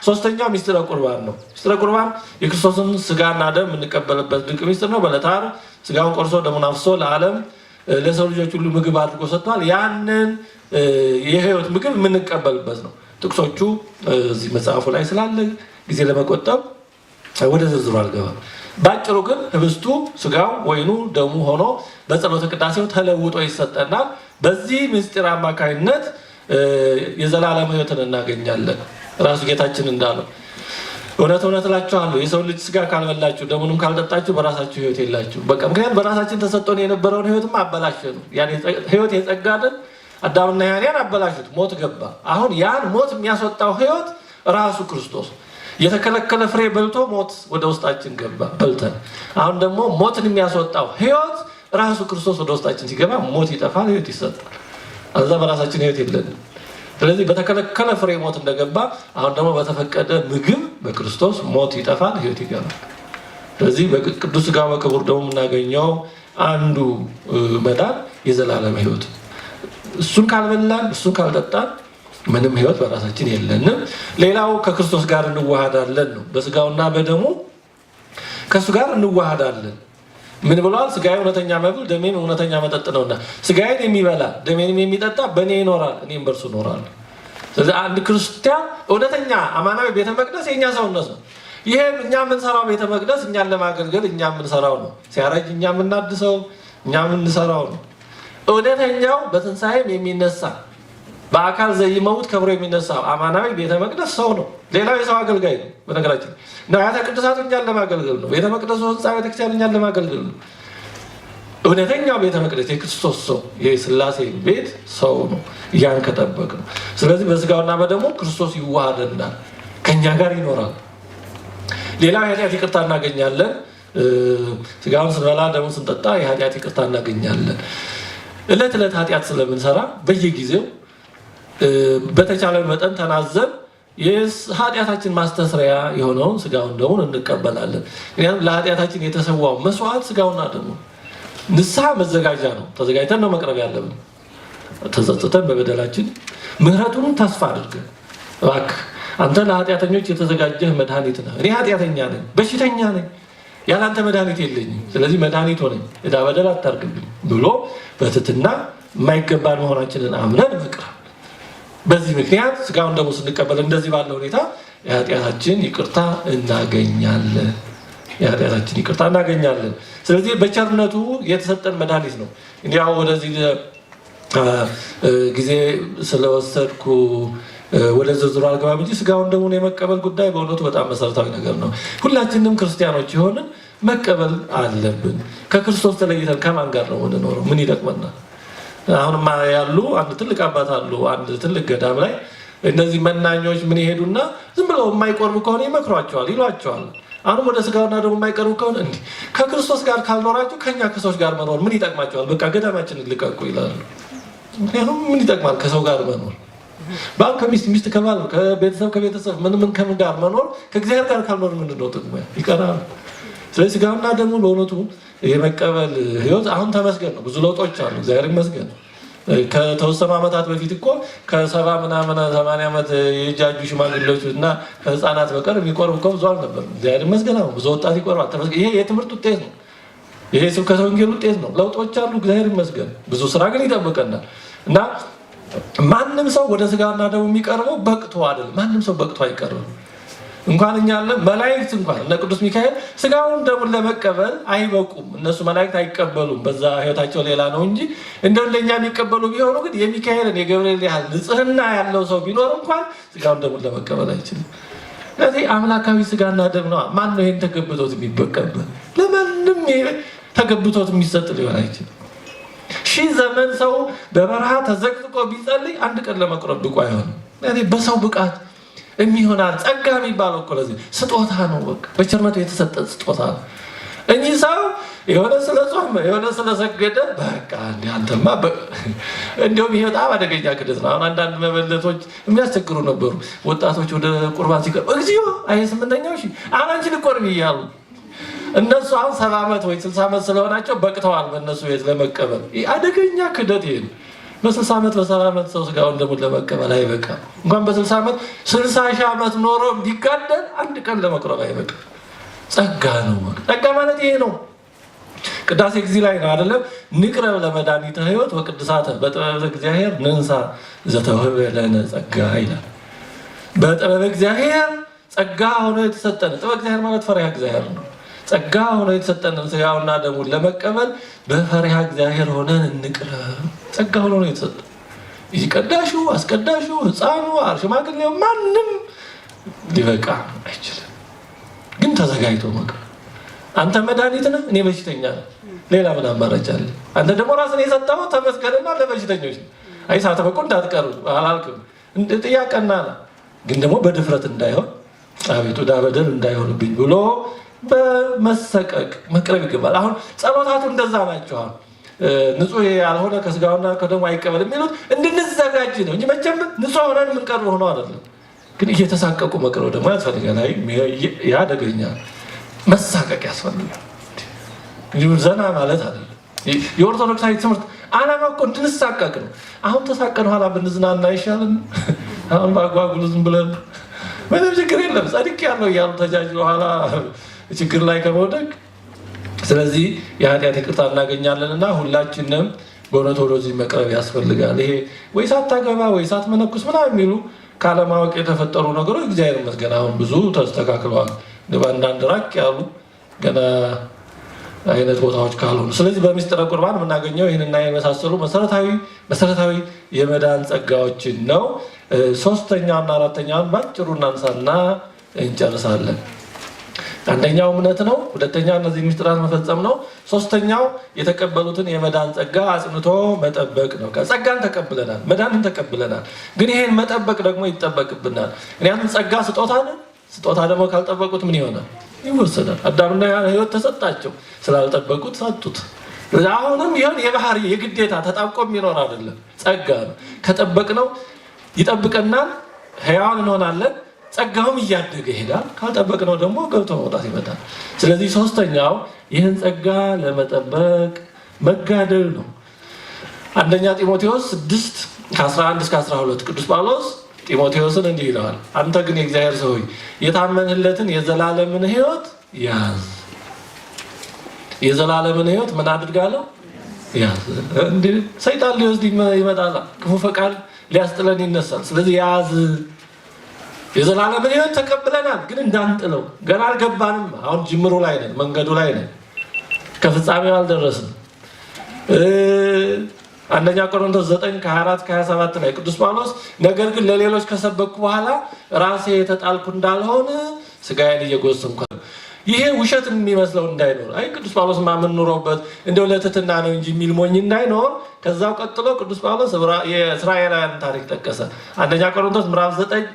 ሶስተኛው ሚስጥረ ቁርባን ነው። ሚስጥረ ቁርባን የክርስቶስን ስጋና ደም የምንቀበልበት ድንቅ ሚስጥር ነው። በዕለተ ዓርብ ስጋውን ቆርሶ ደሙን አፍሶ ለዓለም ለሰው ልጆች ሁሉ ምግብ አድርጎ ሰጥቷል። ያንን የህይወት ምግብ የምንቀበልበት ነው። ጥቅሶቹ እዚህ መጽሐፉ ላይ ስላለ ጊዜ ለመቆጠብ ወደ ዝርዝሩ አልገባም። ባጭሩ ግን ህብስቱ ስጋው፣ ወይኑ፣ ደሙ ሆኖ በጸሎተ ቅዳሴው ተለውጦ ይሰጠናል። በዚህ ምስጢር አማካኝነት የዘላለም ህይወትን እናገኛለን። ራሱ ጌታችን እንዳለው እውነት እውነት እላችኋለሁ የሰው ልጅ ስጋ ካልበላችሁ ደሙንም ካልጠጣችሁ በራሳችሁ ህይወት የላችሁ። በቃ ምክንያቱም በራሳችን ተሰጥቶን የነበረውን ህይወትም አበላሸነው። ያን ህይወት የጸጋንን አዳምና ሔዋንን አበላሹት፣ ሞት ገባ። አሁን ያን ሞት የሚያስወጣው ህይወት ራሱ ክርስቶስ የተከለከለ ፍሬ በልቶ ሞት ወደ ውስጣችን ገባ በልተን። አሁን ደግሞ ሞትን የሚያስወጣው ህይወት ራሱ ክርስቶስ ወደ ውስጣችን ሲገባ ሞት ይጠፋል፣ ህይወት ይሰጣል። አዛ በራሳችን ህይወት የለንም። ስለዚህ በተከለከለ ፍሬ ሞት እንደገባ አሁን ደግሞ በተፈቀደ ምግብ በክርስቶስ ሞት ይጠፋል፣ ህይወት ይገባል። ስለዚህ በቅዱስ ሥጋው በክቡር ደሙ የምናገኘው አንዱ መዳን የዘላለም ህይወት፣ እሱን ካልበላን እሱን ካልጠጣን ምንም ህይወት በራሳችን የለንም። ሌላው ከክርስቶስ ጋር እንዋሃዳለን ነው። በስጋውና በደሙ ከእሱ ጋር እንዋሃዳለን። ምን ብለዋል? ስጋዬ እውነተኛ መብል ደሜም እውነተኛ መጠጥ ነውና ስጋዬን የሚበላ ደሜንም የሚጠጣ በእኔ ይኖራል፣ እኔም በእርሱ እኖራለሁ። ስለዚህ አንድ ክርስቲያን እውነተኛ አማናዊ ቤተ መቅደስ የእኛ ሰውነት ነው። ይሄ እኛ የምንሰራው ቤተ መቅደስ እኛን ለማገልገል እኛ የምንሰራው ነው። ሲያረጅ እኛ የምናድሰው እኛ የምንሰራው ነው። እውነተኛው በትንሳኤም የሚነሳ በአካል ዘይመውት ከብሮ የሚነሳ አማናዊ ቤተ መቅደስ ሰው ነው። ሌላው የሰው አገልጋይ ነው። በነገራችን ንዋያተ ቅድሳቱ እኛን ለማገልገል ነው። ቤተ መቅደሱ ህንፃ ቤተክርስቲያን እኛን ለማገልገል ነው። እውነተኛው ቤተ መቅደስ የክርስቶስ ሰው የስላሴ ቤት ሰው ነው። ያን ከጠበቅ ነው። ስለዚህ በስጋውና በደሙ ክርስቶስ ይዋሃደናል፣ ከኛ ጋር ይኖራል። ሌላው የኃጢአት ይቅርታ እናገኛለን። ስጋውን ስንበላ ደሙን ስንጠጣ የኃጢአት ይቅርታ እናገኛለን። እለት እለት ኃጢአት ስለምንሰራ በየጊዜው በተቻለ መጠን ተናዘን የኃጢአታችን ማስተስሪያ የሆነውን ስጋውን ደሙን እንቀበላለን። ምክንያቱም ለኃጢአታችን የተሰዋው መስዋዕት ስጋውና ደሙ ንስሐ መዘጋጃ ነው። ተዘጋጅተን ነው መቅረብ ያለብን። ተጸጽተን በበደላችን ምህረቱን ተስፋ አድርገን እባክህ አንተ ለኃጢአተኞች የተዘጋጀህ መድኃኒት ነህ። እኔ ኃጢአተኛ ነኝ፣ በሽተኛ ነኝ፣ ያላንተ መድኃኒት የለኝም። ስለዚህ መድኃኒት ሆነኝ፣ ዕዳ በደል አታርግብኝ ብሎ በትህትና የማይገባን መሆናችንን አምነን መቅረብ። በዚህ ምክንያት ስጋውን ደግሞ ስንቀበል እንደዚህ ባለ ሁኔታ የኃጢአታችን ይቅርታ እናገኛለን። የኃጢአታችን ይቅርታ እናገኛለን። ስለዚህ በቸርነቱ የተሰጠን መድኃኒት ነው። እንዲያው ወደዚህ ጊዜ ስለወሰድኩ ወደ ዝርዝሩ አልገባም እንጂ ስጋውን ደሙን የመቀበል ጉዳይ በእውነቱ በጣም መሰረታዊ ነገር ነው። ሁላችንም ክርስቲያኖች የሆንን መቀበል አለብን። ከክርስቶስ ተለይተን ከማን ጋር ነው የምንኖረው? ምን ይጠቅመናል? አሁንማ ያሉ አንድ ትልቅ አባት አሉ። አንድ ትልቅ ገዳም ላይ እነዚህ መናኞች ምን ይሄዱና ዝም ብለው የማይቆርቡ ከሆነ ይመክሯቸዋል፣ ይሏቸዋል። አሁንም ወደ ስጋውና ደሙ የማይቀርቡ ከሆነ እንዲህ ከክርስቶስ ጋር ካልኖራችሁ ከኛ ከሰዎች ጋር መኖር ምን ይጠቅማቸዋል? በቃ ገዳማችንን ልቀቁ ይላሉ። ምክንያቱም ምን ይጠቅማል ከሰው ጋር መኖር? ባል ከሚስት፣ ሚስት ከባል፣ ከቤተሰብ ከቤተሰብ፣ ምን ምን ከምን ጋር መኖር ከእግዚአብሔር ጋር ካልኖር ምንድን ነው ጥቅሙ? ይቀራል። ስለዚህ ስጋውና ደሙ በእውነቱ የመቀበል ህይወት አሁን ተመስገን ነው። ብዙ ለውጦች አሉ፣ እግዚአብሔር ይመስገን። ከተወሰኑ ዓመታት በፊት እኮ ከ70 ምናምን 80 ዓመት የጃጁ ሽማግሌዎች እና ከህፃናት በቀር የሚቆርብ እኮ ብዙ አልነበርም። እግዚአብሔር ይመስገን አሁን ብዙ ወጣት ይቆርባል። ተመስገን። ይሄ የትምህርት ውጤት ነው። ይሄ ስብከተ ወንጌል ውጤት ነው። ለውጦች አሉ፣ እግዚአብሔር ይመስገን። ብዙ ስራ ግን ይጠብቀናል እና ማንም ሰው ወደ ስጋና ደሙ የሚቀርበው በቅቶ አይደለም። ማንም ሰው በቅቶ አይቀርብም። እንኳን እኛ አለ መላእክት እንኳን እነ ቅዱስ ሚካኤል ስጋውን ደሙን ለመቀበል አይበቁም። እነሱ መላእክት አይቀበሉም፣ በዛ ህይወታቸው ሌላ ነው እንጂ እንደው እንደኛ የሚቀበሉ ቢሆኑ ግን የሚካኤልን የገብርኤል ያህል ንጽህና ያለው ሰው ቢኖር እንኳን ስጋውን ደሙን ለመቀበል አይችልም። ስለዚህ አምላካዊ ስጋና ደም ነው። ማን ነው ይሄን ተገብቶት የሚበቀበል? ለማንም ይሄ ተገብቶት የሚሰጥ ሊሆን አይችልም። ሺህ ዘመን ሰው በበረሃ ተዘቅዝቆ ቢጸልይ አንድ ቀን ለመቁረብ ብቁ አይሆንም። በሰው ብቃት የሚሆናል። ጸጋ የሚባለው እኮ ለዚህ ስጦታ ነው። በቃ በቸርነቱ የተሰጠ ስጦታ ነው እንጂ ሰው የሆነ ስለ ጾመ የሆነ ስለሰገደ በቃ አንተማ እንዲያውም ይሄ በጣም አደገኛ ክደት ነው። አሁን አንዳንድ መበለቶች የሚያስቸግሩ ነበሩ። ወጣቶች ወደ ቁርባን ሲቀርቡ እግዚኦ አይ 8ኛው ሺህ አሁን አንቺ ልቆርቢ እያሉ እነሱ አሁን 70 ዓመት ወይ 60 ዓመት ስለሆናቸው በቅተዋል በእነሱ ቤት ለመቀበል። ይህ አደገኛ ክደት ይሄ ነው። በ60 ዓመት በ70 ዓመት ሰው ስጋውን ደሙን ለመቀበል አይበቃም። እንኳን በ60 ዓመት 60 ሺህ ዓመት ኖሮ ቢጋደል አንድ ቀን ለመቁረብ አይበቃም። ጸጋ ነው። ጸጋ ማለት ይሄ ነው። ቅዳሴ ጊዜ ላይ ነው አይደለም? ንቅረብ ለመድኃኒተ ሕይወት ወቅድሳተ በጥበበ እግዚአብሔር ንንሳ ዘተውህበ ለነ ጸጋ ይላል። በጥበበ እግዚአብሔር ጸጋ ሆኖ የተሰጠን ጥበበ እግዚአብሔር ማለት ፈሪሃ እግዚአብሔር ነው። ጸጋ ሆኖ የተሰጠንን ስጋውና ደሙን ለመቀበል በፈሪሃ እግዚአብሔር ሆነን እንቅረብ። ጸጋ ሆኖ ነው የተሰጠን። ቀዳሹ፣ አስቀዳሹ፣ ሕፃኑ፣ ሽማግሌው ማንም ሊበቃ አይችልም። ግን ተዘጋጅቶ መቅረብ። አንተ መድኃኒት ነህ፣ እኔ በሽተኛ ነህ። ሌላ ምን አማራጭ አለ? አንተ ደግሞ ራስን የሰጠኸው ተመስገንና ለበሽተኞች ነው። አይ ሳትበቁ እንዳትቀሩ አላልክም። ጥያቀና ነው። ግን ደግሞ በድፍረት እንዳይሆን አቤቱ ዕዳ በደል እንዳይሆንብኝ ብሎ በመሰቀቅ መቅረብ ይገባል። አሁን ጸሎታቱ እንደዛ ናቸው። አሁን ንጹሕ ያልሆነ ከስጋውና ከደሙ አይቀበል የሚሉት እንድንዘጋጅ ነው እንጂ መቼም ንጹሕ ሆነን የምንቀርብ ሆኖ አይደለም። ግን እየተሳቀቁ መቅረብ ደግሞ ያስፈልጋል። ያደገኛ መሳቀቅ ያስፈልጋል። ዘና ማለት አይደለም። የኦርቶዶክሳዊ ትምህርት ዓላማ እኮ እንድንሳቀቅ ነው። አሁን ተሳቀን ኋላ ብንዝናና አይሻልም? አሁን በአጓጉል ዝም ብለን ምንም ችግር የለም ጸድቅ ያለው እያሉ ተጃጅሎ ኋላ ችግር ላይ ከመውደቅ። ስለዚህ የኃጢአት ይቅርታ እናገኛለን እና ሁላችንም በእውነት ወደዚህ መቅረብ ያስፈልጋል። ይሄ ወይ ሳታገባ ወይ ሳትመነኩስ ምናምን የሚሉ ካለማወቅ የተፈጠሩ ነገሮች እግዚአብሔር ይመስገን አሁን ብዙ ተስተካክለዋል። በአንዳንድ ራቅ ያሉ ገና አይነት ቦታዎች ካልሆኑ። ስለዚህ በምስጢረ ቁርባን የምናገኘው ይህንና የመሳሰሉ መሰረታዊ የመዳን ጸጋዎችን ነው። ሶስተኛውና አራተኛውን ባጭሩ እናንሳና እንጨርሳለን። አንደኛው እምነት ነው። ሁለተኛው እነዚህ ምስጢራት መፈጸም ነው። ሶስተኛው የተቀበሉትን የመዳን ጸጋ አጽንቶ መጠበቅ ነው። ጸጋን ተቀብለናል፣ መዳንን ተቀብለናል። ግን ይሄን መጠበቅ ደግሞ ይጠበቅብናል። ምክንያቱም ጸጋ ስጦታ ነው። ስጦታ ደግሞ ካልጠበቁት ምን ይሆናል? ይወሰዳል። አዳምና ሔዋን ሕይወት ተሰጣቸው፣ ስላልጠበቁት ሳጡት። አሁንም ይሁን የባህሪ የግዴታ ተጣብቆ የሚኖር አይደለም፣ ጸጋ ነው። ከጠበቅነው ይጠብቀናል፣ ሕያዋን እንሆናለን። ጸጋውም እያደገ ይሄዳል። ካልጠበቅነው ደግሞ ገብቶ መውጣት ይመጣል። ስለዚህ ሶስተኛው ይህን ጸጋ ለመጠበቅ መጋደል ነው። አንደኛ ጢሞቴዎስ 6 ከ11 እስከ 12 ቅዱስ ጳውሎስ ጢሞቴዎስን እንዲህ ይለዋል፣ አንተ ግን የእግዚአብሔር ሰው ሆይ የታመንህለትን የዘላለምን ሕይወት ያዝ። የዘላለምን ሕይወት ምን አድርጋለሁ? ያዝ። ሰይጣን ሊወስድ ይመጣል፣ ክፉ ፈቃድ ሊያስጥለን ይነሳል። ስለዚህ ያዝ። የዘላለምን ሕይወት ተቀብለናል፣ ግን እንዳንጥለው ገና አልገባንም። አሁን ጅምሩ ላይ ነን፣ መንገዱ ላይ ነን፣ ከፍጻሜው አልደረስንም። አንደኛ ቆሮንቶስ 9 ከ24 ከ27 ላይ ቅዱስ ጳውሎስ ነገር ግን ለሌሎች ከሰበኩ በኋላ ራሴ የተጣልኩ እንዳልሆን ስጋዬን እየጎሰምኩ። ይሄ ውሸት የሚመስለው እንዳይኖር፣ አይ ቅዱስ ጳውሎስ ማመን ኑሮበት እንደው ለትህትና ነው እንጂ የሚል ሞኝ እንዳይኖር፣ ከዛው ቀጥሎ ቅዱስ ጳውሎስ የእስራኤላውያን ታሪክ ጠቀሰ። አንደኛ ቆሮንቶስ ምዕራፍ 9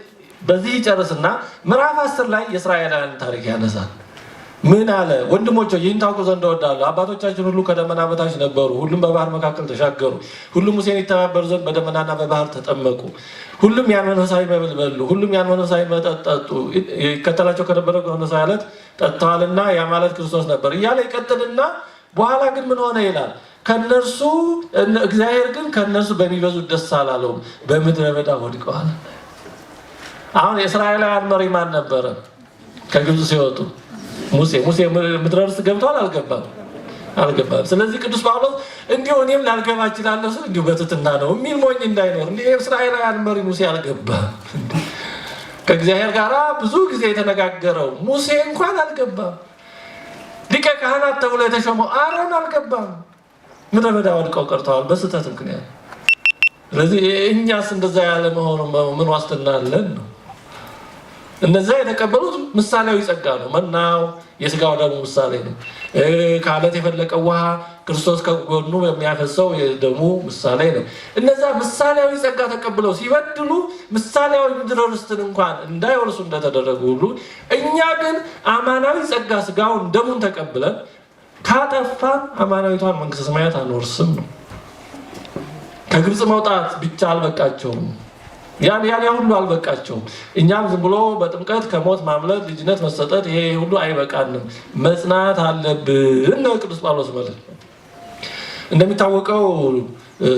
በዚህ ይጨርስና ምዕራፍ 10 ላይ የእስራኤላውያን ታሪክ ያነሳል። ምን አለ? ወንድሞች ይህን ታውቁ ዘንድ እወዳለሁ። አባቶቻችን ሁሉ ከደመና በታች ነበሩ፣ ሁሉም በባህር መካከል ተሻገሩ። ሁሉም ሙሴን ይተባበሩ ዘንድ በደመናና በባህር ተጠመቁ። ሁሉም ያን መንፈሳዊ መብል በሉ፣ ሁሉም ያን መንፈሳዊ መጠጥ ጠጡ። ይከተላቸው ከነበረ መንፈሳዊ ዓለት ጠጥተዋልና ያ ማለት ክርስቶስ ነበር እያለ ይቀጥልና በኋላ ግን ምን ሆነ ይላል። ከነርሱ እግዚአብሔር ግን ከነርሱ በሚበዙት ደስ አላለውም፣ በምድረ በዳ ወድቀዋል። አሁን የእስራኤላውያን መሪ ማን ነበረ? ከግብፅ ሲወጡ ሙሴ። ሙሴ ምድረ ርስት ገብቷል? አልገባም? አልገባም። ስለዚህ ቅዱስ ጳውሎስ እንዲሁ እኔም ላልገባ እችላለሁ ስል እንዲሁ በትህትና ነው የሚል ሞኝ እንዳይኖር፣ እንዲህ የእስራኤላውያን መሪ ሙሴ አልገባም። ከእግዚአብሔር ጋር ብዙ ጊዜ የተነጋገረው ሙሴ እንኳን አልገባም። ሊቀ ካህናት ተብሎ የተሾመው አሮን አልገባም። ምድረ በዳ ወድቀው ቀርተዋል በስህተት ምክንያት። ስለዚህ እኛስ እንደዛ ያለ መሆኑ ምን ዋስትና አለን ነው። እነዛ የተቀበሉት ምሳሌያዊ ጸጋ ነው። መናው የስጋው ደሙ ምሳሌ ነው። ከዓለት የፈለቀው ውሃ ክርስቶስ ከጎኑ የሚያፈሰው የደሙ ምሳሌ ነው። እነዛ ምሳሌያዊ ጸጋ ተቀብለው ሲበድሉ ምሳሌያዊ ምድረ ርስትን እንኳን እንዳይወርሱ እንደተደረጉ ሁሉ እኛ ግን አማናዊ ጸጋ ስጋውን ደሙን ተቀብለን ካጠፋን አማናዊቷን መንግስተ ሰማያት አንወርስም ነው። ከግብፅ መውጣት ብቻ አልበቃቸውም። ያን ሁሉ አልበቃቸውም። እኛም ዝም ብሎ በጥምቀት ከሞት ማምለጥ ልጅነት መሰጠት ይሄ ሁሉ አይበቃንም፣ መጽናት አለብን ነው ቅዱስ ጳውሎስ መልእክት። እንደሚታወቀው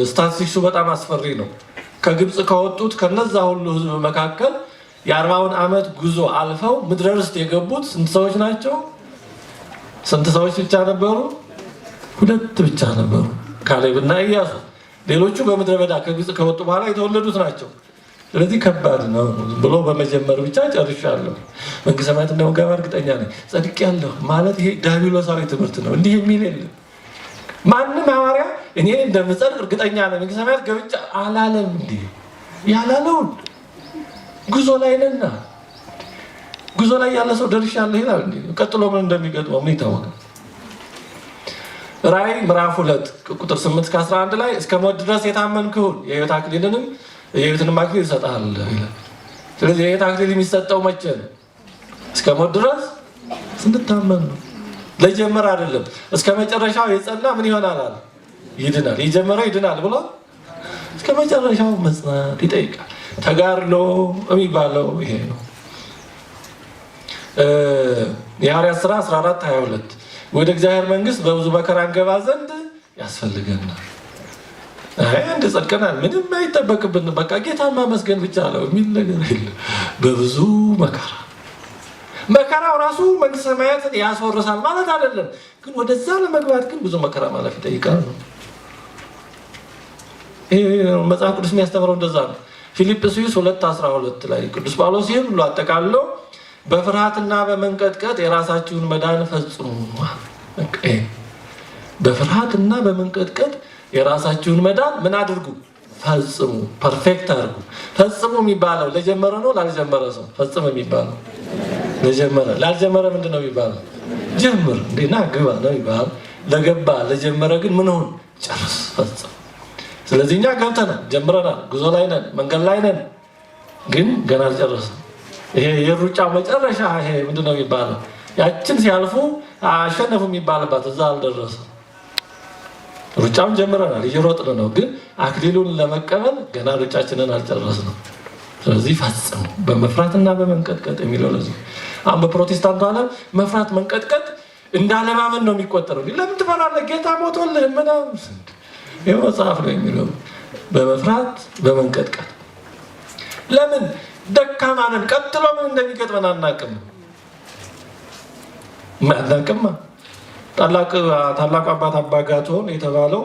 ስታቲስቲክሱ በጣም አስፈሪ ነው። ከግብፅ ከወጡት ከነዛ ሁሉ ሕዝብ መካከል የ40ውን ዓመት ጉዞ አልፈው ምድረ ርስት የገቡት ስንት ሰዎች ናቸው? ስንት ሰዎች ብቻ ነበሩ? ሁለት ብቻ ነበሩ፣ ካሌብና ኢያሱ። ሌሎቹ በምድረ በዳ ከግብፅ ከወጡ በኋላ የተወለዱት ናቸው። ስለዚህ ከባድ ነው ብሎ በመጀመር ብቻ ጨርሻለሁ፣ መንግስተ ሰማያት እንደምገባ እርግጠኛ ነኝ፣ ጸድቄያለሁ ማለት ይሄ ዲያብሎሳዊ ትምህርት ነው። እንዲህ የሚል የለም። ማንም ሐዋርያ እኔ እንደምጸድቅ እርግጠኛ ነኝ፣ መንግስተ ሰማያት ገብቻ አላለም። እንዲህ ያላለውን ጉዞ ላይ ነና፣ ጉዞ ላይ ያለ ሰው ደርሻለሁ ይላል። እንዴ ቀጥሎ ምን እንደሚገጥመው ምን ይታወቃል? ራእይ ምዕራፍ 2 ቁጥር 8 እስከ 11 ላይ እስከ ሞት ድረስ የታመንክ ሁን የሕይወት አክሊልንም የሕይወትንም አክሊል እሰጥሃለሁ ይላል። ስለዚህ የሕይወት አክሊል የሚሰጠው መቼ ነው? እስከ ሞት ድረስ ስንታመን ነው። ለጀመረ አይደለም። እስከ መጨረሻው የጸና ምን ይሆናል አለ? ይድናል። የጀመረ ይድናል ብሎ እስከ መጨረሻው መጽናት ይጠይቃል። ተጋድሎ የሚባለው ይሄ ነው። የሐዋርያት ሥራ 14:22 ወደ እግዚአብሔር መንግስት በብዙ መከራ እንገባ ዘንድ ያስፈልገናል። አይ አንድ ጸድቀናል፣ ምንም አይጠበቅብን፣ በቃ ጌታን ማመስገን ብቻ ነው የሚል ነገር የለም። በብዙ መከራ፣ መከራው ራሱ መንግስተ ሰማያትን ያስወርሳል ማለት አይደለም፣ ግን ወደዛ ለመግባት ግን ብዙ መከራ ማለፍ ይጠይቃል ነው። ይሄ መጽሐፍ ቅዱስ የሚያስተምረው እንደዛ ነው። ፊልጵስዩስ 2:12 ላይ ቅዱስ ጳውሎስ ይህን ሁሉ አጠቃልሎ በፍርሃትና በመንቀጥቀጥ የራሳችሁን መዳን ፈጽሙ። በፍርሃትና በመንቀጥቀጥ የራሳችሁን መዳን ምን አድርጉ? ፈጽሙ። Perfect አድርጉ። ፈጽሙ የሚባለው ለጀመረ ነው ላልጀመረ ሰው? ፈጽም የሚባለው ለጀመረ። ላልጀመረ ምንድን ነው የሚባለው? ጀምር እንዴና ግባ ነው የሚባለው። ለገባ ለጀመረ ግን ምን ሁን? ጨርስ፣ ፈጽም። ስለዚህ እኛ ገብተናል፣ ጀምረናል፣ ጉዞ ላይ ነን፣ መንገድ ላይ ነን፣ ግን ገና አልጨረስንም። ይሄ የሩጫው መጨረሻ ይሄ ምንድን ነው የሚባለው? ያችን ሲያልፉ አሸነፉ የሚባልባት እዛ አልደረሰም። ሩጫውን ጀምረናል፣ እየሮጥን ነው፣ ግን አክሊሉን ለመቀበል ገና ሩጫችንን አልጨረስንም። ስለዚህ ፈጽሙ በመፍራትና በመንቀጥቀጥ የሚለው ለዚህ። አሁን በፕሮቴስታንቱ ዓለም መፍራት መንቀጥቀጥ እንዳለማመን ነው የሚቆጠረው። ለምን ትፈራለህ? ጌታ ሞቶልህ ምናምን። ይኸው መጽሐፍ ነው የሚለው በመፍራት በመንቀጥቀጥ። ለምን? ደካማ ነን። ቀጥሎ ምን እንደሚገጥመን አናውቅም። አናውቅማ። ታላቁ አባት አባ ጋቶን የተባለው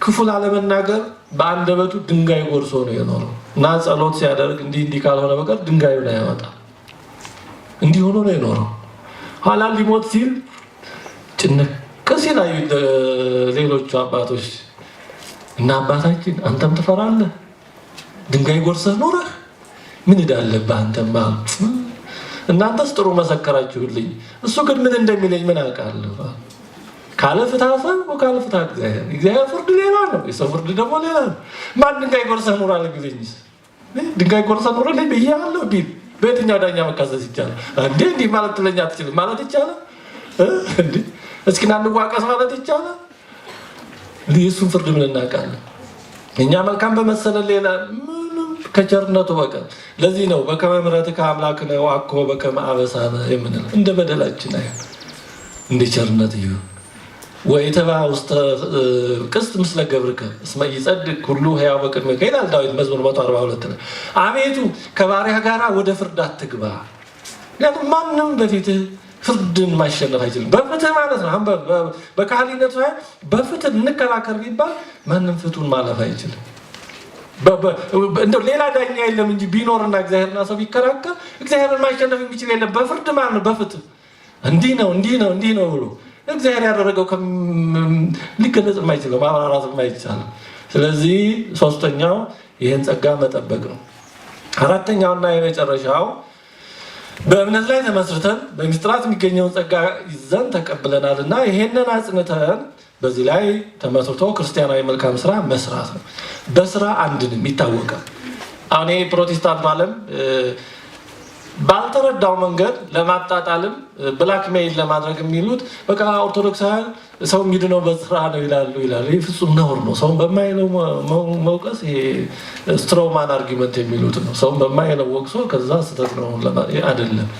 ክፉ ላለመናገር በአንደበቱ ድንጋይ ጎርሶ ነው የኖረው እና ጸሎት ሲያደርግ እንዲህ እንዲህ ካልሆነ በቀር ድንጋዩን አያወጣም። እንዲህ ሆኖ ነው የኖረው። ኋላ ሊሞት ሲል ጭንቅ ሲል አዩት ሌሎቹ አባቶች እና አባታችን አንተም ትፈራለህ? ድንጋይ ጎርሰህ ኖረህ ምን ዕዳ አለብህ አንተማ? እናንተስ ጥሩ መሰከራችሁልኝ፣ እሱ ግን ምን እንደሚለኝ ምን አውቃለሁ? ካለ ፍትሐ ሰብእ ወካለ ፍትሐ እግዚአብሔር። እግዚአብሔር ፍርድ ሌላ ነው፣ የሰው ፍርድ ደግሞ ሌላ ነው። ማን ድንጋይ ጎርሰህ ኑር አለ ቢለኝስ? ድንጋይ ጎርሰህ ኑርልኝ ብዬሃለሁ ቢል በየትኛው ዳኛ መካሰስ ይቻላል? እንዴ እንዲህ ማለት ትለኛ አትችልም ማለት ይቻላል? እንዴ እስኪ ና እንዋቀስ ማለት ይቻላል? የእሱን ፍርድ ምን እናውቃለን? እኛ መልካም በመሰለ ሌላ ምንም ከቸርነቱ በቀር። ለዚህ ነው በከመ ምሕረትከ አምላክነ ወአኮ በከመ አበሳነ የምንለው። እንደ በደላችን አይሆን እንደ ቸርነት ይሁን። ወኢትባእ ውስተ ቅስት ምስለ ገብርከ እስመ ኢጸድቅ ኩሉ ሕያው በቅድሜከ ይላል ዳዊት መዝሙር 142 ላይ። አቤቱ ከባሪያህ ጋራ ወደ ፍርድ አትግባ። ምክንያቱም ማንም በፊትህ ፍርድን ማሸነፍ አይችልም። በፍትህ ማለት ነው። በካህሊነቱ ሳይሆን በፍትህ እንከራከር ቢባል ማንም ፍትሁን ማለፍ አይችልም። እንደው ሌላ ዳኛ የለም እንጂ ቢኖርና እግዚአብሔርና ሰው ቢከራከር እግዚአብሔርን ማሸነፍ የሚችል የለም። በፍርድ ማለት ነው። በፍትህ እንዲህ ነው እንዲህ ነው እንዲህ ነው ብሎ እግዚአብሔር ያደረገው ሊገለጽ የማይችለው ማብራራት የማይቻለው። ስለዚህ ሶስተኛው ይህን ጸጋ መጠበቅ ነው። አራተኛውና የመጨረሻው በእምነት ላይ ተመስርተን በሚስጥራት የሚገኘውን ጸጋ ይዘን ተቀብለናል እና ይሄንን አጽንተን በዚህ ላይ ተመስርቶ ክርስቲያናዊ መልካም ስራ መስራት ነው። በስራ አንድንም ይታወቃል። አሁን ይሄ ፕሮቴስታንቱ ዓለም ባልተረዳው መንገድ ለማጣጣልም blackmail ለማድረግ የሚሉት በቃ ኦርቶዶክሳውያን ሰው የሚድነው በስራ ነው ይላሉ ይላሉ። ይህ ፍጹም ነውር ነው። ሰውን በማይለው መውቀስ ይሄ straw man argument የሚሉት ነው። ሰውን በማይለው ወቅሶ ከዛ ስህተት ነው አይደለም።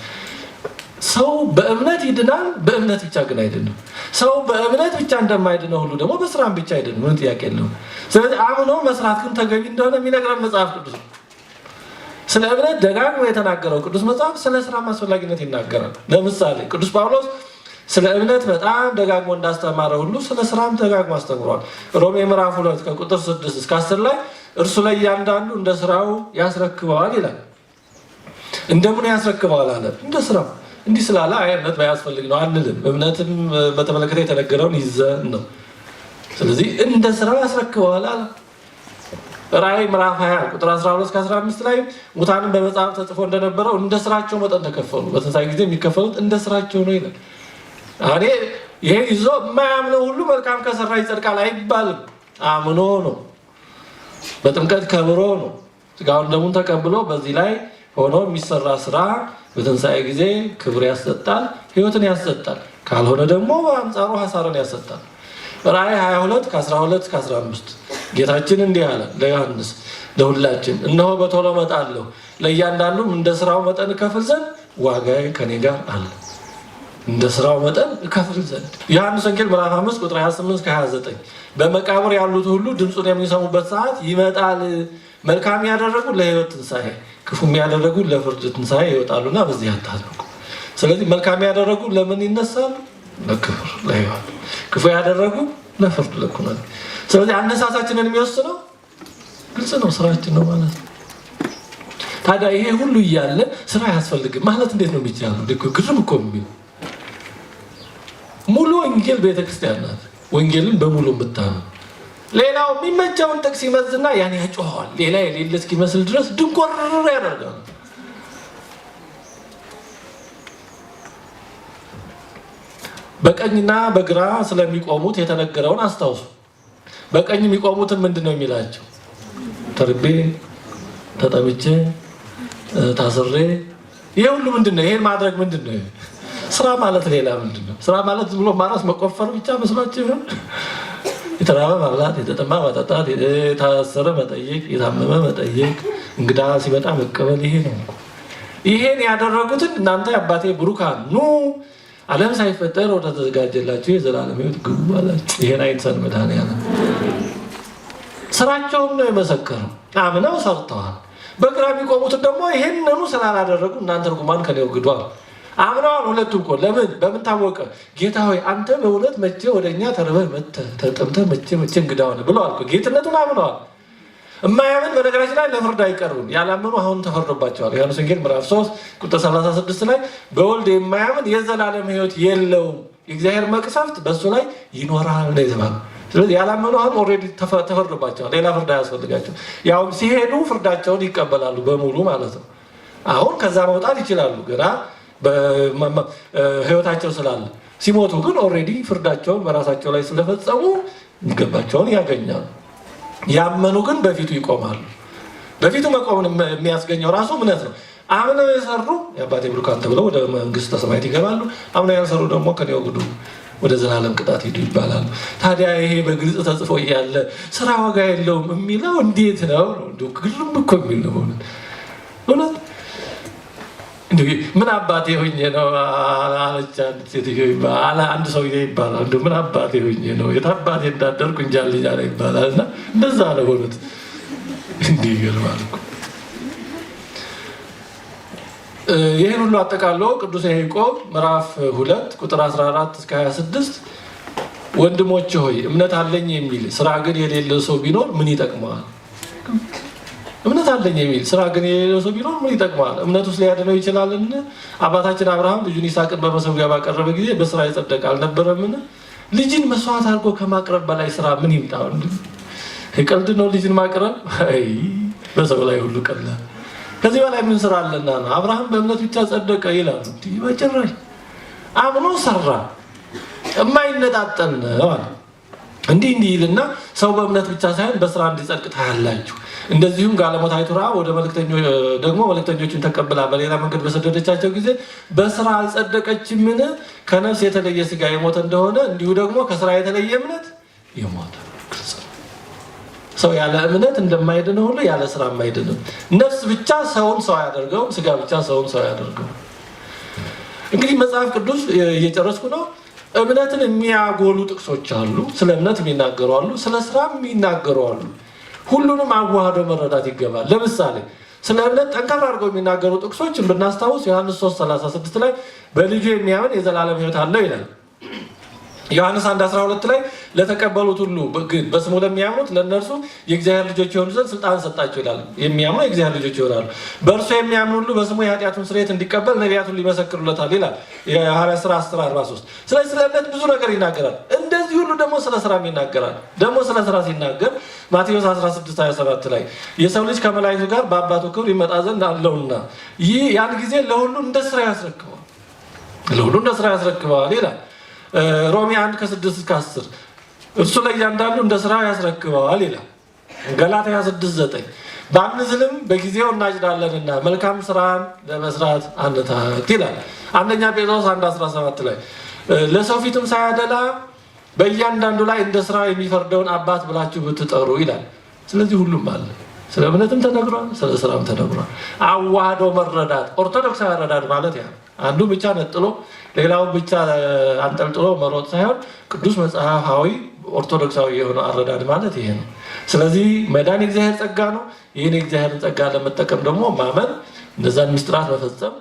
ሰው በእምነት ይድናል፣ በእምነት ብቻ ግን አይድንም። ሰው በእምነት ብቻ እንደማይድነው ሁሉ ደግሞ በስራም ብቻ አይድንም። ምን ጥያቄ የለውም። ስለዚህ አምኖ መስራት ግን ተገቢ እንደሆነ የሚነግረን መጽሐፍ ቅዱስ ነው። ስለ እምነት ደጋግሞ የተናገረው ቅዱስ መጽሐፍ ስለ ስራ አስፈላጊነት ይናገራል። ለምሳሌ ቅዱስ ጳውሎስ ስለ እምነት በጣም ደጋግሞ እንዳስተማረ ሁሉ ስለ ስራም ደጋግሞ አስተምሯል። ሮሜ ምዕራፍ 2 ከቁጥር 6 እስከ 10 ላይ እርሱ ለእያንዳንዱ እንደ ስራው ያስረክበዋል ይላል። እንደምን ያስረክበዋል አለ? እንደ ስራው። እንዲህ ስላለ አይ እምነት ባያስፈልግ ነው አንልም። እምነትም በተመለከተ የተነገረውን ይዘን ነው። ስለዚህ እንደ ስራው ያስረክበዋል አለ። ራእይ ምዕራፍ 20 ቁጥር 12 እስከ 15 ላይ ሙታንም በመጽሐፍ ተጽፎ እንደነበረው እንደ ስራቸው መጠን ተከፈሉ፣ በትንሣኤ ጊዜ የሚከፈሉት እንደ ስራቸው ነው ይላል። እኔ ይሄ ይዞ የማያምነው ሁሉ መልካም ከሰራ ይጸድቃል አይባልም። አምኖ ነው፣ በጥምቀት ከብሮ ነው፣ ስጋውን ደሙን ተቀብሎ በዚህ ላይ ሆኖ የሚሰራ ስራ በትንሣኤ ጊዜ ክብር ያሰጣል፣ ሕይወትን ያሰጣል። ካልሆነ ደግሞ በአንጻሩ ሐሳርን ያሰጣል። ራእይ 22 ከ12 እስከ 15 ጌታችን እንዲህ አለ ለዮሐንስ ለሁላችን፣ እነሆ በቶሎ እመጣለሁ፣ ለእያንዳንዱም እንደ ስራው መጠን እከፍል ዘንድ ዋጋዬ ከኔ ጋር አለ። እንደ ስራው መጠን እከፍል ዘንድ። ዮሐንስ ወንጌል ምዕራፍ 5 ቁጥር 28 እስከ 29 በመቃብር ያሉት ሁሉ ድምፁን የሚሰሙበት ሰዓት ይመጣል፣ መልካም ያደረጉ ለሕይወት ትንሣኤ፣ ክፉም ያደረጉ ለፍርድ ትንሣኤ ይወጣሉና በዚህ አታድንቁ። ስለዚህ መልካም ያደረጉ ለምን ይነሳሉ? ለክብር ለሕይወት። ክፉ ያደረጉ ለፍርድ ለኩነኔ። ስለዚህ አነሳሳችንን የሚወስነው ግልጽ ነው፣ ስራችን ነው ማለት ነው። ታዲያ ይሄ ሁሉ እያለ ስራ አያስፈልግም ማለት እንዴት ነው የሚቻለው? ግርም እኮ የሚል ሙሉ ወንጌል ቤተክርስቲያን ናት። ወንጌልን በሙሉ የምታምን ሌላው የሚመቸውን ጥቅስ ይመዝና ያን ያጮኸዋል። ሌላ የሌለ እስኪመስል ድረስ ድንቆር ያደርጋል። በቀኝና በግራ ስለሚቆሙት የተነገረውን አስታውሱ። በቀኝ የሚቆሙትን ምንድን ነው የሚላቸው? ተርቤ ተጠምቼ ታስሬ። ይሄ ሁሉ ምንድን ነው? ይሄን ማድረግ ምንድን ነው? ስራ ማለት ሌላ ምንድን ነው? ስራ ማለት ብሎ ማረስ መቆፈር ብቻ መስሏችሁ ይሆን? የተራበ ማብላት፣ የተጠማ ማጠጣት፣ የታሰረ መጠየቅ፣ የታመመ መጠየቅ፣ እንግዳ ሲመጣ መቀበል፣ ይሄ ነው። ይሄን ያደረጉትን እናንተ የአባቴ ብሩካን ኑ ዓለም ሳይፈጠር ወደ ተዘጋጀላችሁ የዘላለም ሕይወት ግቡ አላችሁ። ይሄን አይንሰን መድኃኔዓለም። ስራቸውን ነው የመሰከረው። አምነው ሰርተዋል። በግራ የሚቆሙትን ደግሞ ይሄንኑ ስላላደረጉ እናንተ ርጉማን ከኔ ወግዱ አሉ። አምነዋል። ሁለቱም እኮ ለምን በምን ታወቀ? ጌታ ሆይ አንተ በእውነት መቼ ወደኛ ተርበህ መጥተህ ተጠምተህ መቼ መቼ እንግዳ ሆነህ ብለዋል እኮ። ጌትነቱን አምነዋል። እማያምን በነገራችን ላይ ለፍርድ አይቀርብም። ያላመኑ አሁን ተፈርዶባቸዋል። ዮሐንስ ወንጌል ምዕራፍ 3 ቁጥር 36 ላይ በወልድ የማያምን የዘላለም ሕይወት የለውም፣ የእግዚአብሔር መቅሰፍት በእሱ ላይ ይኖራል ነው የተባለው። ስለዚህ ያላመኑ አሁን already ተፈርዶባቸዋል። ሌላ ፍርድ አያስፈልጋቸው። ያው ሲሄዱ ፍርዳቸውን ይቀበላሉ በሙሉ ማለት ነው። አሁን ከዛ መውጣት ይችላሉ። ገና ሕይወታቸው ስላለ። ሲሞቱ ግን already ፍርዳቸውን በራሳቸው ላይ ስለፈጸሙ የሚገባቸውን ያገኛሉ። ያመኑ ግን በፊቱ ይቆማሉ። በፊቱ መቆምን የሚያስገኘው ራሱ እምነት ነው። አምነው የሰሩ የአባቴ ብሩካን ተብለው ወደ መንግስተ ሰማያት ይገባሉ። አምነው ያልሰሩ ደግሞ ከኔ ወግዱ፣ ወደ ዘላለም ቅጣት ሂዱ ይባላሉ። ታዲያ ይሄ በግልጽ ተጽፎ እያለ ስራ ዋጋ የለውም የሚለው እንዴት ነው? እንደው ግርም እኮ የሚል ነው እውነት። ምን አባቴ ሆኜ ነው አለች አንድ ሴትዮ፣ አንድ ሰውዬ ይባላል። እንደው ምን አባቴ ሆኜ ነው፣ የት አባቴ እንዳደርኩ እንጃልኝ አለ ይባላል። እና እንደዛ ነው በእውነት፣ እንዲህ ይገርማል እኮ። ይህን ሁሉ አጠቃሎ ቅዱስ ያዕቆብ ምዕራፍ 2 ቁጥር 14 እስከ 26 ወንድሞች ሆይ፣ እምነት አለኝ የሚል ስራ ግን የሌለው ሰው ቢኖር ምን ይጠቅመዋል? እምነት አለኝ የሚል ስራ ግን የሌለው ሰው ቢኖር ምን ይጠቅመዋል? እምነቱስ ሊያድነው ይችላልን? አባታችን አብርሃም ልጁን ይስሐቅን በመሰዊያ ባቀረበ ጊዜ በስራ የጸደቀ አልነበረምን? ልጅን መስዋዕት አድርጎ ከማቅረብ በላይ ስራ ምን ይምጣ? ቀልድ ነው ልጅን ማቅረብ? አይ፣ በሰው ላይ ሁሉ ቀላል። ከዚህ በላይ ምን ስራ አለና ነው? አብርሃም በእምነት ብቻ ጸደቀ ይላሉ። በጭራሽ፣ አምኖ ሰራ፣ የማይነጣጠል ነው አለ። እንዲህ እንዲህ ይልና ሰው በእምነት ብቻ ሳይሆን በስራ እንዲጸድቅ ታያላችሁ። እንደዚሁም ጋለሞታይቱ ረዓብ ወደ መልእክተኞች ደግሞ መልእክተኞችን ተቀብላ በሌላ መንገድ በሰደደቻቸው ጊዜ በስራ አልጸደቀችምን? ከነፍስ የተለየ ስጋ የሞተ እንደሆነ እንዲሁ ደግሞ ከስራ የተለየ እምነት የሞተ። ሰው ያለ እምነት እንደማይድን ሁሉ ያለ ስራ የማይድንም። ነፍስ ብቻ ሰውን ሰው አያደርገውም። ስጋ ብቻ ሰውን ሰው አያደርገውም። እንግዲህ መጽሐፍ ቅዱስ፣ እየጨረስኩ ነው። እምነትን የሚያጎሉ ጥቅሶች አሉ። ስለ እምነት የሚናገሩ አሉ። ስለ ስራ የሚናገሩ አሉ። ሁሉንም አዋህዶ መረዳት ይገባል። ለምሳሌ ስለ እምነት ጠንከር አድርገው የሚናገሩ ጥቅሶችን ብናስታውስ ዮሐንስ 3:36 ላይ በልጁ የሚያምን የዘላለም ሕይወት አለው ይላል። ዮሐንስ 1:12 ላይ ለተቀበሉት ሁሉ ግን በስሙ ለሚያምኑት ለእነርሱ የእግዚአብሔር ልጆች የሆኑ ዘንድ ስልጣን ሰጣቸው ይላል። የሚያምኑ የእግዚአብሔር ልጆች ይሆናሉ። በእርሱ የሚያምኑ ሁሉ በስሙ የኃጢአቱን ስርየት እንዲቀበል ነቢያት ሁሉ ይመሰክሩለታል ይላል የሐዋርያት ሥራ 10:43። ስለዚህ ስለ እምነት ብዙ ነገር ይናገራል። እንደዚህ ሁሉ ደግሞ ስለ ስራም ይናገራል። ደግሞ ስለ ስራ ሲናገር ማቴዎስ 16:27 ላይ የሰው ልጅ ከመላእክቱ ጋር በአባቱ ክብር ይመጣ ዘንድ አለውና ይህ ያን ጊዜ ለሁሉ እንደ ስራ ያስረክበዋል፣ ለሁሉ እንደ ስራ ያስረክበዋል ይላል። ሮሜ 1 ከ6 እስከ 10 እርሱ ለእያንዳንዱ እንደ ስራው ያስረክበዋል ይላል። ገላትያ 6:9 ባንዝልም በጊዜው እናጭዳለንና መልካም ስራን ለመስራት አንታክት ይላል። አንደኛ ጴጥሮስ 1:17 ላይ ለሰው ፊትም ሳያደላ በእያንዳንዱ ላይ እንደ ስራ የሚፈርደውን አባት ብላችሁ ብትጠሩ ይላል። ስለዚህ ሁሉም አለ። ስለ እምነትም ተነግሯል፣ ስለ ስራም ተነግሯል። አዋህዶ መረዳት፣ ኦርቶዶክሳዊ አረዳድ ማለት ያ ነው። አንዱ ብቻ ነጥሎ ሌላውን ብቻ አንጠልጥሎ መሮጥ ሳይሆን ቅዱስ መጽሐፋዊ ኦርቶዶክሳዊ የሆነ አረዳድ ማለት ይሄ ነው። ስለዚህ መዳን የእግዚአብሔር ጸጋ ነው። ይህን የእግዚአብሔርን ጸጋ ለመጠቀም ደግሞ ማመን፣ እነዛን ምስጢራት መፈጸም።